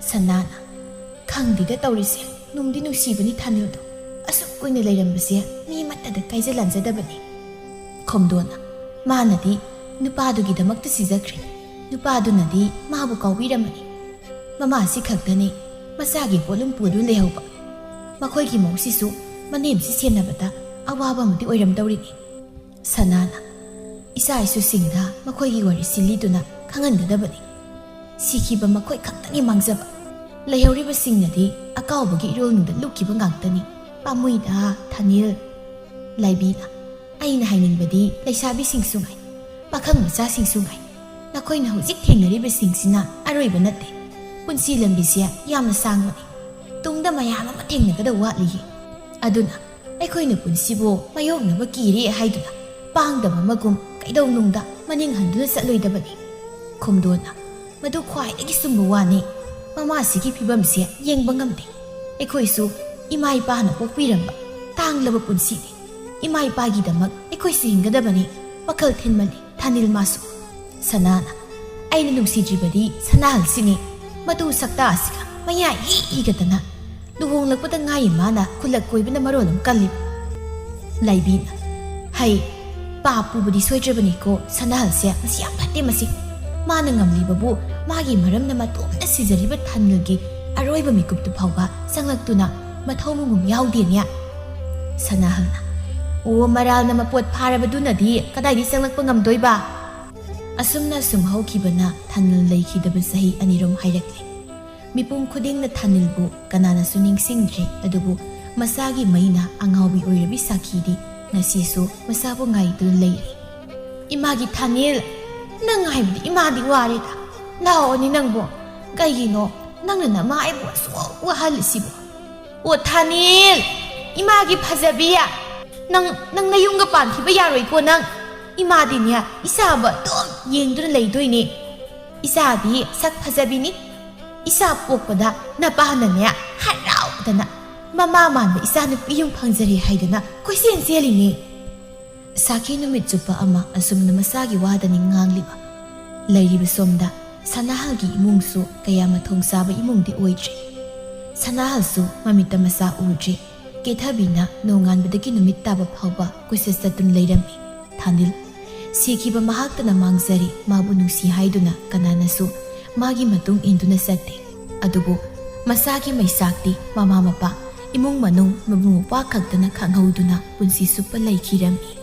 ꯁꯅꯥꯅ, "ꯈꯪꯗꯦꯗ ꯇꯧꯔꯤꯁꯦ, ꯅꯨꯡꯗꯤ ꯅꯨꯡꯁꯤꯕꯅꯤ ꯊꯥꯅꯤꯜꯗꯣ꯫ ꯑꯁꯨꯛ ꯀꯨꯏꯅ ꯂꯩꯔꯝꯕꯁꯦ ꯃꯤ ꯑꯃꯠꯇꯗ ꯀꯥꯏꯖ ꯂꯥꯟꯖꯗꯕꯅꯤ꯫" ꯈꯣꯝꯗꯣꯅ, "ꯃꯥꯅꯗꯤ ꯅꯨꯄꯥꯗꯨꯒꯤꯗꯃꯛꯇ ꯁꯤꯖꯈ꯭ꯔꯦ, ꯅꯨꯄꯥꯗꯨꯅꯗꯤ ꯃꯥꯕꯨ ꯀꯥꯎꯕꯤꯔꯝꯃꯅꯤ꯫ ꯃꯃꯥꯁꯤ ꯈꯛꯇꯅꯤ ꯃꯆꯥꯒꯤ ꯄꯣꯠꯂꯨꯝ ꯄꯨꯗꯨꯅ ꯂꯩꯍꯧꯕ꯫ ꯃꯈꯣꯏꯒꯤ ꯃꯧꯁꯤꯁꯨ ꯃꯅꯦꯝꯁꯤ ꯁꯦꯟꯅꯕꯗ ꯑꯋꯥꯕ ꯑꯃꯗꯤ ꯑꯣꯏꯔꯝꯗꯧꯔꯤꯅꯤ꯫ ꯁꯅꯥꯅ, ꯏꯆꯥ ꯏꯁꯨꯁꯤꯡꯗ ꯃꯈꯣꯏꯒꯤ ꯋꯥꯔꯤꯁꯤ ꯂꯤꯗꯨꯅ ꯈꯪꯍꯟꯒꯗꯕꯅꯤ꯫ ꯁꯤꯈꯤꯕ ꯃꯈꯣꯏ ꯈꯛꯇꯅꯤ ꯃꯥꯡꯖꯕ꯫ ꯂꯩꯍꯧꯔꯤꯕꯁꯤꯡꯅꯗꯤ ꯑꯀꯥꯎꯕꯒꯤ ꯏꯔꯣꯜꯅꯨꯡꯗ ꯂꯨꯞꯈꯤꯕ ꯉꯥꯛꯇꯅꯤ꯫ ꯄꯥꯝꯃꯨꯏꯗ, ꯊꯥꯅꯤꯜ꯫ ꯂꯥꯏꯕꯤꯅ, ꯑꯩꯅ ꯍꯥꯏꯅꯤꯡꯕꯗꯤ ꯂꯩꯁꯥꯕꯤꯁꯤꯡꯁꯨ ꯉꯥꯏ, ꯄꯥꯈꯪ ꯃꯆꯥꯁꯤꯡꯁꯨ ꯉꯥꯏ, ꯅꯈꯣꯏꯅ ꯍꯧꯖꯤꯛ ꯊꯦꯡꯅꯔꯤꯕꯁꯤꯡꯁꯤꯅ ꯑꯔꯣꯏꯕ ꯅꯠꯇꯦ꯫ ꯄꯨꯟꯁꯤ ꯂꯝꯕꯤꯁꯦ ꯌꯥꯝꯅ ꯁꯥꯡꯕꯅꯤ꯫ ꯇꯨꯡꯗ ꯃꯌꯥꯝ ꯑꯃ ꯊꯦꯡꯅꯒꯗꯕ ꯋꯥꯠꯂꯤꯌꯦ꯫ ꯑꯗꯨꯅ ꯑꯩꯈꯣꯏꯅ ꯄꯨꯟꯁꯤꯕꯨ ꯃꯥꯌꯣꯛꯅꯕ ꯀꯤꯔꯦ ꯍꯥꯏꯗꯨꯅ ꯄꯥꯡꯗꯕ ꯑꯃꯒꯨꯝ ꯀꯩꯗꯧꯅꯨꯡꯗ ꯃꯅꯤꯡ ꯍꯟꯗꯨꯅ ꯆꯠꯂꯣꯏꯗꯕꯅꯤ꯫ ꯈꯨꯝꯗꯣꯟꯅ, ꯃꯗꯨ ꯈ꯭ꯋꯥꯏꯗꯒꯤ ꯆꯨꯝꯕ ꯋꯥꯅꯤ꯫ ꯃꯃꯥꯁꯤꯒꯤ ꯐꯤꯕꯝꯁꯦ ꯌꯦꯡꯕ ꯉꯝꯗꯦ꯫ ꯑꯩꯈꯣꯏꯁꯨ ꯏꯃꯥ ꯏꯄꯥꯅ ꯄꯣꯛꯄꯤꯔꯝꯕ ꯇꯥꯡꯂꯕ ꯄꯨꯟꯁꯤꯅꯤ꯫ ꯏꯃꯥ ꯏꯄꯥꯒꯤꯗꯃꯛ ꯑꯩꯈꯣꯏꯁꯨ ꯍꯤꯡꯒꯗꯕꯅꯤ꯫ ꯋꯥꯈꯜ ꯊꯤꯟꯃꯜꯂꯤ ꯊꯥꯅꯤꯜ ꯃꯥꯁꯨ꯫ ꯁꯅꯥꯅ, ꯑꯩꯅ ꯅꯨꯡꯁꯤꯗ꯭ꯔꯤꯕꯗꯤ ꯁꯅꯥꯍꯜꯁꯤꯅꯤ꯫ ꯃꯇꯨ ꯁꯛꯇꯥ ꯑꯁꯤꯒ ꯃꯌꯥ ꯍꯤ ꯍꯤꯒꯠꯇꯅ ꯂꯨꯍꯣꯡꯂꯛꯄꯗ ꯉꯥꯏꯔꯤ ꯃꯥꯅ ꯈꯨꯜꯂꯛ ꯀꯣꯏꯕꯅ ꯃꯔꯣꯜ ꯑꯃ ꯀꯜꯂꯤꯕ꯫ ꯂꯥꯏꯕꯤꯅ, ꯍꯩ, ꯄꯥꯞ ꯄꯨꯕꯗꯤ ꯁꯣꯏꯗ꯭ꯔꯕꯅꯤꯀꯣ ꯁꯅꯥꯍꯜꯁꯦ, ꯃꯁꯤ ꯌꯥꯝ ꯐꯠꯇꯦ ꯃꯁꯤ꯫ ꯃꯥꯅ ꯉꯝꯂꯤꯕꯕꯨ ꯃꯥꯒꯤ ꯃꯔꯝꯅ ꯃꯇꯣꯝꯇ ꯁꯤꯖꯔꯤꯕ ꯊꯥꯅꯤꯜꯒꯤ ꯑꯔꯣꯏꯕ ꯃꯤꯀꯨꯞꯇꯨ ꯐꯥꯎꯕ ꯆꯪꯂꯛꯇꯨꯅ ꯃꯊꯧ ꯃꯉꯨꯝ ꯌꯥꯎꯗꯦꯅꯦ꯫ ꯁꯅꯥꯍꯜꯅ, ꯑꯣ, ꯃꯔꯥꯜꯅ ꯃꯄꯣꯠ ꯐꯥꯔꯕꯗꯨꯅꯗꯤ ꯀꯗꯥꯏꯗꯒꯤ ꯆꯪꯂꯛꯄ ꯉꯝꯗꯣꯏꯕ? ꯑꯁꯨꯝꯅ ꯁꯨꯝ ꯍꯧꯈꯤꯕꯅ ꯊꯥꯅꯤꯜ ꯂꯩꯈꯤꯗꯕ ꯆꯍꯤ ꯑꯅꯤꯔꯣꯝ ꯍꯥꯏꯔꯛꯂꯦ꯫ ꯃꯤꯄꯨꯝ ꯈꯨꯗꯤꯡꯅ ꯊꯥꯅꯤꯜꯕꯨ ꯀꯅꯥꯅꯁꯨ ꯅꯤꯡꯁꯤꯡꯗ꯭ꯔꯦ, ꯑꯗꯨꯕꯨ ꯃꯆꯥꯒꯤ ꯃꯩꯅ ꯑꯉꯥꯎꯕꯤ ꯑꯣꯏꯔꯕꯤ ꯁꯥꯈꯤꯗꯤ ꯉꯁꯤꯁꯨ ꯃꯆꯥꯕꯨ ꯉꯥꯏꯗꯨꯅ ꯂꯩꯔꯤ꯫ ꯏꯃꯥꯒꯤ ꯊꯥꯅꯤꯜ, ꯅꯪ ꯍꯥꯏꯕꯗꯤ ꯏꯃꯥꯗꯤ ꯋꯥꯔꯦꯗ꯫ ꯂꯥꯛꯑꯣꯅꯦ ꯅꯪꯕꯨ꯫ ꯀꯩꯒꯤꯅꯣ ꯅꯪꯅ ꯅꯃꯥ ꯑꯩꯕꯨ ꯑꯁꯨꯛ ꯋꯥꯍꯜꯂꯤꯁꯤꯕꯨ? ꯑꯣ ꯊꯥꯅꯤꯜ, ꯏꯃꯥꯒꯤ ꯐꯖꯕꯤ, ꯅꯪ, ꯅꯪ ꯅꯌꯨꯝꯒ ꯄꯥꯟꯈꯤꯕ ꯌꯥꯔꯣꯏꯀꯣ ꯅꯪ꯫ ꯏꯃꯥꯗꯤꯅꯦ ꯏꯆꯥꯕꯨ ꯑꯗꯨꯝ ꯌꯦꯡꯗꯨꯅ ꯂꯩꯗꯣꯏꯅꯦ꯫ ꯏꯆꯥꯗꯤ ꯁꯛ ꯐꯖꯕꯤꯅꯤ꯫ ꯏꯆꯥ ꯄꯣꯛꯄꯗ ꯅꯄꯥꯅꯅꯦ ꯍꯔꯥꯎꯗꯅ ꯃꯃꯥ ꯃꯥꯟꯕ ꯏꯆꯥ ꯅꯨꯄꯤ ꯌꯨꯝ ꯐꯪꯖꯔꯦ ꯍꯥꯏꯗꯅ ꯀꯣꯏꯆꯦꯟ ꯆꯦꯜꯂꯤꯅꯦ꯫ ꯁꯥꯈꯤ ꯅꯨꯃꯤꯠ ꯆꯨꯞꯄ ꯑꯃ ꯑꯁꯨꯝꯅ ꯃꯆꯥꯒꯤ ꯋꯥꯗꯅꯤ ꯉꯥꯡꯂꯤꯕ꯫ ꯂꯩꯔꯤꯕ ꯁꯣꯝꯗ ꯁꯅꯥꯍꯜꯒꯤ ꯏꯃꯨꯡꯁꯨ ꯀꯌꯥ ꯃꯊꯣꯡ ꯆꯥꯕ ꯏꯃꯨꯡꯗꯤ ꯑꯣꯏꯗ꯭ꯔꯤ꯫ ꯁꯅꯥꯍꯜꯁꯨ ꯃꯃꯤꯠꯇ ꯃꯆꯥ ꯎꯗ꯭ꯔꯤ꯫ ꯀꯦꯊꯕꯤꯅ ꯅꯣꯡꯉꯥꯟꯕꯗꯒꯤ ꯅꯨꯃꯤꯠ ꯇꯥꯕ ꯐꯥꯎꯕ ꯀꯣꯏꯆꯠ ꯆꯠꯇꯨꯅ ꯂꯩꯔꯝꯃꯤ꯫ ꯊꯥꯅꯤꯜ, ꯁꯤꯈꯤꯕ ꯃꯍꯥꯛꯇꯅ ꯃꯥꯡꯖꯔꯤ, ꯃꯥꯕꯨ ꯅꯨꯡꯁꯤ ꯍꯥꯏꯗꯨꯅ ꯀꯅꯥꯅꯁꯨ ꯃꯥꯒꯤ ꯃꯇꯨꯡ ꯏꯟꯗꯨꯅ ꯆꯠꯇꯦ꯫ ꯑꯗꯨꯕꯨ ꯃꯁꯥꯒꯤ ꯃꯩꯆꯥꯛꯇꯤ ꯃꯃꯥ ꯃꯄꯥ, ꯏꯃꯨꯡ ꯃꯅꯨꯡ, ꯃꯕꯨꯡ ꯃꯧꯄ꯭ꯋꯥ ꯈꯛꯇꯅ ꯈꯪꯍꯧꯗꯨꯅ ꯄꯨꯟꯁꯤ ꯆꯨꯞꯄ ꯂꯩꯈꯤꯔꯝꯃꯤ꯫